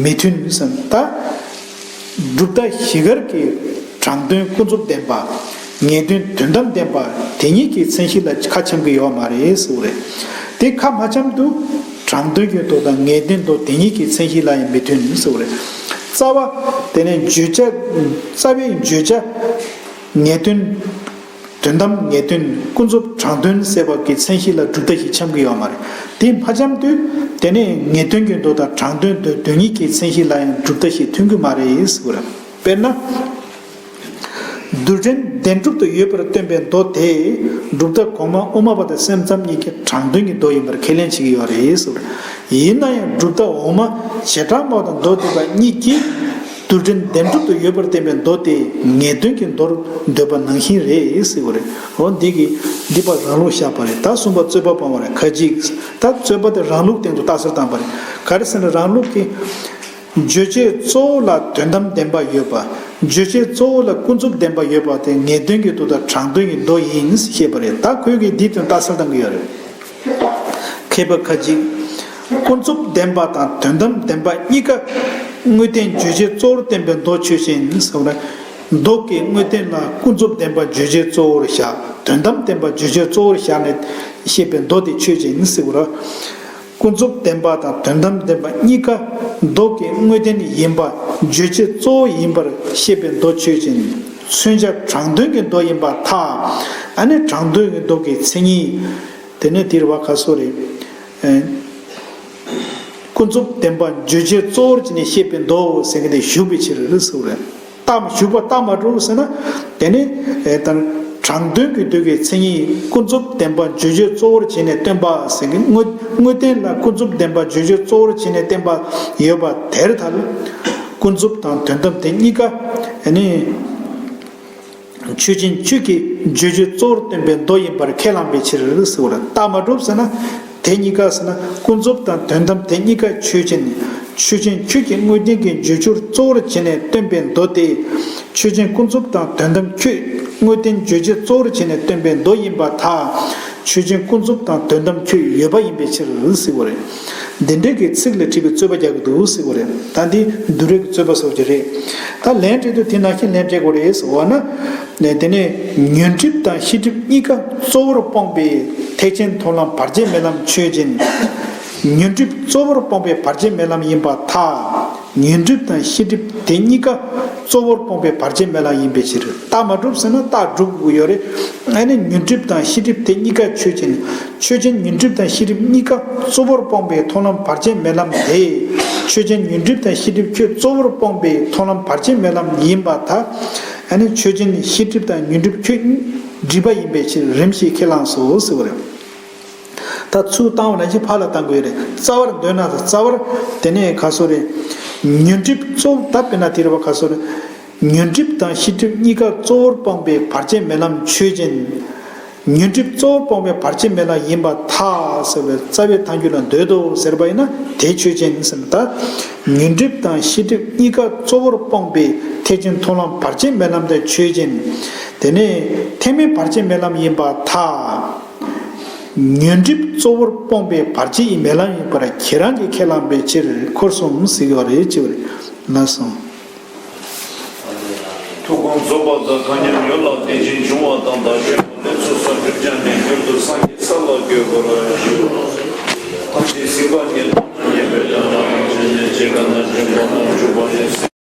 མི་མཐུན་ཟེར། ད་གྲུབ་མཐའ་བཞི་ཀར་གྱི་དྲང་དོན་ཀུན་རྫོབ་བདེན་པ། ངེས་དོན་དོན་དམ་བདེན་པ་དེ་ཉིད་ཀྱི་མཚན་གཞི་ལ་ཁ་འཆམ་གྱི་ཡོད་མ་རེད་ཟེར་བ་རེད། དེ་ཁ་མ་འཆམ་དུས་དྲང་དོན་གྱི་མདོ་དང་ངེས་དོན་མདོ་དེ་ཉིད་ཀྱི་མཚན་གཞི་ལ་ཡང་མི་མཐུན་ཟེར་བ་རེད། རྩ་བ། དེ་ནས་བརྗོད་བྱ། རྩ་བའི་བརྗོད་བྱ། ངེས་དོན། དོན་དམ་ངེས་དོན་ཀུན་རྫོབ་དྲང་དོན་ཟེར་བ་གྱི་མཚན་གཞི་ལ་གྲུབ་མཐའ་ཞིག་འཆམ་གྱི་ཡོད་མ་རེད། དེ་མ་འཆམ་དུས་དེ་ནས་ངེས་དོན་གྱི་མདོ་དང་དྲང་དོན་མདོ་དེ་ཉིད་ཀྱི་མཚན་གཞི་ལ་ཡང་གྲུབ་མཐའ་ཞིག་མཐུན་གྱི་མ་རེད་ཟེར་བ་རེད། དཔེར་ན། རྡུལ་ཕྲན་བདེན་གྲུབ་ཏུ་ཡོད་པར་སྟོན་པའི་མདོ་དེ་གྲུབ་མཐའ་གོང་མ་དབུ་མ་པ་དང་སེམས་ཙམ་གཉིས་ཀྱིས་དྲང་དོན་གྱི་མདོ་ཡིན་པར་ཁས་ལེན་བྱེད་ཀྱི་ཡོད་རེད་ཟེར་བ་རེད། ཡིན་ན་ཡང་གྲུབ་མཐའ་འོག་མ་བྱེ་བྲག་སྨྲ་བ་དང་མདོ་སྡེ་པ་གཉིས་ཀྱིས། རྡུལ་ཕྲན་བདེན་གྲུབ་ཏུ་ཡོད་པར་བསྟན་པའི་མདོ་དེ་ངེས་དོན་གྱི་མདོར་འདོད་པ་ནང་བཞིན་རེད་ཟེར་བ་རེད། འོ་འདི་གི་འདི་པ་རང་ལུགས་བཞག་པ་རེད། ད་གསུམ་པ་རྩོད་པ་སྤོང་བ་རེད། ཁ་ཅིག་ད་རྩོད་པ་དེ་རང་ལུགས་སྟེང་དུ་རྟགས་གསལ་བཏང་པ་རེད། ག་རེ་ཟེར་ན་རང་ལུགས་ཀྱི་བརྗོད་བྱའི་གཙོ་བོ་ལ་དོན་དམ་བདེན་པ་ཡོད་པ། བརྗོད་བྱའི་གཙོ་བོ་ལ་ཀུན་རྫོབ་བདེན་པ་ཡོད་པ་དེ་ངེས་དོན་གྱི་མདོ་དང་དྲང་དོན་གྱི་མདོ་ཡིན་ཞེས་པ་རེད། ད་ཁོས་ཀྱིས་འདིའི་དོན་རྟགས་གསལ་བཏང་གི་ཡོད་རེད། མཁས་པ་ཁ་ཅིག་ཀུན་རྫོབ་བདེན་པ་དང་དོན་དམ་བདེན་པ་གཉིས་ཀ་དངོས་བསྟན་བརྗོད་བྱའི་གཙོ་བོར་བསྟན་པའི་མདོ་ཆོས་ཅན་ཟེར་བ་ལ། མདོ་གི་དངོས་བསྟན་ལ་ཀུན་རྫོབ་བདེན་པ་བརྗོད་བྱའི་གཙོ་བོར་བཞག་དོན་དམ་བདེན་པ་བརྗོད་བྱའི་གཙོ་བོར་བཞག་ནས་བཤད་པའི་མདོ་དེ་ཆོས་ཅན་ཟེར་བ་ལ། ཀུན་རྫོབ་བདེན་པ་དང་དོན་དམ་བདེན་པ་གཉིས་ཀ་མདོ་གི་དངོས་བསྟན་ཡིན་པ་བརྗོད་བྱའི་གཙོ་བོ་ཡིན་པར་བཤད་པའི་མདོ་ཆོས་ཅན། མཚོན་བྱ་དྲང་དོན་གྱི་མདོ་ཡིན་པར་ཐལ། ཨ་ནི་དྲང་དོན་གྱི་མདོ་གི་མཚན་ཉིད། དེ་ནས་དེར་བ་ཁ་སོ་རེད། ཨེ། ཀུན་རྫོབ་བདེན་པ་བརྗོད་བྱའི་གཙོ་བོར་བྱས་ནས་བཤད་པའི་མདོ་ཟེར་གྱི་དེ་ཞུགས་པའི་ཕྱིར་རེད་ཟེར་བ་རེད། རྟགས་ཞུགས་པ་རྟགས་མ་གྲུབ་ཟེར་ན། དེ་ནི་ཨེ་ལྟར་དྲང་དོན་གྱི་མདོ་གི་མཚན་ཉིད་ཀུན་རྫོབ་བདེན་པ་བརྗོད་བྱའི་གཙོ་བོར་བྱས་ནས་སྟོན་པ་ཟེར་གྱི་དངོས་དངོས་བསྟན་ལ་ཀུན་རྫོབ་བདེན་པ་བརྗོད་བྱའི་གཙོ་བོར་བྱས་ནས་བསྟན་པ་ཡོད་པ་དེར་ཐལ། ཀུན་རྫོབ་དང་དོན་དམ་དེ་གཉིས་ཀ་ཨེ་ནི། ཆོས་ཅན་ཁྱོད་ཀྱིས་བརྗོད་བྱའི་གཙོ་བོར་སྟོན་པའི་མདོ་ཡིན་པར་ཁས་བླངས་པའི་ཕྱིར་ཟེར་བ་རེད། རྟགས་མ་གྲུབ་ཟེར་ན། དེ་གཉིས་ཀ་ཟེར་ན་ཀུན་རྫོབ་དང་དོན་དམ་དེ་གཉིས་ཀ་ཆོས་ཅན། ཆོས་ཅན་ཁྱོད་ཀྱིས་དངོས་བསྟན་གྱི་བརྗོད་བྱར་གཙོ་བོར་བྱས་ནས་སྟོན་པའི་མདོ་སྟེ། ཆོས་ཅན་ཀུན་རྫོབ་དང་དོན་དམ་ཁྱོད་དངོས་བསྟན་བརྗོད་བྱའི་གཙོ་བོར་བྱས་ནས་སྟོན་པའི་མདོ་ཡིན་པར་ཐལ། ཆོས་ཅན་ཀུན་རྫོབ་དང་དོན་དམ་ཁྱོད་ཡོད་པ་ཡིན་པའི་ཕྱིར་ཟེར་བ་རེད། འདི་འདྲའི་གི་ཚིག་ལ་འཁྲིལ་བའི་རྩོད་པ་རྒྱག་གི་འདུག་ཟེར་བ་རེད། ད་འདི་འདུལ་བའི་གི་རྩོད་པ་སོགས་ཀྱི་རེད། ད་ལན་སྤྲད་དུས་དེ་ནང་བཞིན་ལན་སྤྲད་དགོས་རེད་ཟེར་བ་ན། དེ་ནས་ཉོན་སྒྲིབ་དང་ཤེས་སྒྲིབ་གཉིས་ཀ་གཙོ་བོར་སྤངས་པའི་ཐེག་ཆེན་མཐོང་ལམ་བར་ཆད་མེད་ལམ་ཆོས་ཅན། ཉོན་སྒྲིབ་གཙོ་བོར་སྤངས་པའི་བར་ཆད་མེད་ལམ་ཡིན་པར་ཐལ། ཉོན་སྒྲིབ་དང་ཤེས་སྒྲིབ་དེ་གཉིས་ཀ་གཙོ་བོར་སྤངས་པའི་བར་ཆད་མེད་ལམ་ཡིན་པའི་ཕྱིར། རྟགས་མ་གྲུབ་ཟེར་ན་རྟགས་སྒྲུབ་དགོས་ཡོད་རེད། ཨ་ནི་ཉོན་སྒྲིབ་དང་ཤེས་སྒྲིབ་དེ་གཉིས་ཀ་ཆོས་ཅན། ཆོས་ཅན་ཉོན་སྒྲིབ་དང་ཤེས་སྒྲིབ་གཉིས་ཀ་གཙོ་བོར་སྤངས་པའི་མཐོང་ལམ་བར་ཆད་མེད་ལམ་དེ། ཆོས་ཅན་ཉོན་སྒྲིབ་དང་ཤེས་སྒྲིབ་ཁྱོད་གཙོ་བོར་སྤངས་པའི་མཐོང་ལམ་བར་ཆད་མེད་ལམ་ཡིན་པར་ཐལ། ཨ་ནི་ཆོས་ཅན། ཤེས་སྒྲིབ་དང་ཉོན་སྒྲིབ་ཁྱོད་སྒྲིབ་པ་ཡིན་པའི་ཕྱིར། རིམ་བཞིན་ཁས་བླངས་སོ་ཟེར་བ་རེད། ད་ཚུར་བཏང་བ་ནང་བཞིན་ཕར་ལ་བཏང་དགོས་རེད། རྩ་བར་འདོད་ན། རྩ་བར། དེ་ནས་ག་སོ་རེད། ཉོན་སྒྲིབ་གཙོ་བོ་ད་དཔེར་ན་དེ་རེད་བ། ག་སོ་རེད། ཉོན་སྒྲིབ་དང་ཤེས་སྒྲིབ་གཉིས་ཀ་གཙོ་བོར་སྤངས་པའི་བར་ཆད་མེད་ལམ་ཆོས་ཅན། ཉོན་སྒྲིབ་གཙོ་བོར་སྤངས་པའི་བར་ཆད་མེད་ལམ་ཡིན་པར་ཐལ་ཟེར་བའི་རྩ་བའི་ཐལ་འགྱུར་ལ་འདོད་དོ་ཟེར་བ་ཡིན་ན་དེ་ཆོས་ཅན་ཟེར་ན། ད་ཉོན་སྒྲིབ་དང་ཤེས་སྒྲིབ་གཉིས་ཀ་གཙོ་བོར་སྤངས་པའི་ཐེག་ཆེན་མཐོང་ལམ་བར་ཆད་མེད་ལམ་དེ་ཆོས་ཅན། དེ་ནས་ཐེག་དམན་བར་ཆད་མེད་ལམ་ཡིན་པར་ཐལ། ཉོན་སྒྲིབ་གཙོ་བོར་སྤངས་པའི་བར་ཆད་ཡི་མེད་ལམ་ཡིན་པར་ཁྱེད་རང་གིས་ཁས་བླངས་པའི་ཕྱིར་འཁོར་གསུམ་ཟེར་གྱི་ཡོད་རེད་ཅེས་པ་རེད། ལགས་སོ། ཐུགས་དགོངས་རྫོགས་པ་དང་། ཐ་སྙད་ཡོད་ལ་དེ་བཞིན་འབྱུང་བ་དང་། བདག་གཞན་དོན་ཚུལ་སོགས་སྒྲིབ་སྦྱངས་ནས། རྒྱུན་དུ་སངས་རྒྱས་ས་ལ་འགོད་པར་ཞུ། ཐམས་ཅད་གཟིགས་པ་ཉིད་དང་མ་ངེས་པའི་དོན་ལ་རང་བཞིན་གནས་བྱེད་ཀ་ན་འཇོམས་པ་རྣམས་འཇུག་པ་ནི།